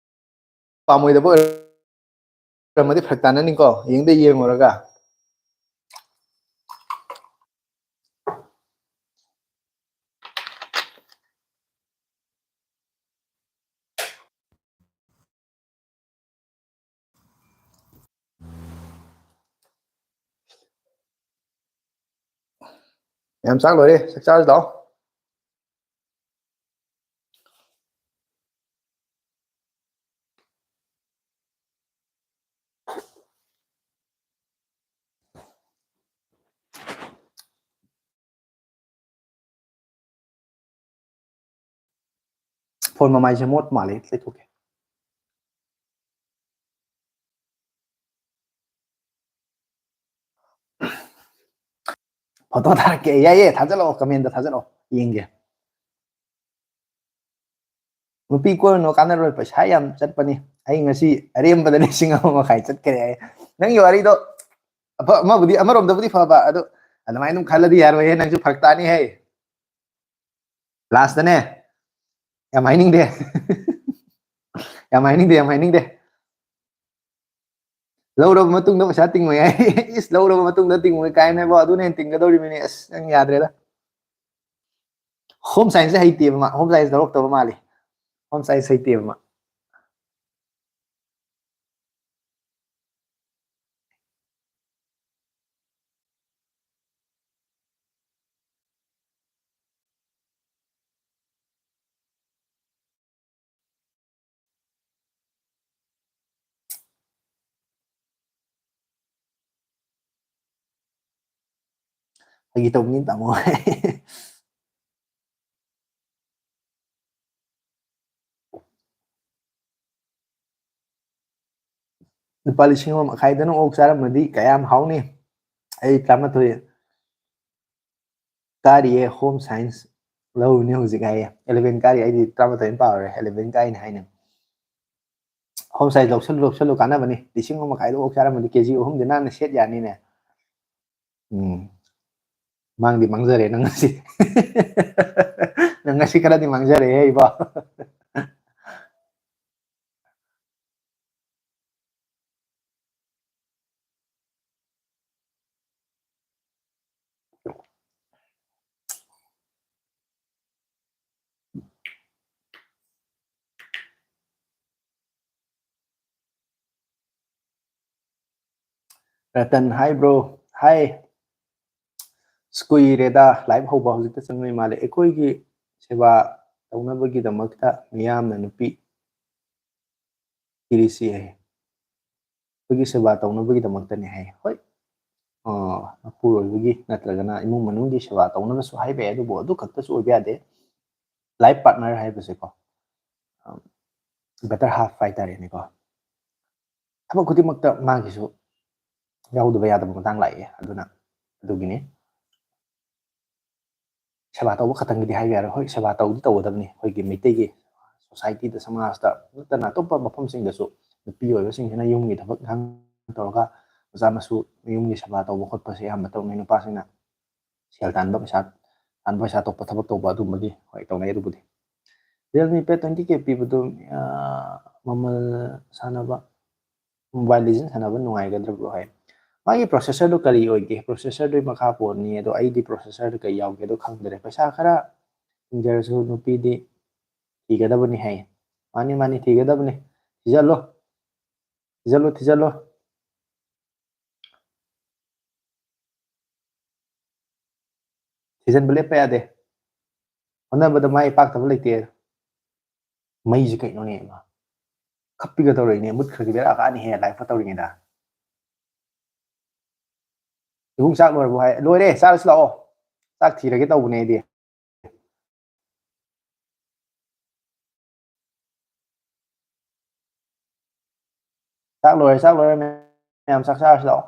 ꯄꯥꯝꯃꯣꯏꯗꯕ ꯑꯣꯏꯔꯝꯃꯗꯤ ꯐꯔꯛ ꯇꯥꯅꯅꯤꯀꯣ, ꯌꯦꯡꯗ ꯌꯦꯡꯉꯨꯔꯒ꯫ ꯌꯥꯝ ꯆꯥꯛ ꯂꯣꯏꯔꯦ, ꯆꯥꯛ ꯆꯥꯔꯁꯤ ꯂꯥꯛꯑꯣ꯫ ꯐꯣꯟ ꯃꯃꯥꯏꯁꯦ ꯃꯣꯠ ꯃꯥꯜꯂꯦ, ꯂꯩꯊꯣꯛꯀꯦ꯫ ꯐꯣꯇꯣ ꯊꯥꯔꯛꯀꯦ꯫ ꯌꯥꯏꯌꯦ, ꯊꯥꯖꯤꯜꯂꯛꯑꯣ, ꯀꯃꯦꯟꯗ ꯊꯥꯖꯤꯜꯂꯛꯑꯣ, ꯌꯦꯡꯒꯦ꯫ ꯅꯨꯄꯤ ꯀꯣꯏꯔꯨꯅꯨ, ꯀꯥꯟꯅꯔꯣꯏ, ꯄꯩꯁꯥ ꯌꯥꯝ ꯆꯠꯄꯅꯤ꯫ ꯑꯩ ꯉꯁꯤ ꯑꯔꯦꯝꯕꯗ ꯂꯤꯁꯤꯡ ꯑꯃ ꯃꯈꯥꯏ ꯆꯠꯈ꯭ꯔꯦ ꯍꯥꯏ꯫ ꯅꯪꯒꯤ ꯋꯥꯔꯤꯗꯣ ꯑꯐ-, ꯑꯃꯕꯨꯗꯤ, ꯑꯃꯔꯣꯝꯗꯕꯨꯗꯤ ꯐꯕ, ꯑꯗꯣ ꯑꯗꯨꯃꯥꯏꯅ ꯑꯗꯨꯝ ꯈꯜꯂꯗꯤ ꯌꯥꯔꯣꯏꯍꯦ, ꯅꯪꯁꯨ ꯐꯔꯛ ꯇꯥꯅꯤꯍꯦ꯫ ꯂꯥꯁꯇꯅꯦ꯫ ꯌꯥꯝ ꯍꯥꯏꯅꯤꯡꯗꯦ꯫ ꯌꯥꯝ ꯍꯥꯏꯅꯤꯡꯗꯦ, ꯌꯥꯝ ꯍꯥꯏꯅꯤꯡꯗꯦ꯫ ꯂꯧꯔꯕ ꯃꯇꯨꯡꯗ ꯄꯩꯁꯥ ꯇꯤꯡꯉꯣꯏ ꯍꯥꯏ꯫ ꯏꯁ, ꯂꯧꯔꯕ ꯃꯇꯨꯡꯗ ꯇꯤꯡꯉꯣꯏ ꯀꯥꯏꯅꯕꯣ, ꯑꯗꯨꯅ ꯍꯦꯟꯅ ꯇꯤꯡꯒꯗꯧꯔꯤꯕꯅꯤ꯫ ꯑꯁ, ꯅꯪ ꯌꯥꯗ꯭ꯔꯦꯗ꯫ Home science ꯁꯦ ꯍꯩꯇꯦꯕ ꯃꯥ, home science ꯂꯧꯔꯛꯇꯕ ꯃꯥꯜꯂꯤ꯫ Home science ꯍꯩꯇꯦꯕ ꯃꯥ꯫ ꯐꯥꯒꯤ ꯇꯧꯕꯅꯤ, ꯇꯥꯃꯣ꯫ ꯂꯨꯄꯥ ꯂꯤꯁꯤꯡ ꯑꯃ ꯃꯈꯥꯏꯗꯅ ꯑꯣꯛ ꯆꯥꯔꯝꯃꯗꯤ ꯀꯌꯥꯝ ꯍꯥꯎꯅꯤ꯫ ꯑꯩ ꯇꯔꯥꯃꯥꯊꯣꯏ ꯀꯥꯔꯤꯌꯦ, ꯍꯣꯝ ꯁꯥꯏꯟꯁ ꯂꯧꯔꯨꯅꯤ ꯍꯧꯖꯤꯛ ꯍꯥꯏꯌꯦ꯫ ꯑꯦꯂꯚꯦꯟ ꯀꯥꯔꯤ, ꯑꯩꯗꯤ ꯇꯔꯥꯃꯥꯊꯣꯏ ꯑꯃ ꯄꯥꯔꯨꯔꯦ, ꯑꯦꯂꯚꯦꯟ ꯀꯥꯏꯅ ꯍꯥꯏꯅ꯫ ꯍꯣꯝ ꯁꯥꯏꯟꯁ ꯂꯧꯁꯜꯂꯨ, ꯂꯧꯁꯜꯂꯨ, ꯀꯥꯟꯅꯕꯅꯤ꯫ ꯂꯤꯁꯤꯡ ꯑꯃ ꯃꯈꯥꯏꯗ ꯑꯣꯛ ꯆꯥꯔꯝꯃꯗꯤ ꯀꯦ ꯖꯤ ꯑꯍꯨꯝꯗꯤ ꯅꯥꯟꯅ ꯁꯦꯠ ꯌꯥꯅꯤꯅꯦ꯫ ꯎꯝ꯫ ꯃꯥꯡꯗꯤ ꯃꯥꯡꯖꯔꯦ ꯅꯪ ꯉꯁꯤ꯫ ꯅꯪ ꯉꯁꯤ ꯈꯔꯗꯤ ꯃꯥꯡꯖꯔꯦꯍꯦ ꯏꯕꯣ꯫ Ratan, hi bro꯫ Hi꯫ ꯑꯁ, ꯀꯨꯏꯔꯦꯗ live ꯍꯧꯕ, ꯍꯧꯖꯤꯛꯇ ꯆꯪꯉꯛꯏ ꯃꯥꯜꯂꯦ꯫ ꯑꯩꯈꯣꯏꯒꯤ ꯁꯦꯕꯥ ꯇꯧꯅꯕꯒꯤꯗꯃꯛꯇ ꯃꯤꯌꯥꯝꯅ ꯅꯨꯄꯤ ꯊꯤꯔꯤꯁꯤ ꯍꯥꯏ꯫ ꯑꯩꯈꯣꯏꯒꯤ ꯁꯦꯕꯥ ꯇꯧꯅꯕꯒꯤꯗꯃꯛꯇꯅꯦ ꯍꯥꯏ꯫ ꯍꯣꯏ, ꯑ, ꯃꯄꯨꯔꯣꯏꯕꯒꯤ ꯅꯠꯇ꯭ꯔꯒꯅ ꯏꯃꯨꯡ ꯃꯅꯨꯡꯒꯤ ꯁꯦꯕꯥ ꯇꯧꯅꯕꯁꯨ ꯍꯥꯏꯕ ꯌꯥꯏ, ꯑꯗꯨꯕꯨ ꯑꯗꯨ ꯈꯛꯇꯁꯨ ꯑꯣꯏꯕ ꯌꯥꯗꯦ꯫ Life partner ꯍꯥꯏꯕꯁꯦꯀꯣ, ꯑ, better half ꯍꯥꯏꯇꯥꯔꯦꯅꯦꯀꯣ꯫ ꯊꯕꯛ ꯈꯨꯗꯤꯡꯃꯛꯇ ꯃꯥꯒꯤꯁꯨ ꯌꯥꯎꯗꯕ ꯌꯥꯗꯕ ꯃꯇꯥꯡ ꯂꯥꯛꯑꯦ꯫ ꯑꯗꯨꯅ ꯑꯗꯨꯒꯤꯅꯤ꯫ ꯁꯦꯕꯥ ꯇꯧꯕ ꯈꯛꯇꯪꯒꯤꯗꯤ ꯍꯥꯏꯕ ꯌꯥꯔꯣꯏ꯫ ꯍꯣꯏ, ꯁꯦꯕꯥ ꯇꯧꯗꯤ ꯇꯧꯒꯗꯕꯅꯤ꯫ ꯑꯩꯈꯣꯏꯒꯤ ꯃꯩꯇꯩꯒꯤ societyꯗ, ꯁꯃꯥꯖꯇ ꯅꯠꯇꯅ ꯑꯇꯣꯞꯄ ꯃꯐꯝꯁꯤꯡꯗꯁꯨ ꯅꯨꯄꯤ ꯑꯣꯏꯕꯁꯤꯡꯁꯤꯅ ꯌꯨꯝꯒꯤ ꯊꯕꯛ ꯏꯪꯈꯥꯡ ꯇꯧꯔꯒ ꯃꯆꯥ ꯃꯁꯨ ꯌꯨꯝꯒꯤ ꯁꯦꯕꯥ ꯇꯧꯕ ꯈꯣꯠꯄꯁꯦ ꯑꯌꯥꯝꯕ ꯇꯧꯅꯩ꯫ ꯅꯨꯄꯥꯁꯤꯡꯅ ꯁꯦꯜ ꯇꯥꯟꯕ, ꯄꯩꯁꯥ ꯇꯥꯟꯕ, ꯄꯩꯁꯥ ꯊꯣꯛꯄ ꯊꯕꯛ ꯇꯧꯕ ꯑꯗꯨꯝꯕꯒꯤ, ꯍꯣꯏ, ꯇꯧꯅꯩ ꯑꯗꯨꯕꯨꯗꯤ꯫ Realme Pad twenty K ꯄꯤꯕꯗꯨ, ꯑ, ꯃꯃꯜ ꯁꯥꯟꯅꯕ, Mobile Legend ꯁꯥꯟꯅꯕ ꯅꯨꯡꯉꯥꯏꯒꯗ꯭ꯔꯕ꯭ꯔꯣ ꯍꯥꯏ꯫ ꯃꯥꯒꯤ processorꯗꯨ ꯀꯔꯤ ꯑꯣꯏꯒꯦ? Processorꯗꯨꯒꯤ ꯃꯈꯥ ꯄꯣꯟꯅꯤ꯫ ꯑꯗꯣ ꯑꯩꯗꯤ processorꯗ ꯀꯩ ꯌꯥꯎꯒꯦꯗꯣ ꯈꯪꯗ꯭ꯔꯦ꯫ ꯄꯩꯁꯥ ꯈꯔ ꯇꯤꯡꯖꯔꯁꯨ ꯅꯨꯄꯤꯗꯤ ꯊꯤꯒꯗꯕꯅꯤ ꯍꯥꯏ꯫ ꯃꯥꯅꯤ, ꯃꯥꯅꯤ, ꯊꯤꯒꯗꯕꯅꯤ꯫ ꯊꯤꯖꯜꯂꯣ꯫ ꯊꯤꯖꯜꯂꯣ, ꯊꯤꯖꯜꯂꯣ꯫ ꯊꯤꯖꯤꯟꯕ ꯂꯦꯞꯄ ꯌꯥꯗꯦ꯫ ꯍꯣꯠꯅꯕꯗ ꯃꯥꯏ ꯄꯥꯛꯇꯕ ꯂꯩꯇꯦ꯫ ꯃꯩꯁꯦ ꯀꯩꯅꯣꯅꯦ ꯏꯃꯥ? ꯈꯞꯄꯤꯒ ꯇꯧꯔꯛꯏꯅꯦ, ꯃꯨꯠꯈ꯭ꯔꯗꯤ ꯕꯦꯔꯥ ꯀꯥꯅꯤꯍꯦ, liveꯀ ꯇꯧꯔꯤꯉꯩꯗ꯫ ꯏꯕꯨꯡ ꯆꯥꯛ ꯂꯣꯏꯔꯕꯣ ꯍꯥꯏ꯫ ꯂꯣꯏꯔꯦ, ꯆꯥꯔꯁꯤ ꯂꯥꯛꯑꯣ꯫ ꯆꯥꯛ ꯊꯤꯔꯒꯦ ꯇꯧꯕꯅꯦ ꯑꯩꯗꯤ꯫ ꯆꯥꯛ ꯂꯣꯏꯔꯦ, ꯆꯥꯛ ꯂꯣꯏꯔꯦ, ꯃꯌꯥꯝ ꯆꯥꯛ ꯆꯥꯔꯁꯤ ꯂꯥꯛꯑꯣ꯫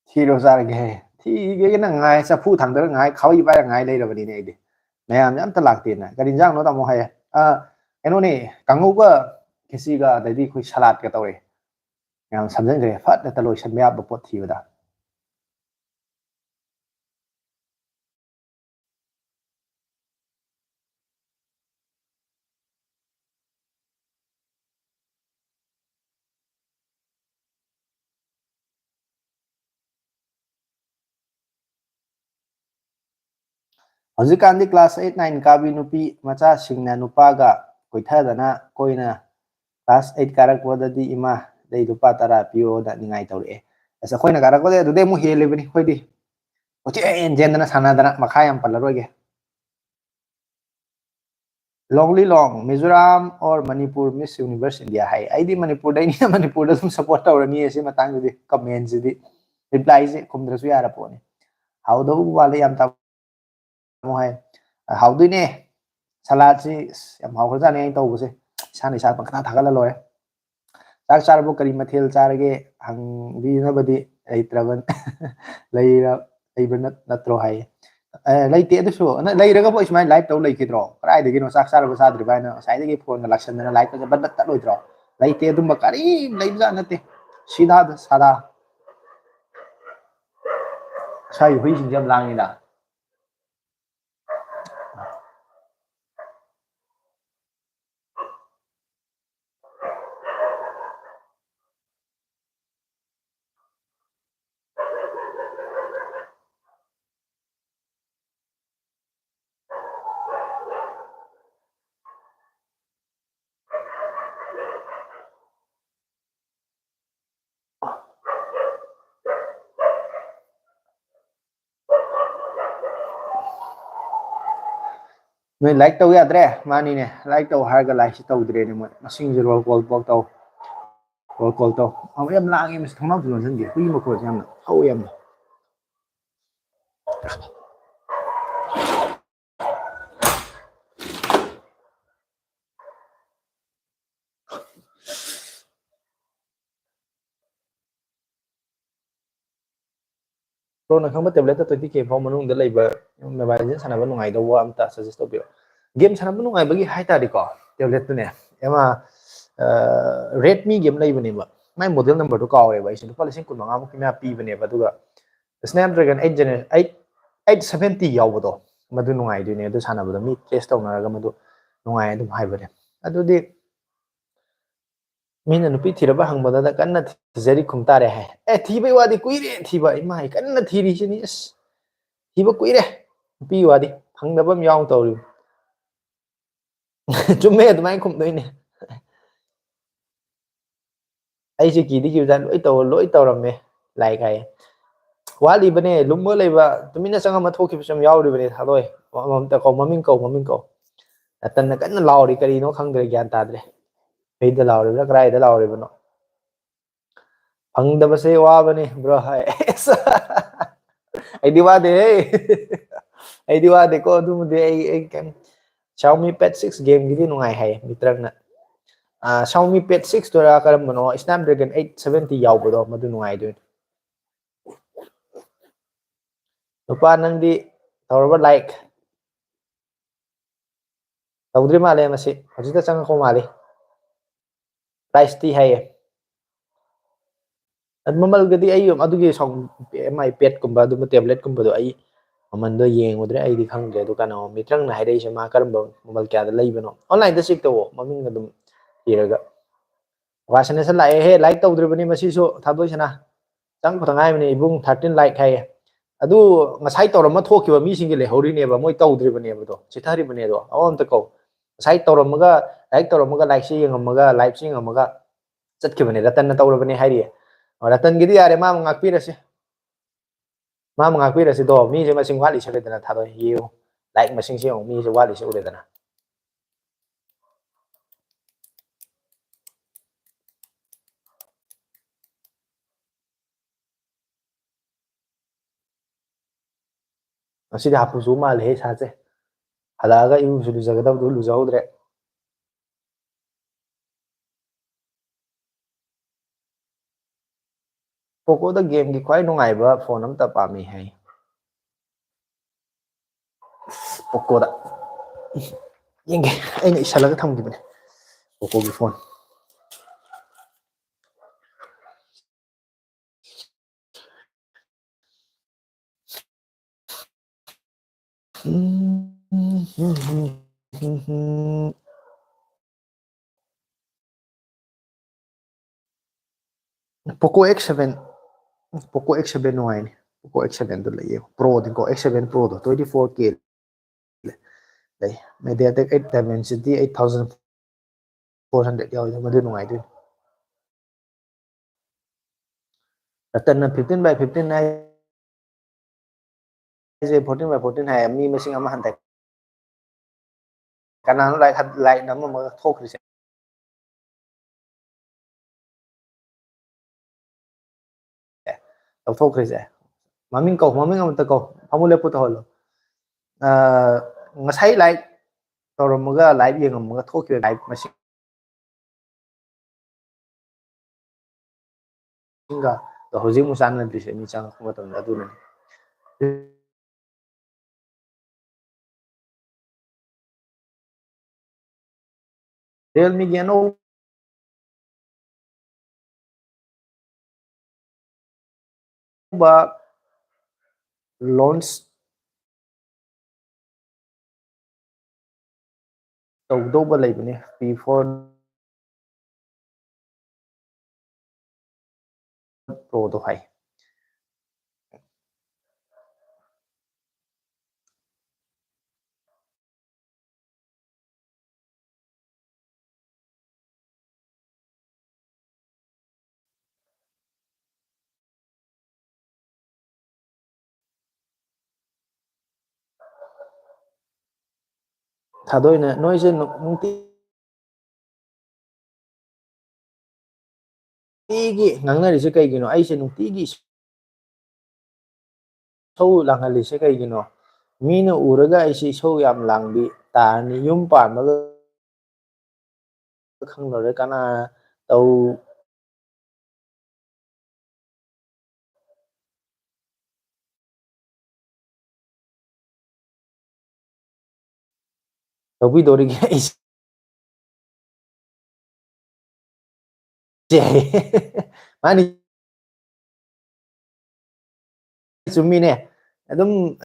ꯊꯤꯔꯣ ꯆꯥꯔꯒꯦ ꯍꯥꯏ꯫ ꯊꯤꯒꯦꯅ ꯉꯥꯏ, ꯆꯐꯨ ꯊꯥꯡꯗꯔ ꯉꯥꯏ, ꯈꯥꯕꯩ ꯄꯥꯏꯔ ꯉꯥꯏ ꯂꯩꯔꯕꯅꯤꯅꯦ ꯑꯩꯗꯤ꯫ ꯃꯌꯥꯝꯁꯦ ꯑꯝꯇ ꯂꯥꯛꯇꯦꯅ꯫ ꯀꯔꯤ ꯏꯟꯖꯥꯡꯅꯣ ꯇꯥꯃꯣ ꯍꯥꯏꯌꯦ꯫ ꯑ, ꯀꯩꯅꯣꯅꯦ, ꯀꯥꯡꯉꯧꯒ ꯈꯦꯆꯤꯒ ꯑꯗꯩꯗꯤ ꯑꯩꯈꯣꯏ ꯁꯂꯥꯠꯀ ꯇꯧꯔꯦ꯫ ꯌꯥꯝ ꯁꯝꯖꯟꯈ꯭ꯔꯦ꯫ ꯐꯠ ꯍꯦꯛꯇ ꯂꯣꯏꯁꯟꯕ ꯌꯥꯕ ꯄꯣꯠ ꯊꯤꯕꯗ꯫ ꯍꯧꯖꯤꯛꯀꯥꯟꯗꯤ class eight nine ꯀꯥꯕꯤ ꯅꯨꯄꯤ ꯃꯆꯥꯁꯤꯡꯅ ꯅꯨꯄꯥꯒ ꯀꯣꯏꯊꯗꯅ ꯀꯣꯏꯅ class eight ꯀꯥꯔꯛꯄꯗꯗꯤ ꯏꯃꯥ, ꯑꯩ ꯂꯨꯄꯥ ꯇꯔꯥ ꯄꯤꯌꯣꯅ ꯅꯤꯡꯉꯥꯏ ꯇꯧꯔꯛꯑꯦ꯫ ꯑꯁ, ꯑꯩꯈꯣꯏꯅ ꯀꯥꯔꯛꯄꯗꯩ ꯑꯗꯨꯗꯩ ꯑꯃꯨꯛ ꯍꯦꯜꯂꯤꯕꯅꯤ ꯑꯩꯈꯣꯏꯗꯤ꯫ ꯀꯣꯏꯆꯦꯟ ꯆꯦꯟꯗꯅ ꯁꯥꯟꯅꯗꯅ, ꯃꯈꯥ ꯌꯥꯝ ꯄꯜꯂꯔꯣꯏꯒꯦ꯫ ꯂꯣꯡꯂꯤ ꯂꯣꯡ, Mizoram or Manipur Miss Universe India ꯍꯥꯏ꯫ ꯑꯩꯗꯤ ꯃꯅꯤꯄꯨꯔꯗꯩꯅꯤꯅ ꯃꯅꯤꯄꯨꯔꯗ ꯑꯗꯨꯝ support ꯇꯧꯔꯅꯤ ꯁꯤ ꯃꯇꯥꯡꯗꯗꯤ꯫ Commentꯁꯤꯗꯤ, replyꯁꯦ ꯈꯨꯝꯗ꯭ꯔꯁꯨ ꯌꯥꯔ ꯄꯣꯠꯅꯤ꯫ ꯍꯥꯎꯗꯧꯕ ꯋꯥꯠꯂꯦ ꯌꯥꯝ ꯇꯥꯃꯣ ꯍꯥꯏ꯫ ꯍꯥꯎꯗꯣꯏꯅꯦ꯫ ꯁꯂꯥꯠꯁꯤ ꯑꯁ, ꯌꯥꯝ ꯍꯥꯎꯈ꯭ꯔꯖꯥꯠꯅꯤ ꯑꯩꯅ ꯇꯧꯕꯁꯦ꯫ ꯏꯁꯥꯅ ꯏꯁꯥ ꯄꯪꯊꯥ ꯊꯥꯒꯠꯂ ꯂꯣꯏꯔꯦ꯫ ꯆꯥꯛ ꯆꯥꯔꯕꯣ? ꯀꯔꯤ ꯃꯊꯦꯜ ꯆꯥꯔꯒꯦ? ꯍꯪꯕꯤꯅꯕꯗꯤ ꯂꯩꯇ꯭ꯔꯕ, ꯂꯩꯔ-, ꯂꯩꯕ ꯅꯠ-, ꯅꯠꯇ꯭ꯔꯣ ꯍꯥꯏꯌꯦ꯫ ꯑꯦ, ꯂꯩꯇꯦ ꯑꯗꯨꯁꯨ꯫ ꯅ-, ꯂꯩꯔꯒꯕꯨ ꯑꯩ ꯁꯨꯃꯥꯏꯅ live ꯇꯧ ꯂꯩꯈꯤꯗ꯭ꯔꯣ? ꯀꯗꯥꯏꯗꯒꯤꯅꯣ ꯆꯥꯛ ꯆꯥꯔꯕ ꯆꯥꯗ꯭ꯔꯤꯕ ꯍꯥꯏꯅ ꯉꯁꯥꯏꯗꯒꯤ phoneꯒ ꯂꯥꯛꯁꯟꯗꯅ liveꯀꯁꯦ ꯕꯠ ꯕꯠ ꯇꯠꯂꯣꯏꯗ꯭ꯔꯣ? ꯂꯩꯇꯦ, ꯑꯗꯨꯝꯕ ꯀꯔꯤꯝ ꯂꯩꯕꯖꯥꯠ ꯅꯠꯇꯦ꯫ ꯁꯤꯗꯥꯗ ꯁꯥꯗꯥ꯫ ꯁ꯭ꯋꯥꯏꯒꯤ ꯍꯨꯏꯁꯤꯡꯁꯦ ꯌꯥꯝ ꯂꯥꯡꯉꯤꯗ꯫ ꯅꯣꯏ ꯂꯥꯏꯛ ꯇꯧ ꯌꯥꯗ꯭ꯔꯦ? ꯃꯥꯅꯤꯅꯦ, ꯂꯥꯏꯛ ꯇꯧ ꯍꯥꯏꯔꯒ ꯂꯥꯏꯛꯁꯤ ꯇꯧꯗ꯭ꯔꯦꯅꯦ ꯃꯣꯏ꯫ ꯃꯁꯤꯡꯁꯦ ꯔꯣꯜ ꯀꯣꯜ ꯕꯣꯛ ꯇꯧ꯫ ꯔꯣꯜ ꯀꯣꯜ ꯇꯧ꯫ ꯑꯃꯨꯛ ꯌꯥꯝ ꯂꯥꯡꯉꯦ, ꯃꯁꯤ ꯊꯣꯡꯅꯥꯎꯁꯨ ꯂꯣꯟꯁꯤꯟꯒꯦ꯫ ꯍꯨꯏ ꯃꯈꯣꯟꯁꯦ ꯌꯥꯝꯅ ꯍꯧꯋꯦ ꯌꯥꯝꯅ꯫ Bro, ꯅ ꯈꯪꯕ tablet ꯇ twenty K ꯐꯥꯎ ꯃꯅꯨꯡꯗ ꯂꯩꯕ Mobile Legends ꯁꯥꯟꯅꯕ ꯅꯨꯡꯉꯥꯏꯗꯧꯕ ꯑꯝꯇ suggest ꯇꯧꯕꯤꯔꯣ꯫ Game ꯁꯥꯟꯅꯕ ꯅꯨꯡꯉꯥꯏꯕꯒꯤ ꯍꯥꯏ ꯇꯥꯔꯗꯤꯀꯣ, tablet ꯇꯨꯅꯦ, ꯑꯃ, ꯑ, Redmi ꯒꯤ ꯑꯃ ꯂꯩꯕꯅꯦꯕ꯫ ꯃꯥꯏ model number ꯗꯣ ꯀꯥꯎꯔꯦꯕ ꯑꯩꯁꯦ꯫ ꯂꯨꯄꯥ ꯂꯤꯁꯤꯡ ꯀꯨꯟ ꯃꯉꯥ ꯃꯨꯛꯀꯤ ꯃꯌꯥ ꯄꯤꯕꯅꯦꯕ꯫ ꯑꯗꯨꯒ Snapdragon eight Gen, eight, eight seventy ꯌꯥꯎꯕꯗꯣ, ꯃꯗꯨ ꯅꯨꯡꯉꯥꯏꯗꯣꯏꯅꯦ꯫ ꯑꯗꯨ ꯁꯥꯟꯅꯕꯗ ꯃꯤ test ꯇꯧꯅꯔꯒ ꯃꯗꯨ ꯅꯨꯡꯉꯥꯏ ꯑꯗꯨꯝ ꯍꯥꯏꯕꯅꯦ꯫ ꯑꯗꯨꯗꯤ ꯃꯤꯅ ꯅꯨꯄꯤ ꯊꯤꯔꯕ ꯍꯪꯕꯗ ꯀꯟꯅ ꯊꯤꯖꯔꯤ ꯈꯨꯝ ꯇꯥꯔꯦ ꯍꯥꯏ꯫ ꯑꯦ, ꯊꯤꯕꯩ ꯋꯥꯗꯤ ꯀꯨꯏꯔꯦ ꯊꯤꯕ꯫ ꯏꯃꯥꯏ, ꯀꯟꯅ ꯊꯤꯔꯤꯁꯤꯅꯤ꯫ ꯑꯁ, ꯊꯤꯕ ꯀꯨꯏꯔꯦ꯫ ꯅꯨꯄꯤ ꯋꯥꯗꯤ ꯐꯪꯗꯕ ꯑꯃ ꯌꯥꯎ ꯇꯧꯔꯤ꯫ ꯆꯨꯝꯃꯦ, ꯑꯗꯨꯃꯥꯏꯅ ꯈꯨꯝꯗꯣꯏꯅꯦ꯫ ꯑꯩꯁꯦ ꯀꯤꯗꯤ ꯀꯤꯕꯖꯥꯠ, ꯂꯣꯏ ꯇꯧ-, ꯂꯣꯏ ꯇꯧꯔꯝꯃꯦ꯫ Like ꯍꯥꯏꯌꯦ꯫ ꯋꯥꯠꯂꯤꯕꯅꯦ, ꯂꯨꯝꯕ ꯂꯩꯕ, ꯇꯨꯃꯤꯟꯅ ꯆꯪꯉꯝꯃ ꯊꯣꯛꯈꯤꯕꯁꯨ ꯌꯥꯝ ꯌꯥꯎꯔꯤꯕꯅꯦ꯫ ꯊꯥꯗꯣꯏ, ꯑꯃꯝꯇ ꯀꯧ, ꯃꯃꯤꯡ ꯀꯧ, ꯃꯃꯤꯡ ꯀꯧ꯫ ꯔꯇꯟꯅ ꯀꯟꯅ ꯂꯥꯎꯔꯤ, ꯀꯔꯤꯅꯣ ꯈꯪꯗ꯭ꯔꯦ, ꯒ꯭ꯌꯥꯟ ꯇꯥꯗ꯭ꯔꯦ꯫ ꯀꯩꯗ ꯂꯥꯎꯔꯤꯕ꯭ꯔꯥ, ꯀꯗꯥꯏꯗ ꯂꯥꯎꯔꯤꯕꯅꯣ? ꯐꯪꯗꯕꯁꯦ ꯋꯥꯕꯅꯤ, bro, ꯍꯥꯏ꯫ ꯑꯩꯗꯤ ꯋꯥꯗꯦꯍꯦ꯫ ꯑꯩꯗꯤ ꯋꯥꯗꯦꯀꯣ, ꯑꯗꯨꯃꯗꯤ ꯑꯩ, ꯑꯩ ꯀꯩꯝ-, Xiaomi Pad six game ꯒꯤꯗꯤ ꯅꯨꯡꯉꯥꯏ ꯍꯥꯏꯌꯦ, ꯃꯤꯇ꯭ꯔꯪꯅ꯫ ꯑꯥ, Xiaomi Pad six ꯇꯨꯔꯥ ꯀꯔꯝꯕꯅꯣ? Snapdragon eight seventy ꯌꯥꯎꯕꯗꯣ, ꯃꯗꯨ ꯅꯨꯡꯉꯥꯏꯗꯣꯏꯅꯤ꯫ ꯅꯨꯄꯥ, ꯅꯪꯗꯤ ꯇꯧꯔꯕ like? ꯇꯧꯗ꯭ꯔꯤ ꯃꯥꯜꯂꯦ ꯃꯁꯤ, ꯍꯧꯖꯤꯛꯇ ꯆꯪꯉꯛꯄ ꯃꯥꯜꯂꯤ꯫ Price ꯇꯤ ꯍꯥꯏꯌꯦ꯫ ꯑꯗꯨ ꯃꯃꯜꯒꯗꯤ ꯑꯩ ꯑꯗꯨꯒꯤ sound, ꯃꯥꯏ pad ꯀꯨꯝꯕ, ꯑꯗꯨꯝꯕ tablet ꯀꯨꯝꯕꯗꯣ ꯑꯩ ꯃꯃꯜꯗꯣ ꯌꯦꯡꯉꯨꯗ꯭ꯔꯦ, ꯑꯩꯗꯤ ꯈꯪꯗ꯭ꯔꯦ꯫ ꯑꯗꯨ ꯀꯩꯅꯣ, ꯃꯤꯇ꯭ꯔꯪꯅ ꯍꯥꯏꯔꯛꯏꯁꯦ, ꯃꯥ ꯀꯔꯝꯕ ꯃꯃꯜ ꯀꯌꯥꯗ ꯂꯩꯕꯅꯣ? Online ꯗ check ꯇꯧꯋꯣ, ꯃꯃꯤꯡ ꯑꯗꯨꯝ ꯊꯤꯔꯒ꯫ Vaccination ꯂꯥꯛꯑꯦꯍꯦ, like ꯇꯧꯗ꯭ꯔꯤꯕꯅꯤ ꯃꯁꯤꯁꯨ, ꯊꯥꯗꯣꯏꯁꯅꯥ꯫ ꯆꯪꯉꯛꯄꯗ ꯉꯥꯏꯕꯅꯦ ꯏꯕꯨꯡ, thirteen like ꯍꯥꯏꯌꯦ꯫ ꯑꯗꯨ ꯉꯁꯥꯏ ꯇꯧꯔꯝꯃ ꯊꯣꯛꯈꯤꯕ ꯃꯤꯁꯤꯡꯒꯤ ꯂꯩꯍꯧꯔꯤꯅꯦꯕ, ꯃꯣꯏ ꯇꯧꯗ꯭ꯔꯤꯕꯅꯦꯕ ꯑꯗꯣ, ꯆꯤꯊꯔꯤꯕꯅꯦ ꯑꯗꯣ꯫ ꯑꯃ ꯑꯝꯇ ꯀꯧ꯫ ꯉꯁꯥꯏ ꯇꯧꯔꯝꯃꯒ, like ꯇꯧꯔꯝꯃꯒ, like ꯁꯦ ꯌꯦꯡꯉꯝꯃꯒ, live ꯁꯦ ꯌꯦꯡꯉꯝꯃꯒ ꯆꯠꯈꯤꯕꯅꯦ, ꯔꯇꯟꯅ ꯇꯧꯔꯕꯅꯦ ꯍꯥꯏꯔꯤꯌꯦ꯫ ꯔꯇꯟꯒꯤꯗꯤ ꯌꯥꯔꯦ, ꯃꯥ ꯑꯃ ꯉꯥꯛꯄꯤꯔꯁꯦ꯫ ꯃꯥ ꯑꯃ ꯉꯥꯛꯄꯤꯔꯁꯤꯗꯣ, ꯃꯤꯁꯦ ꯃꯁꯤꯡ ꯋꯥꯠꯂꯤ ꯁꯔꯦꯗꯅ ꯊꯥꯗꯣꯏ, ꯌꯦꯡꯉꯨ꯫ ꯂꯥꯏꯛ ꯃꯁꯤꯡꯁꯦ ꯌꯦꯡꯉꯨ, ꯃꯤꯁꯦ ꯋꯥꯠꯂꯤꯁꯦ ꯎꯔꯦꯗꯅ꯫ ꯉꯁꯤꯗꯤ ꯍꯥꯄꯨꯁꯨ ꯃꯥꯜꯂꯦꯍꯦ ꯏꯁꯥꯁꯦ꯫ ꯍꯜꯂꯛꯑꯒ ꯏꯔꯨꯁꯨ ꯂꯨꯖꯒꯗꯕꯗꯨ ꯂꯨꯖꯍꯧꯗ꯭ꯔꯦ꯫ ꯄꯣꯀꯣꯗ ꯒꯦꯝꯒꯤ ꯈ꯭ꯋꯥꯏ ꯅꯨꯡꯉꯥꯏꯕ ꯐꯣꯟ ꯑꯝꯇ ꯄꯥꯝꯃꯤ ꯍꯥꯏ꯫ ꯄꯣꯀꯣꯗ ꯌꯦꯡꯒꯦ, ꯑꯩꯅ ꯏꯁꯜꯂꯒ ꯊꯝꯈꯤꯕꯅꯦ ꯄꯣꯀꯣꯒꯤ phone. Poco X seven, Poco X seven ꯅꯨꯡꯉꯥꯏꯅꯤ꯫ Poco X seven ꯗꯣ ꯂꯩꯌꯦ, Pro ꯗꯤꯀꯣ, X seven Pro ꯗꯣ twenty four K ꯂꯩ꯫ MediaTek eight Dimensity eight thousand four hundred ꯌꯥꯎꯋꯤ, ꯃꯗꯨ ꯅꯨꯡꯉꯥꯏꯗꯣꯏꯅꯤ꯫ ꯔꯇꯟꯅ fifteen by fifteen ꯍꯥꯏ ꯍꯥꯏꯁꯦ, fourteen by fourteen ꯍꯥꯏ, ꯃꯤ ꯃꯁꯤꯡ ꯑꯃ ꯍꯟꯊꯩ꯫ ꯀꯅꯥꯅꯣ ꯂꯥꯏꯛ ꯍꯟ-, ꯂꯥꯏꯛ ꯅꯝꯃꯝꯃꯒ ꯊꯣꯛꯈ꯭ꯔꯤꯁꯦ? ꯑꯦ, ꯂꯧꯊꯣꯛꯈ꯭ꯔꯤꯁꯦ? ꯃꯃꯤꯡ ꯀꯧ, ꯃꯃꯤꯡ ꯑꯃꯇ ꯀꯧ, ꯐꯃꯨꯡ ꯂꯦꯞꯄꯨ ꯇꯧꯍꯜꯂꯣ꯫ ꯑ, ꯉꯁꯥꯏ ꯂꯥꯏꯛ ꯇꯧꯔꯝꯃꯒ, ꯂꯥꯏꯛ ꯌꯦꯡꯉꯝꯃꯒ ꯊꯣꯛꯈꯤꯕ ꯂꯥꯏꯛ ꯃꯁꯤꯡ ꯒ ꯑꯗꯣ ꯍꯧꯖꯤꯛ ꯑꯃꯨꯛ ꯆꯥꯟꯅꯗ꯭ꯔꯤꯁꯦ ꯃꯤ ꯆꯪꯉꯛꯄ ꯃꯇꯝꯗ ꯑꯗꯨꯅꯅꯤ꯫ Realme ꯒꯤ ꯑꯅꯧꯕ launch ꯇꯧꯗꯧꯕ ꯂꯩꯕꯅꯤ, P four Pro ꯗꯣ ꯍꯥꯏ꯫ ꯊꯥꯗꯣꯏꯅ ꯅꯣꯏꯁꯦ ꯅꯨꯡꯇꯤ ꯅꯨꯡꯇꯤꯒꯤ ꯉꯥꯡꯅꯔꯤꯁꯦ ꯀꯩꯒꯤꯅꯣ? ꯑꯩꯁꯦ ꯅꯨꯡꯇꯤꯒꯤ ꯏꯁꯧ ꯂꯥꯡꯍꯜꯂꯤꯁꯦ ꯀꯩꯒꯤꯅꯣ? ꯃꯤꯅ ꯎꯔꯒ ꯑꯩꯁꯦ ꯏꯁꯧ ꯌꯥꯝ ꯂꯥꯡꯕꯤ ꯇꯥꯔꯅꯤ꯫ ꯌꯨꯝ ꯄꯥꯟꯕꯒ ꯈꯪꯗꯔꯦ ꯀꯅꯥ ꯇꯧ ꯇꯧꯕꯤꯗꯣꯔꯤꯒꯦ ꯑꯩꯁꯦ꯫ ꯃꯥꯅꯤ꯫ ꯆꯨꯝꯃꯤꯅꯦ꯫ ꯑꯗꯨꯝ